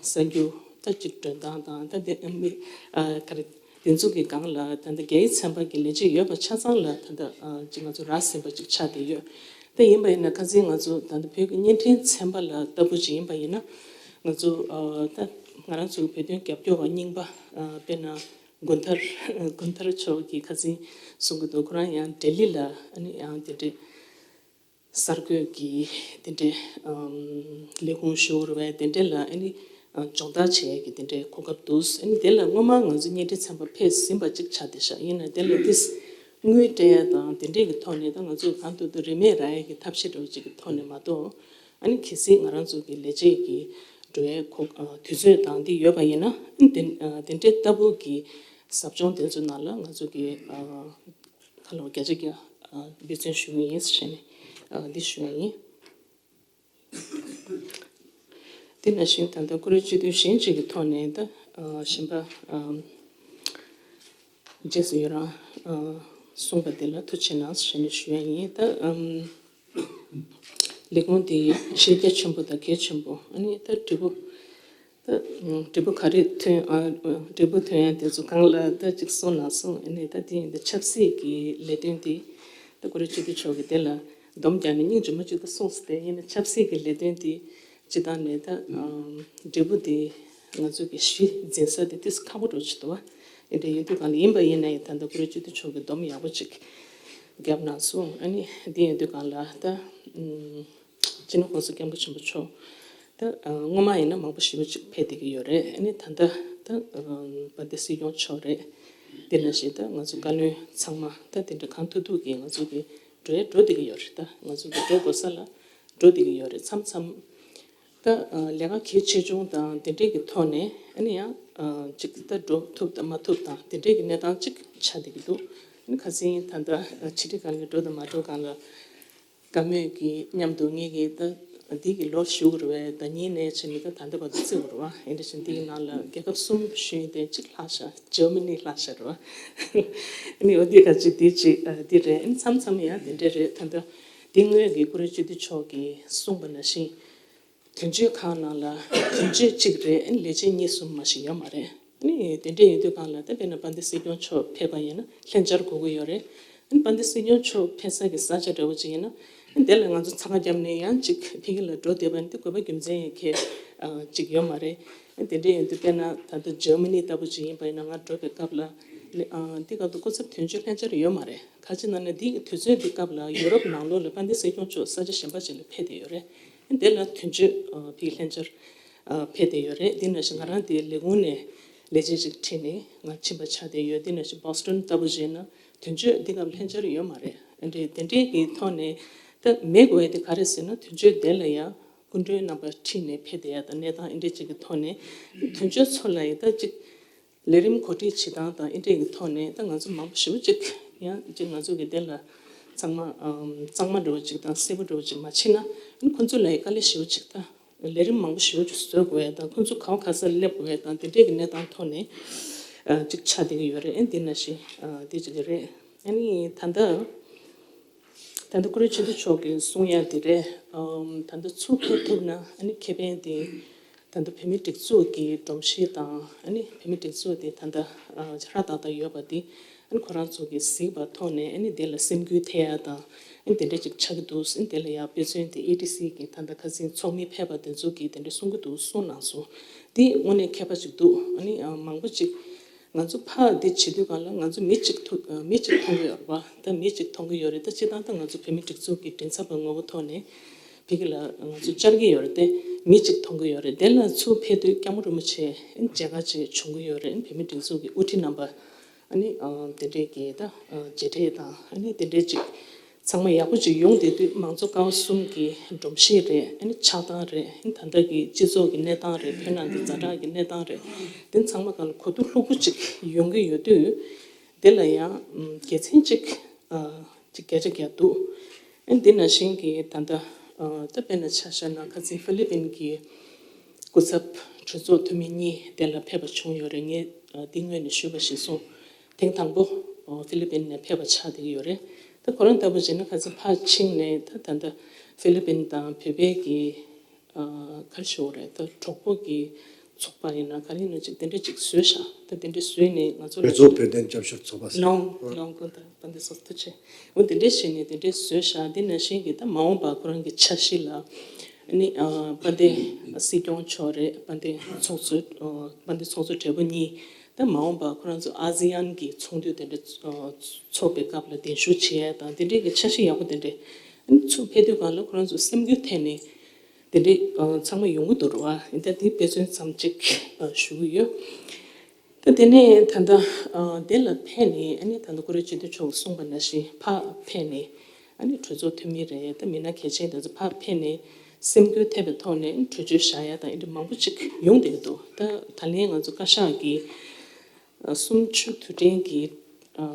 གསར་འགྱུར་ད་ཅིག་འདོན་སྟངས་དང་། ད་དེ་ཨ་མི་ཨ་ག་རེ་དེ་ཚོ་གི་སྒང་ལ་ད་ལྟ་རྒྱའི་ཚན་པ་གི་ལས་བྱེད་ཡོད་པ་ཆ་ཚང་ལ་ད་ལྟ་ཨ་ཅིག་ང་ཚོ་རག་ཟིན་པ་ཅིག་ཆགས་བསྡད་ཡོད། ད་ཡིན་པ་ཡིན་ན་ཁ་སང་ང་ཚོ་ད་ལྟ་བོད་ཀྱི་བརྙན་འཕྲིན་ཚན་པ་ལ་ལྟ་བུ་ཅིག་ཡིན་པ་ཡིན་ན། ང་ཚོ་ཨ་ད་ང་རང་ཚོ་གི་བོད་དོན་རྒྱབ་སྐྱོར་བ་རྙིང་པ་ཨ་དཔེར་ན་མགོན་ཐར་མགོན་ཐར་མཆོག་གིས་ཁ་སང་གསུང་གི་འདུག་ཁོ་རང་ཡང་ལྡི་ལི་ལ་ཨ་ནི་ཡང་དེ་འདྲའི་གསར་འགོད་ཀྱི་དེ་འདྲའི་ཨམ་ལས་ཁུངས་ཞུ་རུ་བས་དེ་འདྲའི་ལ་ཨ་ནི་ཨ་སྦྱོང་བརྡར་བྱེད་ཡས་ཀྱི་དེ་འདྲའི་གོ་སྐབས་འདུག་ཨ་ནི་དེ་ལ་སྔོན་མ་ང་ཚོ་བརྙན་འཕྲིན་ཚན་པ་ཕེབས་ཟིན་པ་ཅིག་ཆགས་བསྡད་ཤག་ཡིན་ན་དེ་ལ་ཏིས་དངུལ་སྤྲད་ཡ་དང་དེ་འདྲའི་གི་ཐོག་ནས་ད་ང་ཚོ་གང་ཐུབ་ཐུབ་རིན་མེད་རག་ཡ་གི་ཐབས་ཤེས་འདྲ་བོ་ཅིག་གི་ཐོག་ནས་མ་གཏོགས། ཨ་ནི་གལ་སྲིད་ང་རང་ཚོ་གི་ལས་བྱེད་ཀྱི་འགྲོ་ཡའི་གོ་ཨ་དུས་ཚོད་དང་འདི་ཡོད་པ་ཡིན་ན། ཨ་ནི་དེ་ཨ་དེ་འདྲའི་ལྟ་བུ་གི་ཟབ་སྦྱོང་དེ་ཚོ་ནང་ལ་ང་ཚོ་གི་ཨ་ཁ་ལོ་བརྒྱ་ཆ་བརྒྱ་ཨ་འབད་བརྩོན་ཞུ་གི་ཡིན་ཟེར་ནས་ཨ་འདི་ཞུ་ཡ་ཡིན། དེ་ནང་བཞིན་ད་ལྟ་ཀུ་རེ་སྤྱི་འཐུས་གཞན་གཅིག་གི་ཐོག་ནས་ད་གཞན་པ་རྗེས་སུ་ཡི་རང་གསུངས་པ་དེ་ལ་ཐུགས་རྗེ་གནང་ཞེས་ནས་ཞུ་ཡ་ཡིན། ད་ལས་ཁུངས་དེ་ཆེས་གལ་ཆེན་པོ་དང་གལ་ཆེན་པོ། ཨ་ནི་ད་འབྲས་བུ་ད་འབྲས་བུ་ག་རེ་ཐོན། འབྲས་བུ་ཐོན་ཡ་དེ་ཚོ་གང་ལ་ད་ཅིག་གསུངས་ན་གསུངས། ཨ་ནི་ད་དེ་ཡིན་ད་ཆབ་སྲིད་ཀྱི་ལས་དོན་དེ་ད་ཀུ་རེ་སྤྱི་འཐུས་མཆོག་གིས་དེ་ལ་སྡོམ་རྒྱག་ནས་སྙིང་རྗེ་མོ་ཅིག་ད་གསུངས་སོང་། དེ་ཡིན་ན་ཆབ་སྲིད་ཀྱི་ལས་དོན་དེ་སྤྱི་བཏང་ནས་ད་འབྲས་བུ་དེ་ང་ཚོ་གི་གཞི་འཛིན་ས་དེ་ཏིས་ཁག་པོ་འགྲོ་ཆེད་དུ་བ། ཨེ་འདྲ་ཡིན་དུས་གང་ལ་ཡིན་པ་ཡིན་ན་ཡང་ད་ལྟ་ཀུ་རེ་སྤྱི་འཐུས་མཆོག་གིས་སྡོམ་ཡག་པོ་ཅིག་བརྒྱབ་གནང་སོང་། ཨ་ནི་དེ་ཡིན་དུས་གང་ལ་ད་སྤྱི་ནོར་༸གོང་ས་༸སྐྱབས་མགོན་ཆེན་པོ་མཆོག་ད་སྔོན་མ་ཡིན་ན་མང་པོ་ཞེ་པོ་ཅིག་ཕེབས་བསྡད་ཀྱི་ཡོད་རེད། ཨ་ནི་ད་ལྟ་ད་དཔལ་ལྡན་སྲིད་སྐྱོང་མཆོག་རེད། དེ་ནང་བཞིན་ད་ང་ཚོ་བཀའ་བློན་ཚང་མ་ད་དེ་འདྲ་གང་ཐུབ་ཐུབ་ཀྱིས་ང་ཚོ་གི་འགྲོ་ཡ་འགྲོ་བསྡད་ཀྱི་ཡོད་རེད། ད་ང་ཚོ་གི་འགྲོ་དགོས་ས་ལ་འགྲོ་བསྡད་ཀྱི་ཡོད་རེད། མཚམས་མཚམས་ད་ལས་ཀ་གལ་ཆེ་ཆུང་དང་དེ་འདྲས་ཀྱི་ཐོག་ནས་ཨ་ནི་ཡང་ཅིག་ད་འགྲོ་ཐུབ་དང་མ་ཐུབ་དང་དེ་འདྲས་ཀྱི་གནས་སྟངས་ཅིག་ཆགས་བསྡད་ཀྱི་འདུག་ཨ་ནི་ཁ་སང་ད་ལྟ་ཕྱི་དྲིལ་སྒང་ལ་འགྲོ་དང་མ་འགྲོ་སྒང་ལ། བཀའ་མོལ་གྱི་མཉམ་དུ་ངེད་ཀྱིས་ད་འདི་གི་ལོ་བཞུགས་རེད་བས། ད་ཉིན་ནས་བྱས་ནས་ད་ད་ལྟ་བར་དུ་བརྩི་དགོས་རེད་བ། ཨེ་འདྲ་བྱས་འདི་གི་ནང་ལ་རྒྱལ་ཁབ་གསུམ་ཞུས་ཏེ་གཅིག་ལྷག་ཤག་ཇར་མ་ནི་ལྷག་ཤག་རེད་བ། ཨ་ནི་འོ་འདི་ག་ཅིག་འདི་ཅིག་ཨ་འདི་རེད། ཨ་ནི་མཚམས་མཚམས་ཡང་འདི་འདྲ་རེད། ད་ལྟ་འདི་སྔོན་གྱི་ཀུ་རེ་སྤྱི་འཐུས་མཆོག་གིས་གསུངས་པ་ནང་བཞིན། དོན་གཅོད་ཁང་ནང་ལ་དོན་གཅོད་གཅིག་རེད། ཨ་ནི་ལས་བྱེད་གཉིས་གསུམ་མ་ཞིག་ཡོད་མ་རེད། ཨ་ནི་དེ་འདྲ་ཡིན་དུས་གང་ལ་ད་དཔེར་ན་དཔལ་ལྡན་སྲིད་སྐྱོང་མཆོག་ཕེབས་པ་ཡིན་ན་ལྷན་བཅར་དགོས་ཀྱི་ཡོད་རེད། ཨ་ནི་དཔལ་ལྡན་སྲིད་སྐྱོང་མཆོག་ཕེབས་ས་གི་ས་ཆ་འདྲ་བོ་ཅིག་ཡིན་ན། ཨ་ནི་དེ་ལ་ང་ཚོ་འཚང་ཁ་བརྒྱབ་ནས་ཡང་ཅིག་ཕ་གི་ལ་འགྲོ་བསྡད་པ་ནི་དེ་དགོས་པ་རྒྱུ་མཚན་ཡང་གལ་ཅིག་ཡོད་མ་རེད། ཨ་ནི་དེ་འདྲ་ཡིན་དུས་དཔེར་ན་ད་ལྟ་ཇར་མ་ནི་ལྟ་བུ་ཅིག་ཡིན་པ་ཡིན་ན་ང་འགྲོ་བའི་སྐབས་ལ་ཨ་དེ་སྐབས་དུ་སྐུ་ཚབ་དོན་གཅོད་ལྷན་བཅར་ཡོད་མ་རེད། ག་ཅི་ན་ནི་འདི་གི་དུས་ཚོད་འདི་སྐབས་ལ་ཡུ་རོབ་ནང་ལོགས་ལ་དཔལ་ལྡན་སྲིད་སྐྱོང་མཆོག་ས་ཆ་གཞན་པ་ཅིག་ལ་ཕེབས་བསྡད་ཡོད་རེད། དེ་ལ་དོན་གཅོད་ཨ་ཕ་གི་ལྷན་བཅར་ཨ་ཕེབས་བསྡད་ཡོད་རེད། དེ་ནང་བཞིན་ང་རང་དེ་ལས་ཁུངས་ནས་ལས་བྱེད་ཅིག་ཁྲིད་ནས་ང་ཕྱིན་པ་ཆགས་བསྡད་ཡོད། དེ་ནང་བཞིན་བྷོ་སི་ཊོན་ལྟ་བུ་བྱས་ན་དོན་གཅོད་འདི་སྐབས་ལྷན་བཅར་ཡོད་མ་རེད། ཨ་འདྲས་དེ་འདྲས་ཀྱི་ཐོག་ནས་ད་མེད་དགོས་ཡ་དེ་ག་རེ་ཟེར་ན། དོན་གཅོད་དེ་ལ་ཡང་སྐུ་མགྲོན་རྣམ་པ་ཁྲིད་ནས་ཕེབས་བསྡད་ཡ་དང་གནས་སྟངས་ཨ་འདྲས་ཅིག་གི་ཐོག་ནས་དོན་གཅོད་ཚོ་ལ་ཡང་ད་ཅིག་ལས་རིམ་གོ་སྒྲིག་བྱེད་སྟངས་དང་ཨེ་འདྲས་ཀྱི་ཐོག་ནས་ད་ང་ཚོ་མང་པོ་ཞེ་པོ་ཅིག་ཡང་ཅིག་ང་ཚོ་གི་དེ་ལ་གཙང་མ་ཨམ་གཙང་མ་འདྲ་བོ་ཅིག་དང་གསལ་པོ་འདྲ་བོ་ཅིག་མ་བྱེད་ན་ཁོ་ཚོ་ལ་ཡང་དཀའ་ལས་ཞེ་པོ་ཅིག་ད་ལས་རིམ་མང་པོ་ཞེ་པོ་ཅིག་བཟོ་དགོས་ཡ་དང་ཁོ་ཚོ་ག་བ་ག་ས་སླེབས་དགོས་ཡ་དང་དེ་འདྲས་ཀྱི་གནས་སྟངས་ཐོག་ནས་ཨ་ཅིག་ཆགས་བསྡད་ཀྱི་ཡོད་རེད། ཨེ་འདི་ནང་བཞིན་ཨ་དེ་ཅིག་རེད། ཨ་ནི་ད་ལྟ་ད་ལྟ་ཀུ་རེ་སྤྱི་འཐུས་མཆོག་གིས་གསུང་ཡ་དེ་རེད། ཨམ་ད་ལྟ་ཚུར་ཕེབས་ཐུབ་ན་ཨ་ནི་ཁེ་ཕན་དེ་ད་ལྟ་བོད་མིའི་སྒྲིག་འཛུགས་ཀྱི་སྒྲོམ་གཞི་དང་ཨ་ནི་བོད་མིའི་སྒྲིག་འཛུགས་དེ་ད་ལྟ་ཨ་ཧྲ་ཏག་ཏག་ཡོད་པ་དེ་ཨ་ནི་ཁོ་རང་ཚོ་གིས་གཟིགས་པ་ཐོག་ནས་ཨ་ནི་དེ་ལ་སེམས་འགུལ་ཐེབས་ཡ་དང་ཨ་ནི་དེ་འདྲ་ཅིག་ཆགས་ཀྱི་འདུག་ཨ་ནི་དེ་ལ་ཡ་དཔེ་མཚོན་དེ་ཨེ་ཌི་སི་གི་ད་ལྟ་ཁ་སང་ཚོགས་མི་ཕེབས་པ་དེ་ཚོ་གིས་དེ་འདྲ་གསུང་གི་འདུག་གསུང་གནང་སོང་། དེ་དངོས་གནས་ཁྱད་པར་ཅིག་འདུག་ཨ་ནི་ཨ་མང་པོ་ཅིག་ང་ཚོ་ཕར་འདི་བྱེད་དུས་གང་ལ་ང་ཚོ་མི་གཅིག་ཐུག་མི་གཅིག་མཐོང་གི་ཡོད་རེད་པ། ད་མི་གཅིག་མཐོང་གི་ཡོད་རེད། ད་སྤྱིར་བཏང་ད་ང་ཚོ་བོད་མི་སྒྲིག་འཛུགས་ཀྱི་མགྲིན་ཚབ་པ་ངོ་བོ་ཐོག་ནས་ཕ་གི་ལ་ང་ཚོ་བཅར་གྱི་ཡོད་རེད་དེ། མི་གཅིག་མཐོང་གི་ཡོད་རེད། དེ་ལ་ཚུར་ཕེབས་དུས་སྐྱབས་མགོན་རིན་པོ་ཆེ་མཇལ་ཁ་ཅིག་བྱུང་གི་ཡོད་རེད། བོད་མི་སྒྲིག་འཛུགས་ཀྱི་དབུ་ཁྲིད་རྣམ་པ་ཨ་ནི་དེ་འདྲས་ཀྱི་ད་མཇལ་འཕྲད་དང་ཨ་ནི་དེ་འདྲས་ཅིག་ཚང་མ་ཡག་པོ་ཅིག་ཡོང་བསྡད་དུས་མང་གཙོ་ཀ་བ་གསུམ་གྱི་སྒྲོམ་གཞི་རེད། ཨ་ནི་ཆགས་སྟངས་རེད། ཨ་ནི་ད་ལྟ་གི་སྤྱི་ཚོགས་ཀྱི་གནས་སྟངས་རེད། བོད་ནང་གི་ཛ་དྲག་གི་གནས་སྟངས་རེད། དེ་ཚང་མ་སྒང་ལ་གོ་བསྡུར་ལྷུག་པོ་ཅིག་ཡོང་གི་ཡོད་དུས་དེ་ལ་ཡང་དགེ་མཚན་ཅིག་ཅིག་བརྒྱ་ཆ་བརྒྱ་འདུག་ཨ་ནི་དེ་ནང་བཞིན་གྱི་ད་ལྟ་ད་དཔེར་ན་ཆ་བཞག་ན་ཁ་སང་ཧྥི་ལི་པིན་གྱི་སྐུ་ཚབ་གྲོས་ཚོགས་འཐུས་མི་གཉིས་དེ་ལ་ཕེབས་པ་བྱུང་ཡོད་རེད། ངས་འདི་སྔོན་ནས་ཞུས་པ་བཞིན་སོང་། ཐེངས་དང་པོ་ཧྥི་ལི་པིན་ནས་ཕེབས་པ་ཆགས་བསྡད་ཀྱི་ཡོད་རེད། ད་ཁོ་རང་ལྟ་བུ་བྱས་ན་ཁ་སང་ཕར་ཕྱིན་ནས་ད་ད་ལྟ་ཧྥི་ལི་པིན་དང་བོད་པའི་གི་ག་རེ་ཞུ་དགོས་རེད། ད་གྲོགས་པོ་གི་ཚོགས་པ་ཡིན་ན་ག་རེ་ཡིན་ན་ཅིག་དེ་འདྲ་ཅིག་བཟོས་ཤག་ད་དེ་འདྲ་བཟོས་ནས་ང་ཚོ་ལ་བོད་ཚོགས་བོད་དོན་རྒྱབ་སྐྱོར་ཚོགས་པ་ཟེར། ལོང་ལོང་ཀུན་དང་དཔལ་ལྡན་ཚོགས་གཙོ་ཆེ། འོ་དེ་འདྲས་བྱས་ནས་དེ་འདྲས་བཟོས་ཤག་དེ་ནང་བཞིན་གྱི་ད་མ་འོངས་པ་ཁོ་རང་གི་འཆར་གཞི་ལ་ཨ་ནི་ཨ་དཔལ་ལྡན་སྲིད་སྐྱོང་མཆོག་རེད། དཔལ་ལྡན་ཚོགས་གཙོ་ཨ་དཔལ་ལྡན་ཚོགས་གཙོ་སྦྲེལ་པོ་གཉིས་ད་མ་འོངས་པ་ཁོ་རང་ཚོ་ཨ་སི་ཡན་གྱི་ཚོགས་འདུ་དེ་འདྲས་ཨ་ཚོགས་པའི་སྐབས་ལ་གདན་ཞུ་བྱེད་ཡ་དང་དེ་འདྲས་ཀྱི་འཆར་གཞི་ཡག་པོ་དེ་འདྲས་ཨ་ནི་ཚུར་ཕེབས་དུས་སྒང་ལ་ཁོ་རང་ཚོ་སེམས་འགུལ་ཐེབས་ནས་དེ་འདྲས་ཨ་ཚང་མ་ཡོང་གི་འདུག་རེད་བ། ཡིན་ད་དེ་དཔེ་མཚོན་ཙམ་ཅིག་ཨ་ཞུ་གི་ཡོད། ད་དེ་ནས་ད་ལྟ་ཨ་དེ་ལ་ཕེབས་ནས་ཨ་ནི་ད་ལྟ་ཀུ་རེ་སྤྱི་འཐུས་མཆོག་གསུངས་པ་ནང་བཞིན་ཕར་ཕེབས་ནས་ཨ་ནི་གྲོས་ཚོགས་འཐུས་མི་རེད། ད་མི་སྣ་གལ་ཆེན་དེ་ཚོ་ཕར་ཕེབས་ནས་སེམས་འགུལ་ཐེབས་པའི་ཐོག་ནས་གྲོས་ཆོད་བཞག་ཡ་དང་ཨ་འདྲ་མང་པོ་ཅིག་ཡོང་བསྡད་ཀྱི་འདུག་ད་ད་ལན་ང་ཚོ་བཀའ་ཤག་གི་ཨ་གསུམ་བཅུ་དུས་དྲན་གྱི་ཨ་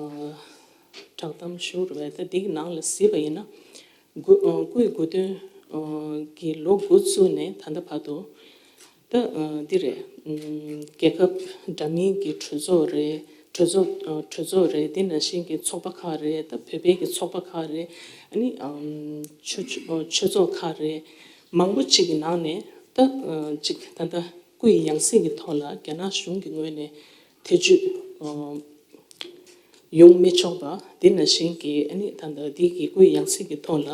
བསྒྲགས་གཏམ་ཞུ་རུ་བས། ད་འདི་གི་ནང་ལ་གཟིགས་པ་ཡིན་ན། དགུ་ཨ་སྐུའི་དགུང་སྟོན་ཨ་གྱི་ལོ་འགོ་བཙུགས་ནས་ད་ལྟ་བར་དུ་ ད་ཨ་འདི་རེད། ཨམ་རྒྱལ་ཁབ་འདྲ་མིན་གྱི་གྲོས་ཚོགས་རེད། གྲོས་ཚོགས་ཨ་གྲོས་ཚོགས་རེད། དེ་ནང་བཞིན་གྱི་ཚོགས་པ་ཁག་རེད། ད་བོད་པའི་གི་ཚོགས་པ་ཁག་རེད། ཨ་ནི་ཨམ་ཆོས་ཆོས་ཨ་ཆོས་ཚོགས་ཁག་རེད། མང་པོ་ཅིག་གི་ནང་ནས་ད་ཨ་ཅིག་ད་ལྟ་སྐུའི་ཡང་སྲིད་ཀྱི་ཐོག་ལ་རྒྱ་ནག་གཞུང་གི་ངོས་ནས་ཐེ་བྱུས་ཨ་ཡོང་མི་ཆོག་པ། དེ་ནང་བཞིན་གྱི་ཨ་ནི་ད་ལྟ་འདི་གི་སྐུའི་ཡང་སྲིད་ཀྱི་ཐོག་ལ་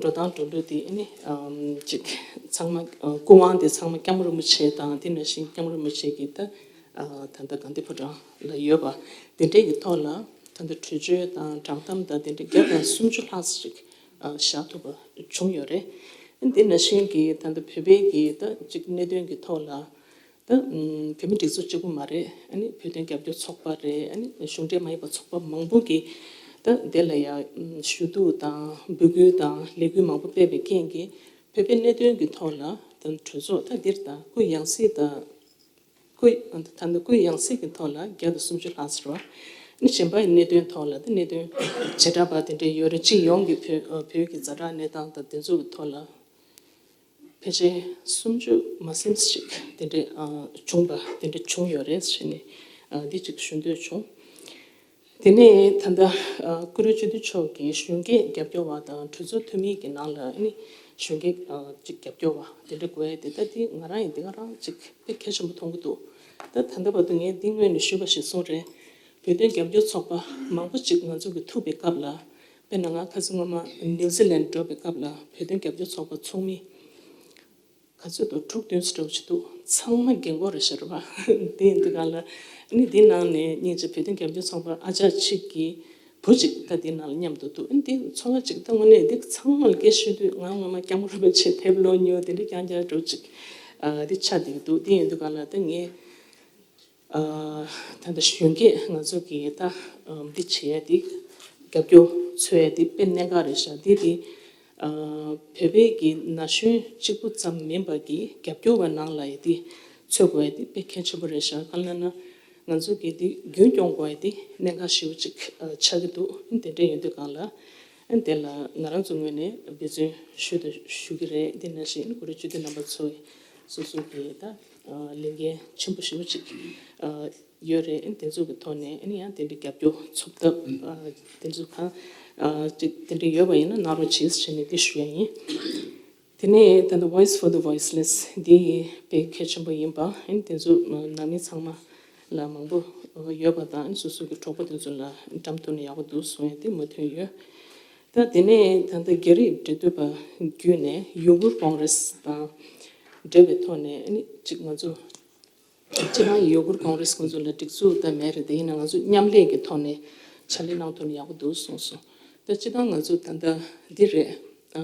འགྲོ་སྟངས་འགྲོ་ལུགས་དེ་ཨ་ནི་ཨམ་ཅིག་ཚང་མ་ཨ་སྐུ་དབང་དེ་ཚང་མ་སྐྱབས་མགོན་རིན་པོ་ཆེ་དང་། དེ་ནང་བཞིན་སྐྱབས་མགོན་རིན་པོ་ཆེ་གི་ད་ཨ་ད་ལྟ་དགའ་ལྡན་ཕོ་བྲང་ལ་ཡོད་པ་དེ་འདྲའི་གི་ཐོག་ལ་ད་ལྟ་གྲོས་ཆོད་དང་བསྒྲགས་གཏམ་དང་དེ་འདྲ་བརྒྱ་དང་སུམ་ཅུ་ལྷག་ཅིག་ཨ་བཞག་ཐུབ་པ་བྱུང་ཡོད་རེད། དེ་ནང་བཞིན་གྱི་ད་ལྟ་བོད་པའི་གི་ད་ཅིག་གནད་དོན་གྱི་ཐོག་ལ། ད་ཨམ་བོད་མི་སྒྲིག་འཛུགས་གཅིག་པུ་མ་རེད། ཨ་ནི་བོད་དོན་རྒྱབ་སྐྱོར་ཚོགས་པ་རེད། ཨ་ནི་གཞུང་འབྲེལ་མ་ཡིན་པ་ཚོགས་པ་མང་པོ་གིས་ད་དེ་ལ་ཡ་ཨམ་ཞུ་གཏུག་དང་འབོད་སྐུལ་དང་ལས་འགུལ་མང་པོ་སྤེལ་བའི་རྐྱེན་གྱིས་བོད་པའི་གནད་དོན་གྱི་ཐོག་ལ་ད་གྲོས་ཚོགས་ད་འདིར་ད་སྐུ་ཡང་སྲིད་དང་སྐུ་ད་ལྟ་སྐུ་ཡང་སྲིད་ཀྱི་ཐོག་ལ་བརྒྱ་དང་སུམ་ཅུ་ལྷག་ཙམ་རེད་བ། ཨ་ནི་གཞན་པ་ཡི་གནད་དོན་ཐོག་ལ་ད་གནད་དོན་བྱེ་བྲག་པ་དེ་འདྲ་ཡོད་རེད། སྤྱི་ཡོངས་ཀྱི་བོད་བོད་ཀྱི་ཛ་དྲག་གནས་སྟངས་དང་དེ་ཚོ་གི་ཐོག་ལ། ཕལ་ཆེར་སུམ་ཅུ་མ་ཟིན་ཞིག་དེ་འདྲའི་ཨ་བྱུང་བ་དེ་འདྲ་བྱུང་ཡོད་རེད་ཟེར་ནས་ཨ་འདི་གཅིག་ཞུ་འདོད་བྱུང་། དེ་ནས་ད་ལྟ་ཨ་བཀུར་འོས་སྤྱི་འཐུས་མཆོག་གིས་གཞོན་སྐྱེས་རྒྱབ་སྐྱོར་བ་དང་གྲོས་ཚོགས་འཐུས་མི་གི་ནང་ལ་ཨ་ནི་གཞོན་སྐྱེས་ཨ་གཅིག་རྒྱབ་སྐྱོར་བ་དེ་འདྲ་དགོས་ཡ་དེ་ད་དེ་ང་རང་ཡིན་དེ་ག་རང་གཅིག་དཔེ་གལ་ཆེན་པོ་མཐོང་གི་འདུག་ད་ད་ལྟ་བར་དུ་ངས་འདི་སྔོན་ནས་ཞུས་པ་ཞིག་གསུངས་རེད། བོད་དོན་རྒྱབ་སྐྱོར་ཚོགས་པ་མང་པོ་ཅིག་ང་ཚོ་གི་ཐུག་པའི་སྐབས་ལ། དཔེར་ན་ང་ཁ་སང་སྔོན་མ་ནིའུ་ཛི་ལན་འགྲོ་བའི་སྐབས་ལ་བོད་དོན་རྒྱབ་སྐྱོར་ཚོགས་པ་ཚོགས་མི་ག་ཚོད་འདུག་དྲུག་བདུན་ཙམ་འདྲ་བོ་ཅིག་འདུག་ཚང་མ་རྒན་གོག་རེད་ཤག་རེད་པ། དེ་ཡིན་དུས་གང་ལ་ཨ་ནི་འདི་ནང་ནས་སྙིང་རྗེ་བོད་དོན་རྒྱབ་སྐྱོར་ཚོགས་པ་ཨ་ཅག་གཅིག་གི་བུ་གཅིག་ད་འདི་ནང་ལ་མཉམ་དུ་འདུག་ཨ་ནི་འདི་ཚོར་བ་གཅིག་ད་དངོས་གནས་འདི་ཚང་མ་ལ་སྐད་ཤོད་དུས་ང་སྔོན་མ་སྐྱབས་མགོན་རིན་པོ་ཆེ་ཕེབས་ལོ་ཉོ་དེ་འདྲ་རྐྱང་རྐྱང་འདྲ་བོ་ཅིག་ཨ་འདི་ཆགས་བསྡད་ཀྱི་འདུག་དེ་ཡིན་དུས་གང་ལ་ད་ངས། ཨ་ད་ལྟ་གཞོན་སྐྱེས་ང་ཚོ་གིས་ད་ཨ་འདི་བྱེད་ཡ་འདི་རྒྱབ་སྐྱོར་འཚོལ་ཡ་འདི་དཔེ་གནད་འགག་རེད་ཤག་འདི་འདི་ཨ་བོད་པའི་གི་ན་གཞོན་གཅིག་པུ་ཙམ་མིན་པ་གི་རྒྱབ་སྐྱོར་བ་ནང་ལ་ཡ་འདི་འཚོལ་དགོས་ཡ་འདི་དཔེ་གལ་ཆེན་པོ་རེད་ཤག་གང་ལབ་ན་ང་ཚོ་གིས་འདི་རྒྱུན་སྐྱོང་དགོས་ཡ་འདི་གནད་འགག་ཞེ་པོ་ཅིག་ཨ་ཆགས་ཀྱི་འདུག་དེ་འདྲ་ཡིན་དུས་གང་ལ། ཨ་ནི་དེ་ལ་ང་རང་ཚོ་ངོས་ནས་འབད་བརྩོན་ཞུ་དང་ཞུ་གི་རེད། དེ་ནང་བཞིན་བཀུར་འོས་སྤྱི་འཐུས་རྣམ་པ་ཚོས་སོ་སོ་གི་ད་ལས་འགན་ཆེན་པོ་ཞེ་པོ་ཅིག་ཡོད་རེད། ཨ་ནི་དེ་ཚོ་གི་ཐོག་ནས་ཨ་ནི་ཡང་དེ་འདྲའི་རྒྱབ་སྐྱོར་ཚོགས་ཐབས་དེ་ཚོ་གང་ཅིག་དེ་འདྲ་ཡོད་པ་ཡིན་ན་གནང་རོགས་གྱིས་ཟེར་ནས་དེ་ཞུ་ཡ་ཡིན། དེ་ནས་ད་ལྟ་Voice for the Voiceless འདི་དཔེ་གལ་ཆེན་པོ་ཡིན་པ། ཨ་ནི་དེ་ཚོ་ནང་མི་ཚང་མ་ལ་མང་པོ་ཡོད་པ་དང་། ཨ་ནི་སོ་སོ་གི་གྲོགས་པོ་དེ་ཚོ་ལ་འགྲམ་ཐུག་ན་ཡག་པོ་འདུག་གསུང་ཡ་དེ་མོས་མཐུན་ཡོད། ད་དེ་ནས་ད་ལྟ་རྒྱ་རིགས་འབྲེལ་མཐུད་པ་བརྒྱུད་ནས་ཡུ་གུར་ཀོང་རེས་དང་འབྲེལ་བའི་ཐོག་ནས་ཨ་ནི་གཅིག་ང་ཚོ་སྤྱིར་བཏང་ཡུ་གུར་ཀོང་རེས་ཁོང་ཚོ་ལ་སྒྲིག་འཛུགས་ད་མེད་རེད། དེ་ཡིན་ན་ང་ཚོ་མཉམ་ལས་ཀྱི་ཐོག་ནས་ཕྱག་ལས་གནང་ཐུབ་ན་ཡག་པོ་འདུག་གསུངས་སོང་། ད་སྤྱིར་བཏང་ང་ཚོ་ད་ལྟ་འདི་རེད། ཨ།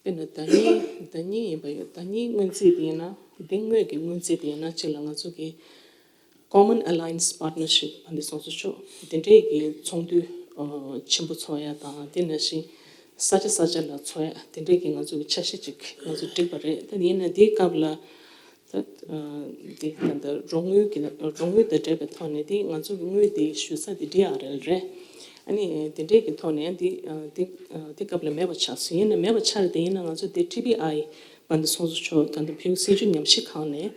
དཔེར་ན་ཟླ་ཉིན་ཟླ་ཉིན་ཡིན་པ་ཡོད། ཟླ་ཉིན་སྔོན་རྩིས་དེ་ཡིན་ན་འདི་སྔོན་གྱི་སྔོན་རྩིས་དེ་ཡིན་ན་གཅིག་ལ་ང་ཚོ་གི་Common Alliance Partnership ཨ་འདི་སོང་སོ་ཆོག་དེ་འདྲས་ཀྱི་ཚོགས་འདུ་ཨ་ཆེན་པོ་ཚོགས་ཡ་དང་། དེ་ནང་བཞིན་ས་ཆ་ས་ཆ་ལ་ཚོགས་ཡ་དེ་འདྲས་ཀྱི་ང་ཚོ་གི་འཆར་གཞི་ཅིག་ང་ཚོ་བསྒྲིགས་པ་རེད། ད་ཡིན་ན་དེའི་སྐབས་ལ་ད་ཨ་འདི་ད་ལྟ་རོགས་དངུལ་གྱི་རོགས་དངུལ་དང་འབྲེལ་བའི་ཐོག་ནས་དེ་ང་ཚོ་གི་དངུལ་དེ་ཞུ་ས་དེ་ཌི་ཨར་ཨེལ་རེད། ཨ་ནི་དེ་འདྲས་ཀྱི་ཐོག་ནས་འདི་ཨ་འདི་ཨ་དེ་སྐབས་ལ་མེད་པ་ཆགས་སོང་། ཡིན་ན་མེད་པ་ཆགས་རེད། དེ་ཡིན་ན་ང་ཚོ་དེ་ཊི་བི་ཨའི་བ་འདི་སོང་སོ་ཆོག་ད་ལྟ་བོད་སྲིད་བྱུས་ཉམས་ཞིབ་ཁང་ནས་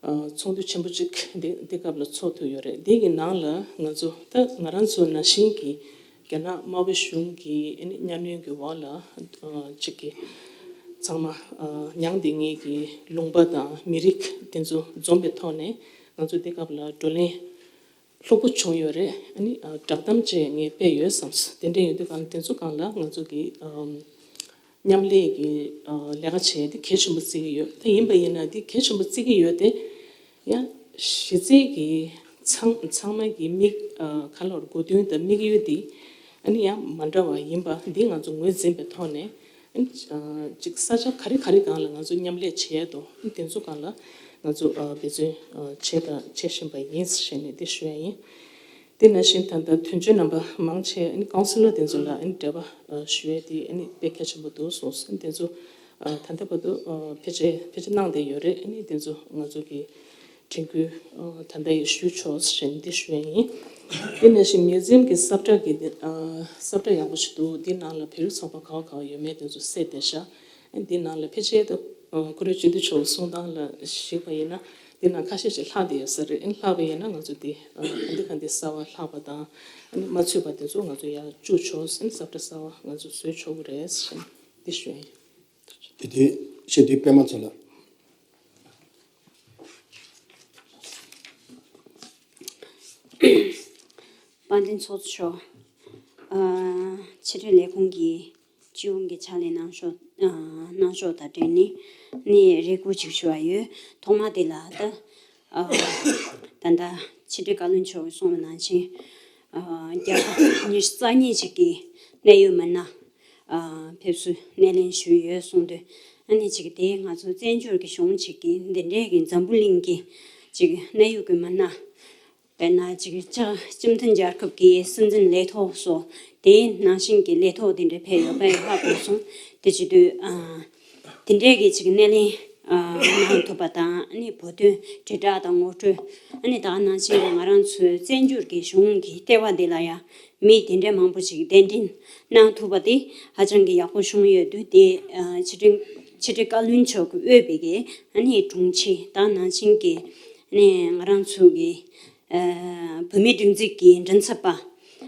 ཨ་ཚོགས་འདུ་ཆེན་པོ་གཅིག་འདི་འདི་སྐབས་ལ་ཚོགས་ཐུབ་ཡོད་རེད། འདི་གི་ནང་ལ་ང་ཚོ་ད་ང་རང་ཚོ་ནང་བཞིན་གྱི་རྒྱ་ནག་དམར་པོ་གཞུང་གི་ཨ་ནི་གཉའ་གནོན་གྱི་འོག་ལ་ཨ་གཅིག་གི་ཚང་མ་ཨ་མྱང་འདི་ངེད་ཀྱི་ལུང་པ་དང་མི་རིགས་དེ་ཚོ་འཛོམས་པའི་ཐོག་ནས་ང་ཚོ་འདི་སྐབས་ལ་བགྲོ་གླེང་ལྷུག་པོ་བྱུང་ཡོད་རེད། ཨ་ནི་ཨ་བསྒྲགས་གཏམ་བཅས་ངས་སྤེལ་ཡོད་བསམས། དེ་འདྲ་ཡོད་དུས་གང་ལ་དེ་ཚོ་སྒང་ལ་ང་ཚོ་གི་ཨམ་མཉམ་ལས་ཀྱི་ཨ་ལས་ཀ་བྱས་ཏེ་གལ་ཆེན་པོ་བརྩི་གི་ཡོད། ད་ཡིན་པ་ཡིན་ན་དེ་གལ་ཆེན་པོ་བརྩི་གི་ཡོད་དེ། ཡང་གཞི་རྩའི་གི་ཚང་ཚང་མ་གི་དམིགས་ཨ་ག་ལ་བར་དགོས་འདུན་དང་དམིགས་ཡུལ་དེ་ཨ་ནི་ཡང་མ་འདྲ་བ་ཡིན་པ་འདི་ང་ཚོ་ངོས་འཛིན་པའི་ཐོག་ནས། ཨ་ཅིག་ས་ཆ་ག་རེ་ག་རེ་སྒང་ལ་ང་ཚོ་མཉམ་ལས་བྱེད་ཡ་དོ་དེ་ཚོ་སྒང་ལ་ང་ཚོ་ཨ་འབད་བརྩོན་ཨ་བྱས་དང་བྱེད་བཞིན་པ་ཡིན་ཟེར་ནས་འདི་ཞུ་ཡ་ཡིན། དེ་ནང་བཞིན་ད་ལྟ་དོན་གཅོད་རྣམ་པ་མང་ཆེ་ཨ་ནི་ཀའུན་སི་ལར་དེ་ཚོ་ལ་ཨ་ནི་འབྲེལ་བ་ཨ་ཞུ་ཡ་དེ་ཨ་ནི་དཔེ་གལ་ཆེན་པོ་འདུག་གསུངས་སོང་། དེ་ཚོ་ཨ་ད་ལྟ་བར་དུ་ཨ་ཕལ་ཆེར་ཕལ་ཆེར་གནང་བསྡད་ཡོད་རེད། ཨ་ནི་དེ་ཚོ་ང་ཚོ་གི་དྲན་སྐུལ་ཨ་ད་ལྟ་ཡི་ཞུ་ཆོག་ཟེར་ནས་འདི་ཞུ་ཡ་ཡིན། དེ་ནང་བཞིན་མིའུ་ཛི་ཡམ་གྱི་ས་བཀྲ་གི་འདི་ཨ་ས་བཀྲ་ཡག་པོ་ཞིག་འདུག་འདི་ནང་ལ་བོད་རིགས་ཚོགས་པ་ག་བ་ག་བ་ཡོད་མེད་དེ་ཚོ་གསལ་བསྡད་ཤག་ཨ་འདི་ནང་ལ་ཕལ་ཆེར་དུ་ ཨ། སྐུ་ངོ་སྤྱི་འཐུས་མཆོག་གསུང་སྟངས་ལ་གཞིགས་པ་ཡིན་ན། འདི་ནང་ཁ་ཤས་ཤིག་ལྷག་བསྡད་ཡོད་ས་རེད། ཨ་ནི་ལྷག་པ་ཡིན་ན་ང་ཚོ་འདི་ཨ་ག་འདི་ག་འདི་གསར་པ་ལྷག་པ་དང་། ཨ་ནི་མ་ཚུད་པ་དེ་ཚོ་ང་ཚོ་ཡར་བཅུག་ཆོག་ཨ་ནི་གསར་པ་གསར་པ་ང་ཚོ་བཟོས་ཆོག་གི་རེད་ཟེར་འདི་ཞུ་ཡ་ཡིན། དེ་དུས་སྤྱི་འཐུས་པད་མ་མཚོ་ལགས། དཔལ་ལྡན་ཚོགས་གཙོ་མཆོག་ཨ། ཕྱི་དྲིལ་ལས་ཁུངས་ཀྱི་སྤྱི་ཡོངས་ཀྱི་ཕྱག་ལས་གནང་ཕྱོགས། ཨ། གནང་ཕྱོགས་དང་འབྲེལ་ནས་ནི་རེ་སྐུལ་ཅིག་ཞུ་བ་ཡོད། ཐོག་མ་དེ་ལ་ད་ཨ། ད་ལྟ་ཕྱི་དྲིལ་བཀའ་བློན་མཆོག་གིས་གསུངས་པ་ནང་བཞིན། ཨ། རྒྱ་གར་ཉི་ཤུ་རྩ་གཉིས་ཅིག་གི་གནད་ཡོད་མི་སྣ་ཨ། ཕེབས་བསུ་སྣེ་ལེན་ཞུས་ཡོད་གསུངས་དུས། ཨ་ནི་ཅིག་དེ་ང་ཚོ་བཙན་བྱོལ་གྱི་གཞུང་ཅིག་གི་འདི་འདྲའི་གི་འཛམ་བུ་གླིང་གི་ཅིག་གནད་ཡོད་གི་མི་སྣ། དཔེར་ན་ཅིག་ཅག་སྤྱི་མཐུན་རྒྱལ་ཁབ་ཀྱི་སྲིད་འཛིན་ལས་ཐོག་སོགས་དེའི་ནང་བཞིན་གྱི་ལས་ཐོག་དེ་འདྲ་ཕེབས་ཡོད་པ་ཡིན་ཧ་གོ་སོང་། དེ་བྱེད་དུས་ཨ། དེ་འདྲའི་གི་ཅིག་སྣེ་ལེན་ཨ། གནང་ཐུབ་པ་དང་། ཨ་ནི་བོད་དོན་དྲིལ་བསྒྲགས་དང་ངོ་སྤྲོད། ཨ་ནི་ད་ག་ནང་བཞིན་གྱི་ང་རང་ཚོའི་བཙན་བྱོལ་གྱི་གཞུང་གི་ལྟེ་བ་འདི་ལ་ཡང་མི་དེ་འདྲའི་མང་པོ་ཅིག་གདན་འདྲེན་གནང་ཐུབ་པ་དེ་ཧ་ཅང་གི་ཡག་པོ་བྱུང་ཡོད་དུས། དེ་ཨ། ཕྱི་དྲིལ་ཕྱི་དྲིལ་བཀའ་བློན་མཆོག་གིས་དབུས་པའི་གི་ཨ་ནི་དྲུང་ཆེ་དང་ནང་བཞིན་གྱི་ཨ་ནི་ང་རང་ཚོ་གི་ཨ། བོད་མིའི་སྒྲིག་འཛུགས་ཀྱི་མགྲིན་ཚབ་པ།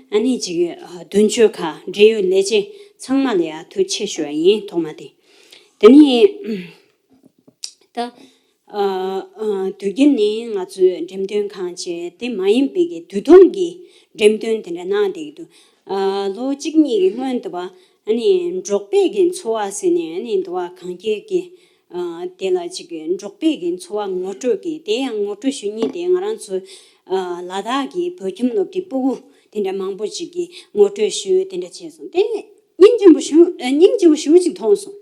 ཨ་ནི་ཅིག་ཨ། དོན་གཅོད་ཁག་འབྲེལ་ཡོད་ལས་བྱེད་ཚང་མ་ལ་ཡང་ཐུགས་རྗེ་ཆེ་ཞུ་བ་ཡིན། ཐོག་མ་དེ། དེ་ནས་ད་ཨ། ཨ། དུས་རྒྱུན་ནས་ང་ཚོའི་འགྲེམས་སྟོན་ཁང་བཅས་དེ་མ་ཡིན་པའི་གི་དུས་ཐུང་གི་འགྲེམས་སྟོན་དེ་འདྲ་གནང་བསྡད་ཀྱི་འདུག་ཨ། ལོ་གཅིག་གཉིས་ཀྱི་སྔོན་དུ་བ་ཨ་ནི་འབྲོག་པའི་གི་འཚོ་བ་ཟེར་ནས། ཨ་ནི་འདི་བ་གངས་སྐྱེས་ཀྱི་ཨ། དེ་ལ་ཅིག་འབྲོག་པའི་གི་འཚོ་བ་ངོ་སྤྲོད་ཀྱི། དེ་ཡང་ངོ་སྤྲོད་ཞུ་མཁན་དེ་ང་རང་ཚོ་ཨ། ལ་དྭགས་ཀྱི་བོད་ཁྱིམ་སློབ་གྲྭའི་སྤུ་གུ་དེ་འདྲ་མང་པོ་ཅིག་གིས་ངོ་སྤྲོད་ཞུས། དེ་འདྲ་བྱས་སོང་། དེ་སྙིང་རྗེ་པོ་ཞུ། ཨ། སྙིང་རྗེ་པོ་ཞེ་པོ་ཅིག་མཐོང་སོང་།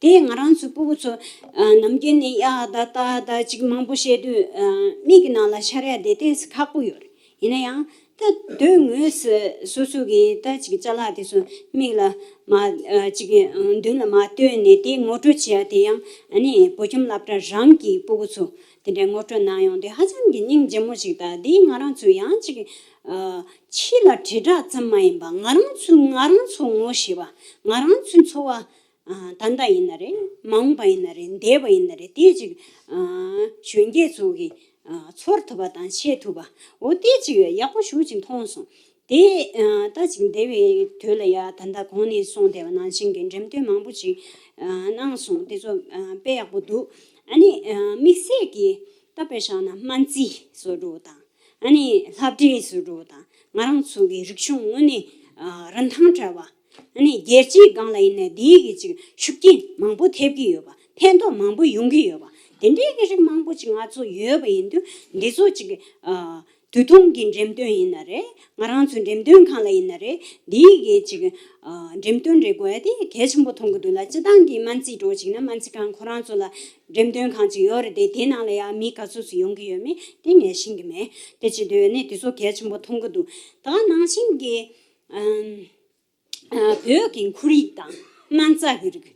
དེ་ང་རང་ཚོའི་སྤུ་གུ་ཚོ་ཨ། ནམ་རྒྱུན་ནས་གཡག་དང་སྟག་དང་ཅིག་མང་པོ་བཤད་དུས་ཨ། མིག་གི་ནང་ལ་ཤར་ཡ་དེ་ཏོག་ཙམ་ཁག་པོ་ཡོད་རེད། ཡིན་ན་ཡང་ད་དོན་དངོས་སུ་སོ་སོ་གི་ད་ཅིག་ཅ་ལག་དེ་ཚོ་མིག་ལ་མ་ཨ། ཅིག་མདུན་ལ་མ་སྟོན་ནས་དེ་ངོ་སྤྲོད་བྱེད་ཡ་དེ་ཡང་ཨ་ནི་བོད་ཁྱིམ་སློབ་གྲྭ་རང་གི་སྤུ་གུ་ཚོ་དེ་འདྲའི་ངོ་སྤྲོད་གནང་ཡོང་དུས་ཧ་ཅང་གི་སྙིང་རྗེ་མོ་ཞིག་དང་། དེ་ང་རང་ཚོ་ཡང་ཅིག་ཨ། ཕྱི་ལ་དྲིལ་བསྒྲགས་ཙམ་མ་ཡིན་པ། ང་རང་ཚོ་ང་རང་ཚོ་ངོ་ཤེས་པ། ང་རང་ཚོའི་འཚོ་བ་ཨ། ད་ལྟ་ཡིན་ན་རེད། མ་འོངས་པ་ཡིན་ན་རེད། འདས་པ་ཡིན་ན་རེད། དེ་ཅིག་ཨ། གཞོན་སྐྱེས་ཚོ་གིས་ཨ། ཚོར་ཐུབ་པ་དང་ཤེས་ཐུབ་པ། འོ་དེ་ཅིག་ཡག་པོ་ཞེ་པོ་ཅིག་མཐོང་སོང་། དེ་ཨ། ད་ཅིག་འདས་པའི་དུས་ལ་ཡ་ད་ལྟ་གོང་ནས་གསུངས་བསྡད་པ་ནང་བཞིན་གྱི་འགྲེམས་སྟོན་མང་པོ་ཅིག་ཨ། གནང་སོང་། དེ་ཚོ་ཨ། དཔེ་ཡག་པོ་འདུག་ཨ་ནི་ཨ། དམིགས་བསལ་གྱི་ད་དཔེ་བཞག་ན་སྨན་རྩིས་བཟོ་འདྲ་དང་། ཨ་ནི་སློབ་གྲྭའི་ཟུར་འགྲོ་དང་། ང་རང་ཚོ་གི་རིག་གཞུང་དངོས་གནས་ཨ་རིན་ཐང་བྲལ་བ། ཨ་ནི་རྒྱལ་སྤྱིའི་སྒང་ལ་ཡིན་ན་དེའི་གི་ཅིག་ཤུགས་རྐྱེན་མང་པོ་ཐེབས་ཀྱི་ཡོད་པ། ཕན་ཐོགས་མང་པོ་ཡོང་གི་ཡོད་པ། དེ་འདྲའི་གི་རིགས་མང་པོ་ཅིག་ང་ཚོ་ཡོད་པ་ཡིན་དུས། འདི་ཚོ་ཅིག་ཨ་དུས་ཐུང་གི་འགྲེམས་སྟོན་ཡིན་ན་རེད། ང་རང་ཚོའི་འགྲེམས་སྟོན་ཁང་ལ་ཡིན་ན་རེད། དེའི་གི་ཅིག་ཨ་འགྲེམས་སྟོན་རེ་དགོས་ཡ་དེ་གལ་ཆེན་པོ་མཐོང་གི་འདུག་ལ། སྤྱི་བཏང་གི་སྨན་རྩིས་འདྲ་བོ་ཅིག་ན་སྨན་རྩིས་ཁང་ཁོ་རང་ཚོ་ལ་འགྲེམས་སྟོན་ཁང་ཅིག་ཡོད་རེད་དེ། དེའི་ནང་ལ་ཡང་མི་ག་ཚོད་ཙམ་ཡོང་གི་ཡོད་མེད་དེ་ངས་ཤེས་ཀྱི་མེད། དེ་བྱེད་དུས་ནི་དེ་ཚོ་གལ་ཆེན་པོ་མཐོང་གི་འདུག་ད་ག་ནང་བཞིན་གྱི་ཨམ། ཨ། བོད་ཀྱི་ཁོར་ཡུག་དང་སྨན་རྩྭ་གི་རིགས།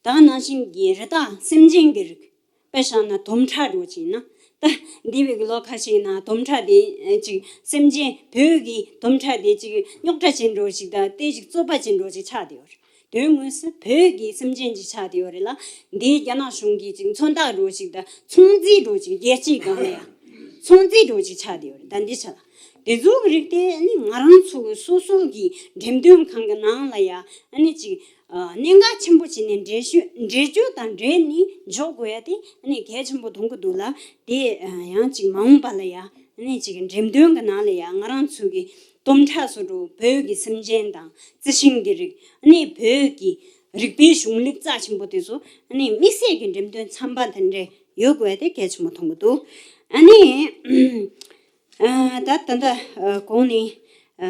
ད་ག་ནང་བཞིན་གྱི་རི་དྭགས་སེམས་ཅན་གྱི་རིགས། དཔེ་བཞག་ན་དོམ་ཁྲ་འདྲ་བོ་ཅིག་ཡིན་ན། ད་འདས་པའི་གི་ལོ་ཁ་ཤས་ནང་དོམ་ཁྲ་དེ་ཅིག་སེམས་ཅན་བོད་ཀྱི་དོམ་ཁྲ་དེ་ཅིག་རྙོག་དྲ་ཅན་འདྲ་བོ་ཞིག་དང་དེ་ཅིག་རྩོད་པ་ཅན་འདྲ་བོ་ཅིག་ཆགས་བསྡད་ཡོད་རེད། དོན་དངོས་སུ་བོད་ཀྱི་སེམས་ཅན་ཅིག་ཆགས་བསྡད་ཡོད་རེད་ལ། འདིའི་རྒྱ་ནག་གཞུང་གིས་ཅིག་མཚོན་རྟགས་འདྲ་བོ་ཅིག་དང་ཚོང་རྫས་འདྲ་བོ་ཅིག་རྒྱལ་སྤྱིའི་སྒང་ལ་ཡང་ཚོང་རྫས་འདྲ་བོ་ཅིག་ཆགས་བསྡད་ཡོད་རེད། ད་འདི་ཆ་ལ་དེ་ཚོ་གི་རིགས་དེ་ཨ་ནི་ང་རང་ཚོ་གི་སོ་སོ་གི་འགྲེམས་སྟོན་ཁང་གི་ནང་ལ་ཡང་ཨ་ནི་ཅིག་ཨ་གནད་འགག་ཆེན་པོ་བྱས་ནས་འགྲེལ་བརྗོད་འགྲེལ་བརྗོད་དང་འབྲེལ་ནས་འཇོག་དགོས་ཡ་དེ་ཨ་ནི་གལ་ཆེན་པོ་མཐོང་གི་འདུག་ལ། དེ་ཡང་ཅིག་མ་འོངས་པ་ལ་ཡ་ཨ་ནི་ཅིག་འགྲེམས་སྟོན་གྱི་ནང་ལ་ཡ་ང་རང་ཚོ་གི་དོམ་ཁྲ་བཟོ་འདྲ་བོ་བོད་ཀྱི་སེམས་ཅན་དང་རྩི་ཤིང་གི་རིགས། ཨ་ནི་བོད་ཀྱི་རིག་པའི་གཞུང་ལུགས་རྩ་ཆེན་པོ་དེ་ཚོ་ཨ་ནི་དམིགས་བསལ་གྱི་འགྲེམས་སྟོན་ཚན་པ་དེ་འདྲ་ཡོད་དགོས་ཡ་དེ་གལ་ཆེན་པོ་མཐོང་གི་འདུག་ཨ་ནི། ཨ་ད་ད་ལྟ་ཨ་གོང་ནས་ཨ་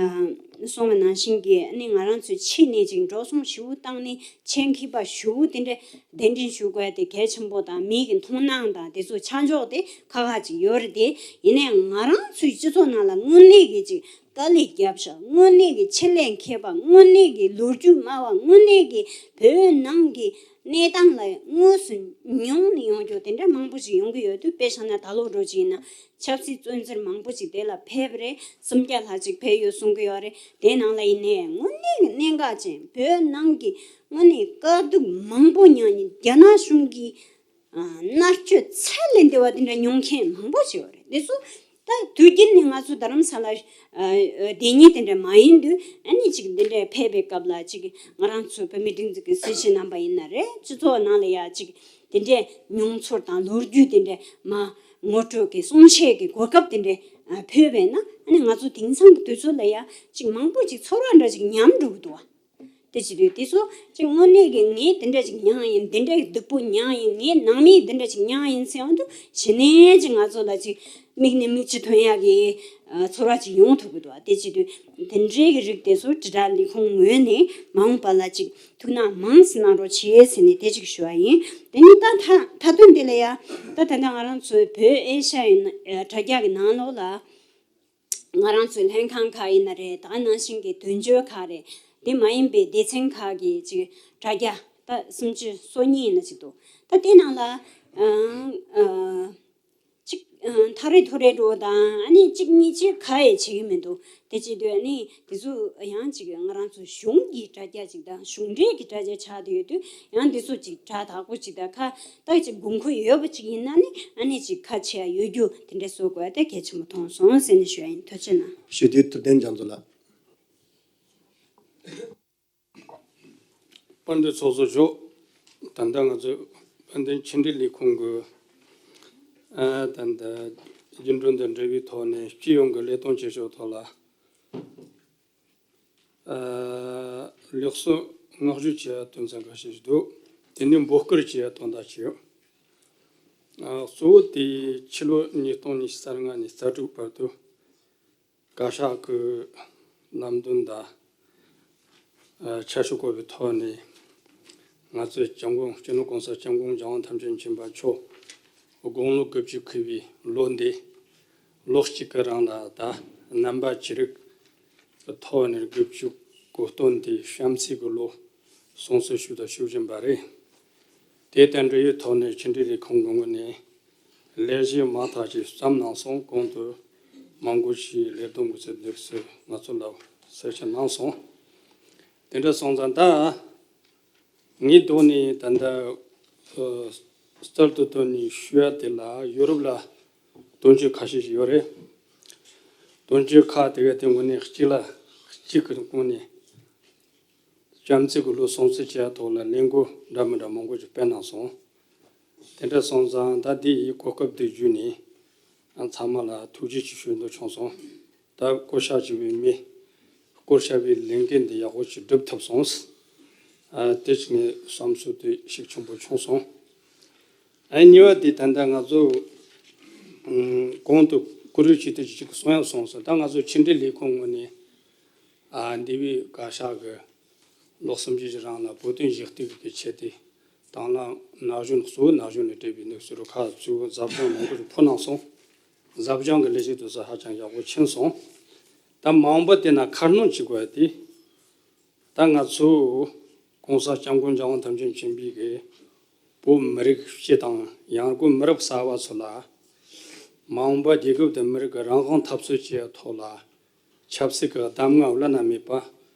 གསུངས་པ་ནང་བཞིན་གྱི་ཨ་ནི་ང་རང་ཚོས་ཕྱི་ནས་ཅིག་འགྲོ་སོང་ཞེ་པོ་བཏང་ནས་ཆེད་མཁས་པ་ཞེ་པོ་དེ་འདྲ་གདན་འདྲེན་ཞུ་དགོས་ཡ་དེ་གལ་ཆེན་པོ་དང་། མིའི་གི་མཐོང་སྣང་དང་དེ་ཚོ་ཆ་འཇོག་དེ་ཁག་ཁག་ཅིག་ཡོད་རེད་དེ། ཡིན་ནའང་ང་རང་ཚོའི་སྤྱི་ཚོགས་ནང་ལ་དངོས་གནས་ཀྱི་ཅིག་ དཀའ་ལས་བརྒྱབ་ཤག་དངོས་གནས་ཀྱི་ཆེད་ལས་མཁས་པ། དངོས་གནས་ཀྱི་ལོ་རྒྱུས་སྨྲ་བ། དངོས་གནས་ཀྱི་བོད་ནང་གི་གནས་སྟངས་ལ་དངོས་སུ་མྱོང་ནས་ཡོང་རྒྱུ་དེ་འདྲ་མང་པོ་ཞིག་ཡོང་གི་ཡོད་དུས། དཔེ་བཞག་ན་ད་ལོ་འགྲོ་ཅིག་ཡིན་ན་ཆབ་སྲིད་བཙོན་ཟུར་མང་པོ་ཞིག་དེ་ལ་ཕེབས་རེད། སུམ་བརྒྱ་ལྷག་ཅིག་ཕེབས་ཡོད་གསུང་གི་ཡོད་རེད། དེ་ནང་ལ་ཡིན་ནའི་དངོས་གནས་ཀྱི་གནད་འགག་ཅན། བོད་ནང་གི་དངོས་གནས་དཀའ་སྡུག་མང་པོ་མྱངས་ནས། རྒྱ་ནག་གཞུང་གི་ཨ་མནར་གཅོད་ཚད་ལས་འདས་པ་དེ་འདྲ་མྱོང་མཁན་མང་པོ་ཞིག་ཡོད་རེད། དེ་ཚོ་ད་དུས་རྒྱུན་ནས་ང་ཚོ་རྡ་རམ་ས་ལ་ཨ་བསྡད་མཁན་དེ་འདྲ་མ་ཡིན་དུས། ཨ་ནི་ཅིག་འདི་འདྲའི་ཕེབས་པའི་སྐབས་ལ་ཅིག་ང་རང་ཚོ་བོད་མི་སྒྲིག་འཛུགས་ཀྱི་སྲིད་སྤྱི་རྣམ་པ་ཡིན་ན་རེད། སྤྱི་ཚོགས་ནང་ལ་ཡ་ཅིག་དེ་འདྲའི་མྱོང་ཚོར་དང་ལོ་རྒྱུས་དེ་འདྲའི་མ་ངོ་སྤྲོད་ཀྱི་གསུང་བཤད་ཀྱི་གོ་སྐབས་དེ་འདྲའི་ཨ་ཕུལ་བས་ན། ཨ་ནི་ང་ཚོ་དེང་སང་གི་དུས་ཚོད་ལ་ཡ་ཅིག་མང་པོ་ཅིག་ཚོར་བ་འདྲ་ཅིག་ཉམས་འགྲོ་གི་འདུག་བ། དེ་བྱེད་དུས་དེ་ཚོ་ཅིག་དངོས་གནས་ཀྱི་ངས་དེ་འདྲ་ཅིག་མྱངས་ཡིན། དེ་འདྲ་གི་སྡུག་པོ་མྱངས་ཡིན། ངའི་ནང་མིས་དེ་འདྲ་ཅིག་མྱངས་ཡིན་ཟེར་ཡོང་དུས། གཞི་ནས་ཅིག་ང་ཚོ་ལ་ཅིག་མིག་ནས་མིག་ཆུ་ཐོན་ཡག་གི་ཨ་ཚོར་བ་ཅིག་ཡོང་ཐུབ་ཀྱི་འདུག་བ། དེ་བྱེད་དུས་དེ་འདྲའི་གི་རིགས་དེ་ཚོ་དྲིལ་བསྒྲགས་ལས་ཁུངས་ངོས་ནས་མ་འོངས་པ་ལ་ཅིག་ཐུགས་སྣང་མང་ཙམ་གནང་རོགས་བྱེད་ཟེར་ནས་དེ་ཅིག་ཞུ་བ་ཡིན། དེ་ནས་ད་མཐའ་མཐའ་དོན་དེ་ལ་ཡ། ད་ད་ལྟ་ང་རང་ཚོའི་བོད་ཨེ་ཤ་ཡའི་ན་ཨ་དྲ་རྒྱ་གི་ནང་ལོགས་ལ། ང་རང་ཚོའི་ལྷན་ཁང་ཁག་ཡིན་ན་རེད། ད་ག་ནང་བཞིན་གྱི་དོན་གཅོད་ཁག་རེད། དེ་མ་ཡིན་པའི་སྡེ་ཚན་ཁག་གི་ཅིག་དྲ་རྒྱ་ད་སུམ་ཅུ་སོ་གཉིས་ཡིན་ན་ཅིག་འདུག་ད་དེ་ནང་ལ་ཨང་ཨ་ཅིག་ཨང་ཐག་རིང་ཐུག་རིང་འགྲོ་དང་། ཨ་ནི་གཅིག་གཉིས་ཅིག་ག་ཡེ་བྱེད་ཀྱི་མི་འདུག་དེ་བྱེད་དུས་ཨ་ནི་དེ་ཚོ་ཡང་ཅིག་ང་རང་ཚོ་གཞུང་གི་དྲ་རྒྱ་ཅིག་དང་གཞུང་འབྲེལ་གྱི་དྲ་རྒྱ་ཆགས་བསྡད་ཡོད་དུས། ཡང་འདི་ཚོ་ཅིག་དྲ་དག་པོ་ཅིག་དང་ཁ་ཏག་ཅིག་དགོས་མཁོ་ཡོད་པ་ཅིག་ཡིན་ན་ནི། ཨ་ནི་ཅིག་ཁ་ཕྱེ་ཡ་ཡོད་རྒྱུ་དེ་འདྲ་བཟོ་དགོས་ཡ་དེ་གལ་ཆེན་པོ་མཐོང་སོང་ཟེར་ནས་ཞུ་ཡ་ཡིན། ཐུགས་རྗེ་གནང་། ཞུ་དུས་ཐུབ་བསྟན་རྒྱ་མཚོ་ལགས། དཔལ་ལྡན་ཚོགས་གཙོ་མཆོག་ད་ལྟ་ང་ཚོའི་དཔལ་ལྡན་ཕྱི་འབྲེལ་ལས་ཁུངས་ཀྱི་ཨ་ད་ལྟ་རྒྱུན་གྲོན་དང་འབྲེལ་བའི་ཐོག་ནས་སྤྱི་ཡོངས་ཀྱི་ལས་དོན་བྱེད་ཕྱོགས་ཐོག་ལ། ཨ་ལེགས་སོ་བསྔགས་བརྗོད་བྱེད་ཡ་དོན་ཚན་ཁ་ཤས་ཤིག་འདུག་དེ་ནས་འབོད་སྐུལ་བྱེད་ཡ་དོན་དག་ཅིག་ཡོད། ཨ་གཙོ་བོ་དེ་ཕྱི་ལོ་ཉིས་སྟོང་ཉི་ཤུ་རྩ་ལྔ་ནས་རྩ་དྲུག་བར་དུ་བཀའ་ཤག་གི་ལམ་སྟོན་དང་ཨ་འཆར་གཞི་བཀོད་པའི་ཐོག་ནས། ང་ཚོའི་སྐྱབས་མགོན། སྤྱི་ནོར་༸གོང་ས་༸སྐྱབས་མགོན་རྒྱལ་དབང་ཐམས་ཅད་མཁྱེན་པ་མཆོག་དགུང་ལོ་དགུ་བཅུ་འཁོར་བའི་ལོ་འདི་ལོ་གཅིག་གི་རིང་ལ་ད་རྣམ་པ་ཅི་རིགས་ཀྱི་ཐོག་ནས་དགུ་བཅུ་གོ་སྟོན་དེ་བྱམས་བརྩེ་གི་ལོ་སྲུང་བརྩི་ཞུ་དང་ཞུ་བཞིན་པ་རེད། དེ་དང་འབྲེལ་ཡོད་ཐོག་ནས་ཕྱི་འབྲེལ་ལས་ཁུངས་ཀྱི་ངོས་ནས་ལས་གཞི་མང་དག་ཅིག་བརྩམས་གནང་སོང་། གོང་དུ་མང་པོ་ཞིག་ལས་བསྡོམས་ཀྱི་ཚུལ་འདུག་ཟེར་ང་ཚོ་ལ་གསལ་བཤད་གནང་སོང་། དེ་འདྲ་སོང་ཙང་ད། ངའི་ཐོག་ནས་ད་ལྟ་ཨ་གསར་དུ་བཏོན་ནས་ཞུ་ཡ་དེ་ལ་ཡོ་རོབ་ལ་དོན་གཅོད་ཁ་ཤས་ཤིག་ཡོད་རེད། དོན་གཅོད་ཁག་དེ་གའི་སྟེང་ངོས་ནས་གཅིག་ལ་གཅིག་གི་ངོས་ནས་བྱམས་བརྩེ་གི་ལོ་སྲུང་བརྩི་བྱེད་ཡ་ཐོག་ལ་ལས་འགུལ་འདྲ་མི་འདྲ་མང་པོ་ཞིག་སྤེལ་གནང་སོང་། དེ་འདྲ་སོང་ཙང་ད་འདིའི་གོ་སྐབས་དེ་བརྒྱུད་ནས་ཚང་མ་ལ་ཐུགས་རྗེ་ཆེ་ཞུ་འདོད་བྱུང་སོང་། ད་བསྐོ་བཞག་བྱས་པའི་མི་བསྐོ་བཞག་པའི་ལས་འགན་འདི་ཡག་པོ་ཞིག་སྒྲུབ་ཐུབ་སོང་། ཨ་དེ་ཅིག་ངའི་བསམ་ཚུལ་དེ་ཤུགས་ཆེན་པོ་བྱུང་སོང་། ཨ་གཉིས་པ་དེ་ད་ལྟ་ང་ཚོ་ཨམ་གོང་དུ་བཀུར་འོས་ཆེད་དུ་ཅིག་གསུང་ཡ་སོང་སོང་། ད་ང་ཚོ་ཕྱི་འབྲེལ་ལས་ཁུངས་ངོས་ནས་ཨ་འདས་པའི་བཀའ་ཤག་གི་ལོ་གསུམ་བཞི་ཞིག་རིང་ལ་བོད་དོན་ཞི་གཏུག་གི་ཆེད་དུ་དང་བླངས་ན་གཞོན། གཙོ་བོ་ན་གཞོན་ལ་སྤྲད་པའི་གནས་ཚུལ་ཁག་ཚོའི་ཟབ་སྦྱོང་མང་པོ་ཞིག་ཕུལ་གནང་སོང་། ཟབ་སྦྱོང་གི་ལས་གཞི་དེ་ཚོ་ཧ་ཅང་ཡག་པོ་ཕྱིན་སོང་། ད་མ་འོངས་པ་དེ་ན་ཁ་སྣོན་བྱེད་དགོས་ཡ་དེ། ད་ང་ཚོ་༸གོང་ས་༸སྐྱབས་མགོན་རྒྱལ་དབང་ཐམས་ཅད་མཁྱེན་པའི་གི་བོད་མི་རིགས་སྤྱི་དང་ཡང་སྒོས་མི་རབས་གསར་པ་ཚོ་ལ་མ་འོངས་པ་རྒྱལ་ཁབ་དང་མི་རིགས་ཀྱི་རང་དབང་འཐབ་རྩོད་བྱེད་ཡ་ཐོག་ལ་ཆབ་སྲིད་ཀྱི་གདམས་ངག་བླ་ན་མེད་པ་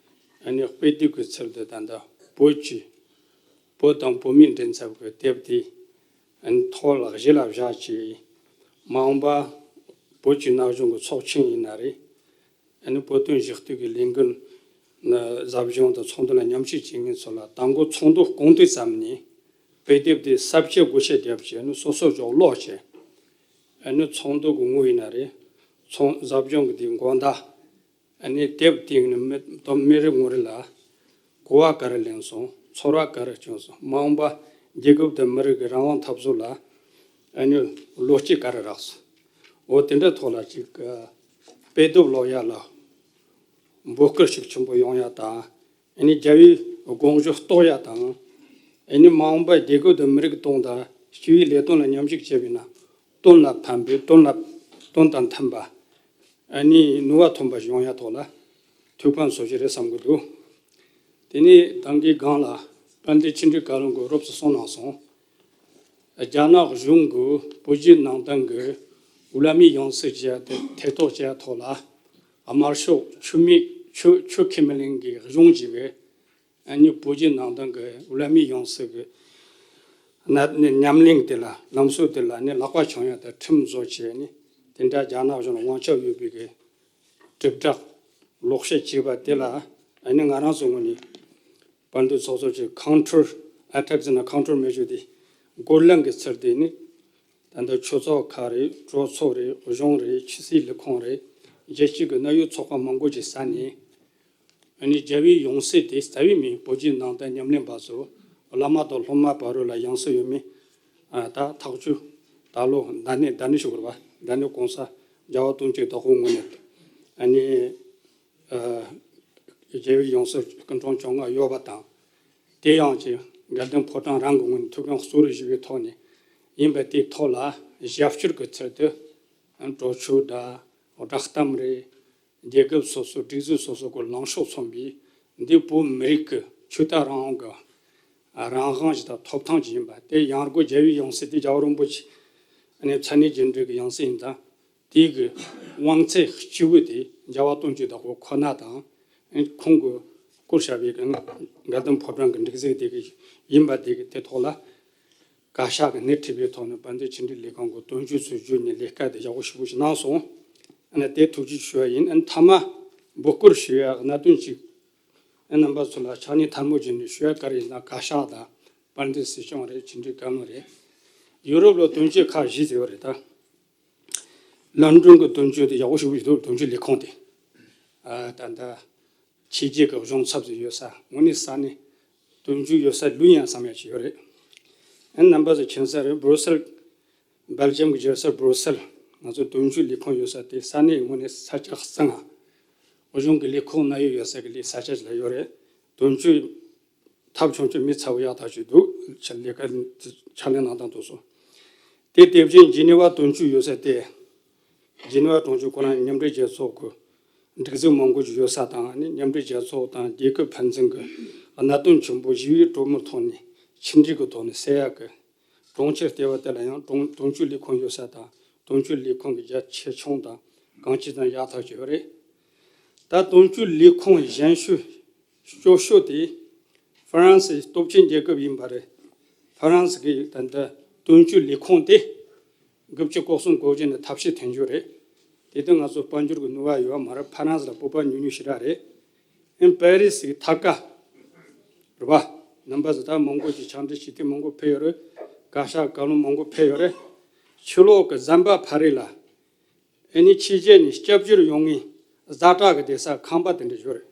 ཨ་ནི་དཔེ་དེབ་ཀྱི་ཚུལ་དུ་ད་ལྟ་བོད་ཀྱི་བོད་དང་བོད་མིའི་མགྲིན་ཚབ་ཀྱི་དེབ་དེ་ཨ་ནི་ཐོག་ལ་གཞི་ལ་བཞག་བྱས། མ་འོངས་པ་བོད་ཀྱི་ན་གཞོན་གྱི་ཚོགས་ཆེན་ཡིན་ན་རེད། ཨ་ནི་བོད་དོན་ཞི་གཏུག་གི་ལས་འགུལ་ནི་ཟབ་སྦྱོང་དང་ཚོགས་འདུ་ལ་མཉམ་ཞུགས་བྱེད་མཁན་ཚོ་ལ་དང་པོ་ཚོགས་འདུ་སྐོང་དུས་ཙམ་ནས་དཔེ་དེབ་དེ་གསལ་བཤད་བགོ་བཤའ་བརྒྱབ་བྱས། ཨ་ནི་སོ་སོ་ཞོག་ཀློག་བྱས། ཨ་ནི་ཚོགས་འདུ་གི་དངོས་ཡིན་ན་རེད། ཚོགས་ཟབ་སྦྱོང་གི་དེའི་དགོང་དག་ཨ་ནི་དེབ་དེ་ནི་མི་དོ་མི་རེ་ངོ་རེ་ལ་གོ་བ་ག་རེ་ལེན་སོང་། ཚོར་བ་ག་རེ་བྱུང་སོང་། མ་འོངས་པ་རྒྱལ་ཁབ་དང་མི་རིགས་ཀྱི་རང་དབང་འཐབ་རྩོད་ལ་ཨ་ནི་བློ་སྐྱེད་ག་རེ་རག་སོང་། འོ་དེ་འདྲ་ཐོག་ལ་ཅིག་དཔེ་དེབ་ཀློག་ཡ་ལ་འབོད་སྐུལ་ཤུགས་ཆེན་པོ་ཡོང་ཡ་དང་། ཨ་ནི་རྒྱལ་བའི་དགོངས་གཞི་རྟོགས་ཡ་དང་། ཨ་ནི་མ་འོངས་པ་རྒྱལ་ཁབ་དང་མི་རིགས་སྟོང་དང་སྤྱི་པའི་ལས་དོན་ལ་མཉམ་ཞུགས་བྱས་པས་ན་དོན་ལ་ཕན་པའི་དོན་ལ་དོན་དང་མཐུན་པ། ཨ་ནི་ནུས་པ་ཐོན་པ་ཞིག་ཡོང་ཡ་ཐོག་ལ་ཐུགས་ཕན་གསོས་ཀྱི་རེད་བསམ་གྱི་འདུག་དེ་ནས་ད་གིན་སྒང་ལ་དཔལ་ལྡན་ཕྱི་དྲིལ་བཀའ་བློན་གྱིས་རོབ་ཙམ་གསུངས་གནང་སོང་། རྒྱ་ནག་གཞུང་གིས་བོད་བརྒྱུད་ནང་བསྟན་གྱི་འོས་བླ་མའི་ཡང་སྲིད་བྱས་ཏེ་ཐེ་གཏོགས་བྱས་ཐོག་ལ་དམར་ཤོག་ཆོས་མེད་ཆོས་ཆོས་ཁས་མི་ལེན་གྱི་གཞུང་ཞིག་གིས་ཨ་ནི་བོད་བརྒྱུད་ནང་བསྟན་གྱི་འོས་བླ་མའི་ཡང་སྲིད་ཀྱི་གནད་ནི་ཉམས་ལེན་དེ་ལ་ལམ་སྲོལ་དེ་ལ་ནི་ལག་པ་འཆང་ཡ་དང་ཁྲིམས་བཟོ་བྱས་ནས་དེ་འདྲ་རྒྱ་ནག་གཞུང་ལ་དབང་ཆ་ཡོད་པའི་གི་དྲིལ་བསྒྲགས་ལོག་བཤད་བྱས་པ་དེ་ལ་ཨ་ནི་ང་རང་ཚོ་ངོས་ནས་དཔལ་ལྡན་ཚོགས་གཙོ་གི་ཁོང་ཁྲོ་ཨ་ཊེག་ཟེར་ན་ཁོང་ཁྲོ་མེད་རྒྱུ་དེ་སྒོ་ལངས་ཀྱི་ཚུལ་དེ་ནི། ད་ལྟ་ཆོས་ཚོགས་ཁག་རེད། གྲོས་ཚོགས་རེད། གཞུང་རེད། ཕྱི་སྲིད་ལས་ཁུངས་རེད། རྒྱལ་སྤྱི་གི་གནད་ཡོད་ཚོགས་པ་མང་པོ་ཅིག་ས་ནས་ཨ་ནི་རྒྱལ་བའི་ཡང་སྲིད་དེ་རྩ་བའི་མིང་བོད་བརྒྱུད་ནང་བསྟན་ཉམས་ལེན་པ་ཚོ་བླ་མ་དང་སློབ་མ་བར་ལ་ཡང་སྲིད་ཡོད་མེད་ཨ་ད་ཐག་གཅོད་ད་ལོ་ཟླ་ནས་ཟླ་ནས་ཞུ་དགོས་པ་ཟླ་ནས་གོང་ས་རྒྱལ་བ་དོན་གཅིག་དྭགས་པོའི་ངོས་ནས་ཨ་ནི་ཨ་རྒྱལ་བའི་ཡང་སྲིད་སྐུ་ཕྲེང་བཅོ་ལྔ་ཡོད་པ་དང་། དེ་ཡང་ཅིག་དགའ་ལྡན་ཕོ་བྲང་རང་གི་ངོས་ནས་ཐུགས་ཕན་གསོས་རེ་ཞུ་བའི་ཐོག་ནས་ཡིན་པ་དེའི་ཐོག་ལ་ཞབས་སྐྱོར་གྱི་ཚུལ་དུ་གྲོས་ཆོད་དང་བསྒྲགས་གཏམ་རེད། རྒྱལ་ཁབ་སོ་སོ་སྒྲིག་འཛུགས་སོ་སོ་གི་ལངས་ཕྱོགས་མཚོན་པའི་འདི་བོད་མི་རིགས་ཀྱི་ཆོས་དད་རང་དབང་གི་རང་དབང་ཞིག་དང་ཐོབ་ཐང་ཞིག་ཡིན་པ་དེ་ཡང་སྒོས་རྒྱལ་བའི་ཡང་སྲིད་དེ་རྒྱལ་བ་རིན་པོ་ཆེ་ནས་མཚན་ནས་རྒྱུན་འབྲེལ་གྱི་ཡང་སྲིད་ཡིན་ཙང་། དེ་གི་དབང་ཚད་གཅིག་པུ་དེ་རྒྱལ་བ་དོན་གཅིག་དྭགས་པོ་ཁོ་ན་དང་ཁོང་གི་བསྐོ་བཞག་པའི་དགའ་ལྡན་ཕོ་བྲང་གི་སྒྲིག་འཛུགས་དེ་གི་ཡིན་པ་དེ་གི་དེ་ཐོག་ལ་བཀའ་ཤག་གི་སྣེ་ཁྲིད་པའི་ཐོག་ནས་དཔལ་ལྡན་ཕྱི་དྲིལ་ལས་ཁང་གི་དོན་གཅོད་ཚོས་བརྗོད་ནས་ལས་ཀ་དེ་ཡག་པོ་ཞེ་པོ་ཞིག་གནང་སོང་། ཨ་ནི་དེ་ཐུགས་རྗེ་ཆེ་ཞུ་བ་ཡིན། ཨ་ནི་མཐའ་མ་འབོད་སྐུལ་ཞུ་ཡ་གནད་དོན་གཅིག་ཨ་རྣམ་པ་ཚོ་ལ་ཕྱག་ནས་ཐལ་མོ་སྦྱར་ནས་ཞུ་ཡ་ག་རེ་ཡིན་ན་བཀའ་ཤག་དང་དཔལ་ལྡན་སྲིད་སྐྱོང་རེད། ཕྱི་དྲིལ་བཀའ་བློན་རེད། ཡུ་རོབ་ལ་དོན་གཅོད་ཁག་བཞི་ཟེར་བ་རེད་ད། ལོན་ཌོན་གྱི་དོན་གཅོད་དེ་ཡག་པོ་ཞེ་པོ་ཞིག་འདུག་དོན་གཅོད་ལས་ཁུངས་དེ། ཨ་ད་ལྟ་ཕྱི་རྒྱལ་གྱི་གཞུང་ཚབ་ཚོ་ཡོད་ས་དངོས་གནས་ས་ནས་དོན་གཅོད་ཡོད་ས་ལོས་ཡིན་བསམ་ཡ་ཞིག་ཡོད་རེད། ཨ་རྣམ་པ་ཚོ་མཁྱེན་གསལ་རེད། སྦྲུ་སེལ། སྦེལ་ཇམ་གྱི་རྒྱལ་ས་སྦྲུ་སེལ། ང་ཚོ་དོན་གཅོད་ལས་ཁུངས་ཡོད་ས་དེ་ས་གནས་དངོས་གནས་ས་ཆ་གཙང་ང་། གཞུང་གི་ལས་ཁུངས་གནད་ཡོད་ཡོད་ས་གི་ལས་ས་ཆ་ཞིག་ལ་ཡོད་རེད། དོན་གཅོད་ཐབ་ཆུང་ཆུང་མི་ཚ་བོ་ཡག་ཐག་ཆོད་འདུག་ཆ་ལས་ཀ་ཕྱག་ལས་གནང་སྟངས་དེ་ཚོ། དེ་དེ་བཞིན་ཇི་ནི་ཝ་དོན་གཅོད་ཡོད་ས་དེ། ཇི་ནི་ཝ་གྲོས་ཆོད་ཁོ་རང་མཉམ་འབྲེལ་རྒྱལ་ཚོགས་ཀྱི་སྒྲིག་འཛུགས་མང་པོ་ཞིག་ཡོད་ས་དང་ནི་མཉམ་འབྲེལ་རྒྱལ་ཚོགས་དང་རྒྱལ་ཁབ་ཕན་ཚུན་གྱི་གནད་དོན་ཆེན་པོ་ཞི་བའི་གྲོས་མོལ་ཐོག་ནས་ཕྱི་འབྲེལ་གྱི་ཐོག་ནས་སེལ་ཡག་གི་གྲོང་ཁྱེར་ལྟེ་བ་དེ་ལ་ཡང་དོན་དོན་གཅོད་ལས་ཁུངས་ཡོད་ས་དང་དོན་གཅོད་ལས་ཁུངས་ཀྱི་རྒྱ་ཆེ་ཆུང་དང་གང་ཅི་ཙམ་ཡག་ཐག་ཆོད་རེད། ད་དོན་གཅོད་ལས་ཁུངས་གཞན་ཤོས་སྐྱོ་ཤོས་དེ་ཧྥ་རན་སི་སྟོབས་ཆེན་རྒྱལ་ཁབ་ཡིན་པ་རེད། ཧྥ་རན་སི་གི་ད་ལྟ་དོན་གཅོད་ལས་ཁུངས་དེ་དགུ་བཅུ་གོ་གསུམ་གོ་བརྒྱད་ནས་ཐབས་ཤེས་ཐོན་རྒྱུ་རེད། དེ་དོན་ང་ཚོ་དཔལ་འབྱོར་གྱི་ནུས་པ་ཡོད་མ་རེད། ཧྥ་རན་སི་ལ་སྤོབས་པ་ཉུང་ཉུང་ཞེ་དྲག་རེད། ཨིན་པེ་རི་སི་གི་ཐད་ཀ་རེད་པ། རྣམ་པ་ཚོ་ད་མང་པོ་ཞིག་ཕྱག་འབྲེལ་བྱེད་དུས་མང་པོ་ཕེབས་ཡོད་རེད། བཀའ་ཤག་བཀའ་བློན་མང་པོ་ཕེབས་ཡོད་རེད། ཕྱི་ལོགས་ཀྱི་ཟམ་པ་ཕ་རི་ལ་ཨ་ནི་ཕྱི་རྒྱལ་ནས་སྐྱབས་བཅོལ་ཡོང་མཁན་ཛ་དྲག་གི་བསྡད་ས་ཁང་པ་དེ་འདྲ་ཡོད་རེད།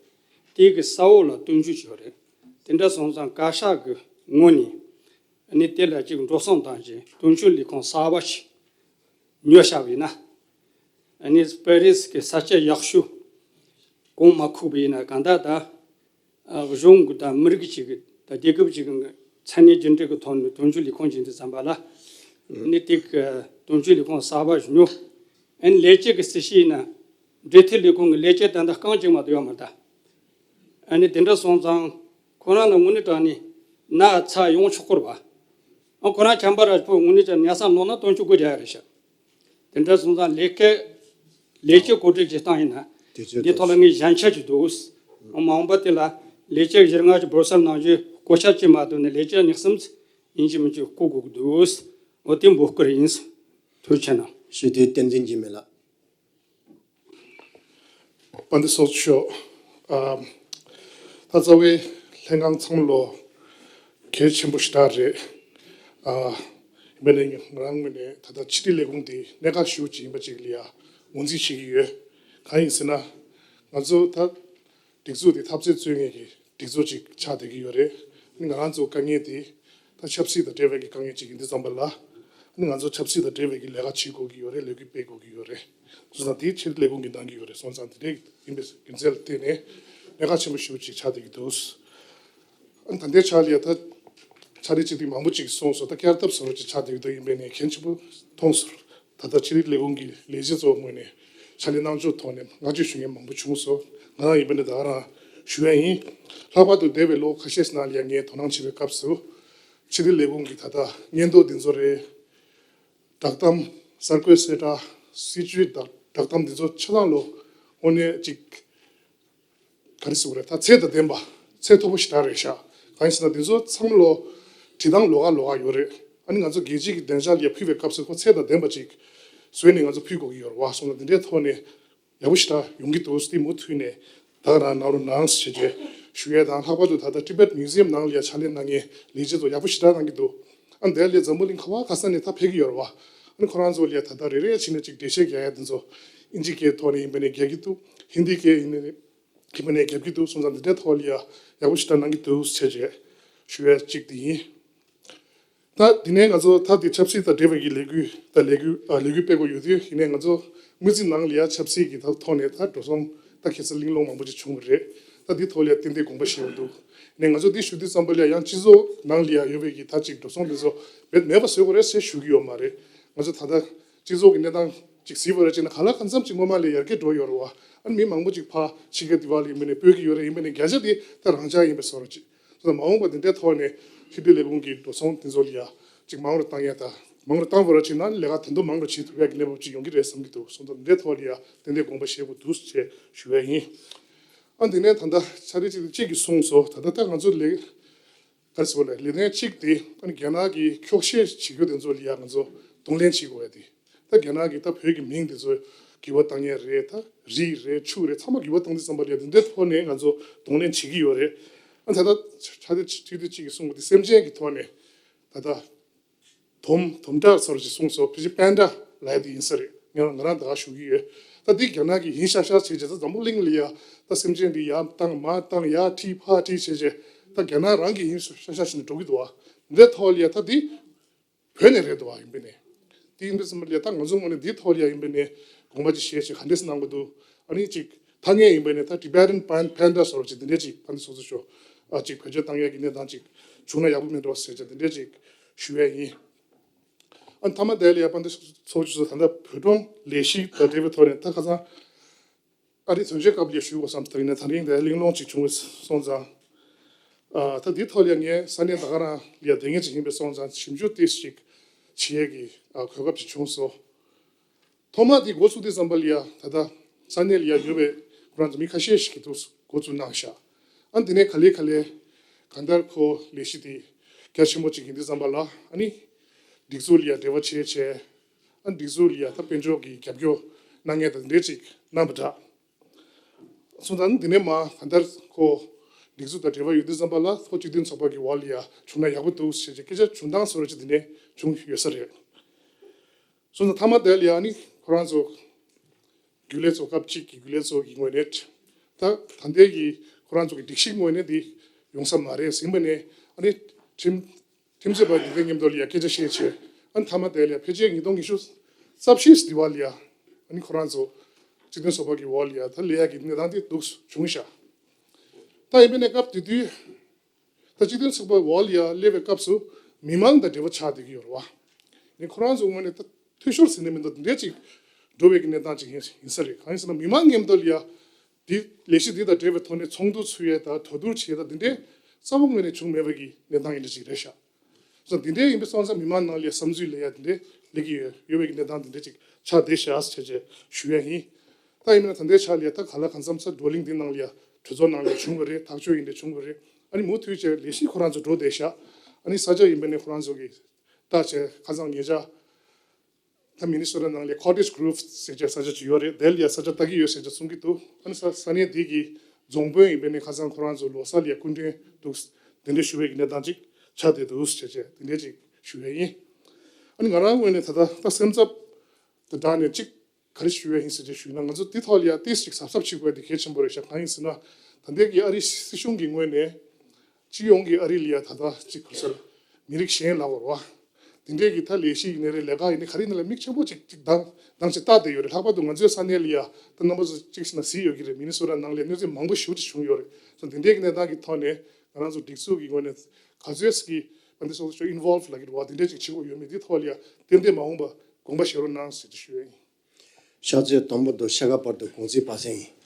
དེ་གི་ས་འོག་ལ་སྟོན་རྒྱུ་ཞིག་ཡོད་རེད། དེ་འདྲ་སོང་ཙང་བཀའ་ཤག་གི་ངོས་ནས་ཨ་ནི་དེ་ལ་ཅིག་འགྲོ་སོང་བཏང་བྱས་དོན་གཅོད་ལས་ཁུངས་གསར་པ་ཞིག་ཉོས་བཞག་པ་ཡིན་ན། ཨ་ནི་པེ་རི་སི་གི་ས་ཆ་ཡག་ཤོས་གོང་མ་ཁུག་པ་ཡིན་ན་གང་ལྟར་ད་ཨ་གཞུང་གི་དང་མི་རིགས་གཅིག་གི་ད་རྒྱལ་ཁབ་གཅིག་གི་མཚན་གནས་རྒྱུན་འབྲེལ་གི་ཐོག་ནས་དོན་གཅོད་ལས་ཁུངས་ཅིག་འདི་བརྩམས་པ་ལ་ཨ་ནི་དེ་གི་དོན་གཅོད་ལས་ཁུངས་གསར་པ་ཞིག་ཉོ། ཨ་ནི་ལས་བྱེད་ཀྱི་རྩིས་བཤེར་ཡིན་ན་འབྲེལ་མཐུད་ལས་ཁུངས་ཀྱི་ལས་བྱེད་ད་ལྟ་རྐང་གཅིག་མ་གཏོགས་ཡོད་མ་རེད་ད། ཨ་ནི་དེ་འདྲ་སོང་ཙང་ཁོ་རང་ལ་དངོས་གནས་དྲང་གནས་ན་ཚ་ཡོང་ཆོག་གི་རེད་པ། ཨ་ཁོ་རང་བྱམས་པ་ར་ཕོ་དངོས་གནས་ཀྱང་ཉལ་ས་ནོར་ན་དོན་གཅོད་སྒོ་རྒྱག་ཡ་རེད་ཤག་དེ་འདྲ་སོང་ཙང་ལས་ཀ་ལས་བྱེད་གོ་སྒྲིག་བྱེད་སྟངས་ཡིན་ན་དེ་ཚོའི་འདི་ཐོག་ལ་ངས་ཞན་ཆ་ཅིག་འདུག་མ་འོངས་པ་དེ་ལ་ལས་བྱེད་བཞི་ལྔ་ཅིག་བོར་སར་ནང་བཞིན་གོ་ཆ་གཅིག་མ་གཏོགས་ནས་ལས་བྱེད་ཉི་ཤུ་ཡིན་གཅིག་མིན་གཅིག་བསྐོ་དགོས་ཀྱི་འདུག་འོ་དེ་འབོད་སྐུལ་ཡིན། ཐུགས་རྗེ་ཆེ་གནང་། ཞུ་དོན་བསྟན་འཛིན་འཇིགས་མེད་ལགས། དཔལ་ལྡན་ཚོགས་གཙོ་མཆོག་ཨ། ད་རྩ་བའི་ལྷན་ཁང་ཚང་མ་ལོ་གལ་ཆེན་པོ་ཞེ་དྲག་རེད། ཨ། ཡིན་པ་ནས་ང་རང་ངོས་ནས་ད་ལྟ་ཕྱི་དྲིལ་ལས་ཁུངས་འདི་གནད་འགག་ཞེ་པོ་ཅིག་ཡིན་པ་ཅིག་ལ་ཡ་ངོས་འཛིན་བྱེད་ཀྱི་ཡོད། གང་ཡིན་ཟེར་ན། ང་ཚོ་ད་སྒྲིག་འཛུགས་འདི་འཐབ་རྩོད་རྩོད་མཁན་གྱི་སྒྲིག་འཛུགས་ཅིག་ཆགས་བསྡད་ཀྱི་ཡོད་རེད། ང་རང་ཚོ་དཀའ་ངལ་དེ་ད་ཆབ་སྲིད་དང་འབྲེལ་བའི་གི་དཀའ་ངལ་ཅིག་ཡིན་དུས་ཙམ་པ་ལ། ང་ཚོ་ཆབ་སྲིད་དང་འབྲེལ་བའི་གི་ལས་ཀ་བྱེད་དགོས་ཀྱི་ཡོད་རེད། ལས་འགུལ་སྤེལ་དགོས་ཀྱི་ཡོད་རེད། སོང་ཙང་དེ་ཕྱིར་ལས་ཁུངས་ཀྱིས་གནང་གི་ཡོད་རེད། སོང་ཙང་དེ་འདྲ་ཡིན་པའི་རྒྱུ་མཚན་ལ་བརྟེན་ནས་གནད་འགག་ཆེན་པོ་ཞེ་པོ་ཅིག་ཆགས་བསྡད་ཀྱི་འདུག་ཨ་ནི་ད་ལྟའི་ཆ་ལ་ཡ་ད་ཕྱག་ལས་བྱེད་དུས་མང་པོ་ཅིག་སོང་སོང་། ད་བསྐྱར་ལྡབ་བཟོ་འདྲ་ཅིག་ཆགས་བསྡད་ཀྱི་འདུག་ཡིན་པས་ནས་གལ་ཆེན་པོ་མཐོང་སོང་། ད་ལྟ་ཕྱི་དྲིལ་ལས་ཁུངས་ཀྱི་ལས་བྱེད་ཚོ་ངོས་ནས་ ཕྱག་ལས་གནང་ཕྱོགས་ཐོག་ནས་བསྔགས་བརྗོད་ཞུ་མཁན་མང་པོ་བྱུང་སོང་། ང་རང་ཡིན་པ་ནི་ད་ག་རང་ཞུ་ཡ་ཡིན། ལྷག་པར་དུ་འདས་པའི་ལོ་ཁ་ཤས་ནང་ལ་ཡང་ངས་དོ་སྣང་བྱེད་པའི་སྐབས་སུ་ཕྱི་དྲིལ་ལས་ཁུངས་ཀྱི་ད་ལྟ་སྙན་ཐོ་འདི་ཚོ་རེད། བསྒྲགས་གཏམ། གསར་འགོད་གསལ་བསྒྲགས། སྲིད་བྱུས་བསྒྲགས་བསྒྲགས་གཏམ་འདི་ཚོ་ཆ་ཚང་ལོ་དངོས་གནས་ཅིག་ག་རེ་ཟེར་དགོས་རེད། ད་ཚད་དང་ལྡན་པ། ཚད་མཐོ་པོ་ཞེ་དྲག་རེད་ཤག་གང་ཡིན་ཟེར་ན་འདི་ཚོ་ཚང་མ་ལོ་བྲིས་སྟངས་ལོགས་ཀ་ལོགས་ཀ་ཡོད་རེད། ཨ་ནི་ང་ཚོ་རྒྱལ་སྤྱི་གི་སྡིངས་ཆ་ལ་ཡ་ཕུལ་བའི་སྐབས་སུ་ཁོ་ཚད་དང་ལྡན་པ་ཅིག་བཟོས་ནས་ང་ཚོ་ཕུལ་དགོས་ཀྱི་ཡོད་རེད་བ་སོང་ཙང་འདི་འདྲའི་ཐོག་ནས་ཡག་པོ་ཞེ་དྲག་ཡོང་གི་འདུག་དེ་མུ་མཐུད་ནས་ད་ག་རང་གནང་རོགས་གནང་ཞེས་བྱས་ཞུ་ཡས་དང་། ལྷག་པར་དུ་ད་ལྟ་Tibet Museum་ནང་ལ་ཡ་ཕྱག་ལས་གནང་མཁན་ལས་བྱེད་ཚོ་ཡག་པོ་ཞེ་དྲག་གནང་གི་འདུག་ཨ་ནི་དེ་ལས་འཛམ་བུ་གླིང་ག་བ་ག་ས་ནས་ད་ཕེབས་ཀྱི་ཡོད་རེད་བ། ཨ་ནི་ཁོ་རང་ཚོ་ལ་ཡ་ད་ལྟ་རེ་རེ་བྱས་ནས་ཅིག་འགྲེལ་བཤད་རྒྱག་ཡ་དེ་ཚོ་ཨིན་ཇི་སྐད་ཐོག་ནས་ཡིན་པ་ནས་རྒྱག་གི་འདུག་ཧིན་དི་སྐད་ཡིན་ནའི་ཡིན་པ་ནས་རྒྱབ་ཀྱི་འདུག་སོང་ཙང་འདི་འདྲའི་ཐོག་ལ་ཡ་ཡག་པོ་ཞེ་དྲག་གནང་གི་འདུག་ཟེར་བྱས་ཞུ་ཡ་གཅིག་དེ་ཡིན། ད་དེ་ནས་ང་ཚོ་ད་དེ་ཆབ་སྲིད་དང་འབྲེལ་བའི་གི་ལས་འགུལ་ད་ལས་འགུལ་ཨ་ལས་འགུལ་སྤེལ་དགོས་ཡོད་དུས་ཡིན་ནའི་ང་ཚོ་དངུལ་རྩིས་ནང་ལ་ཡ་ཆབ་སྲིད་ཀྱི་ད་ཐོག་ནས་ད་འགྲོ་སོང་ད་ཁ་སང་གླེང་སློང་མང་པོ་ཅིག་བྱུང་བ་རེད། ད་འདི་ཐོག་ལ་ཡ་ཏན་ཏན་དགོངས་པ་བཞེས་པ་འདུག་ནས་ང་ཚོ་འདི་ཞུ་དུས་ཙམ་པ་ལ་ཡ་ཡང་སྤྱི་ཚོགས་ནང་ལ་ཡ་ཡོད་པའི་གི་ད་ཅིག་འགྲོ་སོང་དེ་ཚོ་མེད་མེད་པ་བཟོ་དགོས་རེད་ཟེར་ཞུ་གི་ཡོད་མ་རེད། ང་ཚོ་ད་ལྟ་སྤྱི་ཚོགས་ཀྱི་གནས་སྟངས་ཅིག་གཟིགས་པ་རེད་ཅེ་ན་གང་ལ་གང་འཚམ་ཅིག་སྔོན་མ་ལས་ཡར་རྒྱས་འགྲོ་ཡོད་རེད་བ། ཨ་ནི་མི་མང་པོ་ཅིག་ཕར་ཕྱི་རྒྱལ་དེ་བ་ལ་ཡིན་པ་ནས་སྤོས་ཀྱི་ཡོད་རེད། ཡིན་པ་ནས་བརྒྱ་ཆ་དེ་ད་རང་འཇགས་ཡིན་པའི་བཟོ་འདྲ་ཅིག་སོང་ཙང་མ་འོངས་པ་འདི་འདྲའི་ཐོག་ནས་ཕྱི་དྲིལ་ལས་ཁུངས་ཀྱི་འགྲོ་སོང་དེ་ཚོ་ལ་ཡ་ཅིག་མང་རུ་བཏང་ཡ་ད་མང་རུ་བཏང་བ་ར་ཅིག་ན་ལས་ཀ་ད་དུང་མང་རུ་བྱེད་ཐུབ་ཡ་གི་གནས་བབ་ཅིག་ཡོང་གི་རེད་བསམ་གྱི་འདུག་སོང་ཙང་འདི་འདྲའི་ཐོག་ལ་ཡ་ཏན་ཏན་དགོངས་པ་བཞེས་དགོས་འདུག་ཅེས་ཞུ་ཡ་ཡིན། ཨ་འདི་ནས་ད་ལྟ་ཕྱག་ལས་ཅིག་གཅིག་གིས་གསུངས་སོང་། ད་ལྟ་ད་ང་ཚོ་ལས་ག་རེ་ཟེར་བ་ལས་ལས་དོན་གཅིག་དེ་ཨ་ནི་རྒྱ་ནག་གིས་འཁྱོག་བཤད་བྱེད་རྒྱུ་དེ་ཚོ་ལ་ཡ་ང་ཚོ་གདོང་ལེན་བྱེད་དགོས་ཡ་དེ། ད་རྒྱ་ནག་གིས་ད་བོད་ཀྱི་མིང་དེ་ཚོ་འགྱུར་བ་བཏང་ཡས་རེད། ད་རིགས་རེད་ཆོས་རེད་ཚང་མ་འགྱུར་བ་བཏང་དུས་ཙམ་པ་ལ་དེ་འདྲའི་ཐོག་ནས་ང་ཚོ་གདོང་ལེན་བྱེད་ཀྱི་ཡོད་རེད། ཨ་ད་ལྟ་ཕྱག་དེ་ཁྲི་དེ་གཅིག་གིས་གསུངས་པ་དེ་སེམས་ཅན་གྱི་ཐོག་ནས་ད་ལྟ་དོམ་དོམ་ཁྲ་ཚོར་ཅིག་གསུངས་སོ། ཕལ་ཆེར་པན་ཌ་ལབ་ཡ་དེ་ཡིན་ས་རེད། ང་ང་རང་ད་ག་ཞུ་གི་ཡོད། ད་འདི་རྒྱ་ནག་གིས་ཡིན་ཤག་ཤག་བྱས་བྱས་ད་འཛམ་བུ་གླིང་ལ་ཡ་ད་སེམས་ཅན་འདི་ཡར་བཏང་མར་བཏང་ཡར་ཁྲིད་ཕར་ཁྲིད་བྱས་བྱས་ད་རྒྱ་ནག་རང་གིས་ཡིན་ཤག་ཤག་བྱས་ནས་འགྲོ་གི་འདུག་བ། འདི་ཐོག་ལ་ཡ་ད་འདི། བོད་ནས་རེད་འདུག་བ་ཡིན་པས་ནས། དེ་ཡིན་པའི་སེམས་པ་ལས་ད་ང་ཚོ་ངོས་ནས་འདིའི་ཐོག་ལ་ཡང་ཡིན་པས་ནས་དགོངས་པ་ཅིག་བཞེས་བྱས་ག་འདྲས་གནང་དགོས་འདུག་ཨ་ནི་ཅིག་ཐ་སྙད་ཡིན་པས་ནས་ད་Tibetan Pan- Panda་སོགས་ཅིག་འདི་འདྲས་ཅིག་ཕ་ནི་སོ་སོ་ཤོ་ཨ་ཅིག་བེད་སྤྱོད་བཏང་ཡས་ཀྱི་གནས་སྟངས་ཅིག་བྱུང་ན་ཡག་པོ་མེད་འགྲོ་ཟེར་བྱས་འདི་འདྲས་ཅིག་ཞུ་ཡས་ཡིན། ཨ་ནི་མཐའ་མ་དེ་ལ་ཡང་ཕ་ནི་སོ་སོ་ཅིག་སོ་ད་ལྟ་བོད་དོན་ལས་གཞི་དང་འབྲེལ་བའི་ཐོག་ནས་ད་ཁ་སང་། ཨ་རི་དོན་གཅོད་སྐབས་ལ་ཞུས་དགོས་བསམ་སྟེ་ཡིན་ན་ད་རིང་དེ་གླེང་སློང་ཅིག་བྱུང་བའི་སོང་ཙང་། ཨ་ད་འདི་ཐོག་ལ་ངས་ས་གནས་ད་ག་རང་ལ་བསྡད་མཁན་ཅིག་ཡིན་པའི་སོང་ཙང་ཞིབ་འཇུག་ཏོག་ཙམ་ཅིག་བྱེད་ཡས་ཀྱི་ཨ་གོ་སྐབས་ཅིག་བྱུང་སོང་། ཐོག་མ་དེ་འགོ་ཚུགས་དུས་ཙམ་པ་ལ་ཡ་ད་ལྟ་ས་གནས་ལ་ཡ་ཡོད་པའི་ཁོ་རང་ཚོ་མི་ཁ་ཤས་ཤིག་གིས་འདུག་འགོ་བཙུགས་གནང་ཤག་ཨ་འདི་ནས་ག་ལེ་ག་ལེ་གང་ལྟར་ཁོ་ལས་གཞི་དེ་རྒྱ་ཆེན་པོ་ཅིག་ཡིན་དུས་ཙམ་པ་ལ་ཨ་ནི་སྒྲིག་འཛུགས་ལ་ཡ་འབྲེལ་བ་བྱས་བྱས། ཨ་སྒྲིག་འཛུགས་ལ་ཡ་ད་དཔལ་འབྱོར་གྱི་རྒྱབ་སྐྱོར་གནང་མཁན་དང་འདྲ་ཅིག་གནང་བ་འདྲ། སོང་ཙང་འདི་ནས་མ་གང་ལྟར་ཁོ་སྒྲིག་འཛུགས་དང་འབྲེལ་བ་ཡོད་དུས་ཙམ་པ་ལ་ཁོ་སྤྱི་མཐུན་ཚོགས་པ་གི་འོག་ལ་ཡ་བྱུང་ན་ཡག་པོ་འདུག་ཟེར་གྱི་སྐད་ཆ་བྱུང་སྟངས་བཟོ་འདྲ་ཅིག་འདི་ནས་བྱུང་ཡོད་ས་རེད། སོང་ཙང་མཐའ་མ་དེ་ལ་ཡ་ནི་ཁོ་རང་ཚོ་རྒྱུན་ལས་ཚོ་སྐབས་གཅིག་གི་རྒྱུན་ལས་ཚོ་གི་ངོས་ནས་ད་ད་ལྟའི་གི་ཁོ་རང་ཚོ་གི་སྒྲིག་གཞི་ངོས་ནས་འདི་ཡོང་ས་མ་རེད་ཟིན་པ་ནས་ཨ་ནི་ཁྲིམས། ཁྲིམས་རྩོད་པ་འདི་འདྲའི་མཉམ་དུ་ལ་ཡ་སྐད་ཆ་བཤད་བྱས་ཨ་ནི་མཐའ་མ་དེ་ལ་ཡ་ཕལ་ཆེར་ཉིས་སྟོང་ཉི་ཤུ་རྩ་བཞི་འདི་བ་ལ་ཡ་ཨ་ནི་ཁོ་རང་ཚོ་སྤྱི་མཐུན་ཚོགས་པ་གི་འོག་ལ་ཡ་ད་ལས་ཡ་གི་གནས་སྟངས་དེ་འདུག་བྱུང་ཤག་ད་ཡིན་པའི་གནས་སྐབས་དེ་དུས་ད་སྤྱི་མཐུན་ཚོགས་པའི་འོག་ལ་ཡ་སླེབས་པའི་སྐབས་སུ་མི་མང་དང་འབྲེལ་བ་ཆགས་བསྡད་ཀྱི་ཡོད་རེད་བ། ནི་ཁོ་རང་ཚོ་ངོས་ནས་ད་འཐུས་ཤོར་ཟེར་ནས་མི་འདུག་འདི་འདྲ་ཅིག་འགྲོ་བའི་གི་གནས་སྟངས་ཅིག་ཡིན་ཡིན་ས་རེད། གང་ཡིན་ཟེར་ན་མི་མང་མཉམ་དུ་ལ་ཡ་འདི་ལས་གཞི་འདི་དང་འབྲེལ་བའི་ཐོག་ནས་ཚོགས་འདུ་ཚུགས་ཡས་དང་གྲོས་བསྡུར་བྱེད་ཡས་དང་འདི་འདྲའི་རྩ་བ་ངོས་ནས་བྱུང་མེད་པ་གི་གནས་སྟངས་ཡིན་འདྲ་ཅིག་རེད་ཤག་སོ་འདི་འདྲའི་ཡིན་པའི་སོང་ཙང་མི་མང་ནང་ལ་ཡ་བསམ་ཚུལ་ལ་ཡ་འདི་འདྲའི་སླེབས་ཀྱི་ཡོད་ཡོད་པའི་གི་གནས་སྟངས་འདི་འདྲ་ཅིག་ཆགས་བསྡད་ཤག་ཟེར་བྱས་ཞུ་ཡ་ཡིན། ད་ཡིན་ན་ད་ལྟའི་ཆ་ལ་ཡ་ད་ག་ལ་གང་འཚམ་ས་བགྲོ་གླེང་འདི་ནང་ལ་ཡ་གྲོས་ཚོགས་ནང་ལ་ཡ་བྱུང་བ་རེད། ཐག་གཅོད་ཡིན་འདྲ་བྱུང་བ་རེད། ཨ་ནི་མུ་མཐུད་བྱས་ལས་གཞི་ཁོ་རང་ཚོ་འགྲོ་བསྡད་ཤག་ཨ་ནི་ས་ཆ་ཡིན་པ་ནས་ཁོ་རང་ཚོ་གི་ད་བྱས་ཁ་སང་ཉེ་ཆར། ད་མི་ནི་སོ་ཊ་ནང་ལ་Cottage Grove་ཟེར་བྱས་ས་ཆ་ཅིག་ཡོད་རེད། དེ་ལ་ཡ་ས་ཆ་ལྟ་གི་ཡོད་ཟེར་བྱས་གསུང་གི་འདུག་ཨ་ནི་ས་ས་གནས་དེ་གི་རྫོང་དཔོན་ཡིན་པས་ནས་ཁ་སང་ཁོ་རང་ཚོ་ལོ་གསར་ལ་ཡ་སྐུ་མགྲོན་འདུག་གདན་འདྲེན་ཞུ་བའི་གི་གནས་སྟངས་ཅིག་ཆགས་བསྡད་འདུག་ཟེར་བྱས་དེ་འདྲས་ཅིག་ཞུ་བས་ཡིན། ཨ་ནི་ང་རང་ངོས་ནས་ད་ལྟ་ད་སེམས་འཚབ་དང་སྦྲགས་ནས་ཅིག་ག་རེ་ཞུ་བས་ཡིན་ཟེར་བྱས་ཞུས་ན་ང་ཚོ་དེ་ཐོག་ལ་ཡ་ཏིས་ཅིག་གཟབ་གཟབ་བྱེད་དགོས་དེ་གལ་ཆེན་པོ་རེད་ཤག་གང་ཡིན་ཟེར་ན་ད་ལྟའི་གི་ཨ་རི་སྲིད་གཞུང་གི་ངོས་ནས། སྤྱི་ཡོངས་ཀྱི་ཨ་རི་ལ་ཡ་ད་ལྟ་གཅིག་ག་ཟེར། མི་རིགས་གཞན་ལབ་དགོས་རེད་བ། དེ་འདྲས་ཀྱི་ད་ལས་གཞི་ཡིན་ནའི་རེད། ལས་ཀ་ཡིན་ནའི་ག་རེ་ཡིན་ན་ལ་མིག་ཆེན་པོ་ཅིག་ཅིག་དང་དང་ཅིག་ལྟ་བསྡད་ཡོད་རེད། ལྷག་པར་དུ་ང་ཚོའི་ས་གནས་ལ་ཡ་ད་རྣམ་པ་ཚོ་གཅིག་ཞིག་ན་གཟིགས་ཡོད་ཀྱི་རེད། མི་ནི་སོ་ཊ་ནང་ལ་གནོད་འཚེ་མང་པོ་ཞེ་པོ་ཅིག་བྱུང་ཡོད་རེད། སོ་དེ་འདྲས་ཀྱི་གནས་སྟངས་ཀྱི་ཐོག་ནས་ང་རང་ཚོ་སྒྲིག་འཛུགས་ཀྱི་ངོས་ནས་ག་ཚོད་ཀྱི་ང་ཚོ་སོ་སོ་involve་ལབ་ཀྱི་རེད་བ། དེ་འདྲས་ཅིག་བྱེད་དགོས་ཡོད་མེད་དེ་ཐོག་ལ་ཡ་ཏན་ཏན་མ་འོངས་པ་དགོངས་པ་བཞེས་རོགས་གནང་ཟེར་ཏེ་ཞུ་ཡ་ཡིན། ཤ་ཚའི་དང་པོ་དང་ཤ་ཁ་བར་དུ་གུང་ཚིགས་བར་གསེང་ཡིན།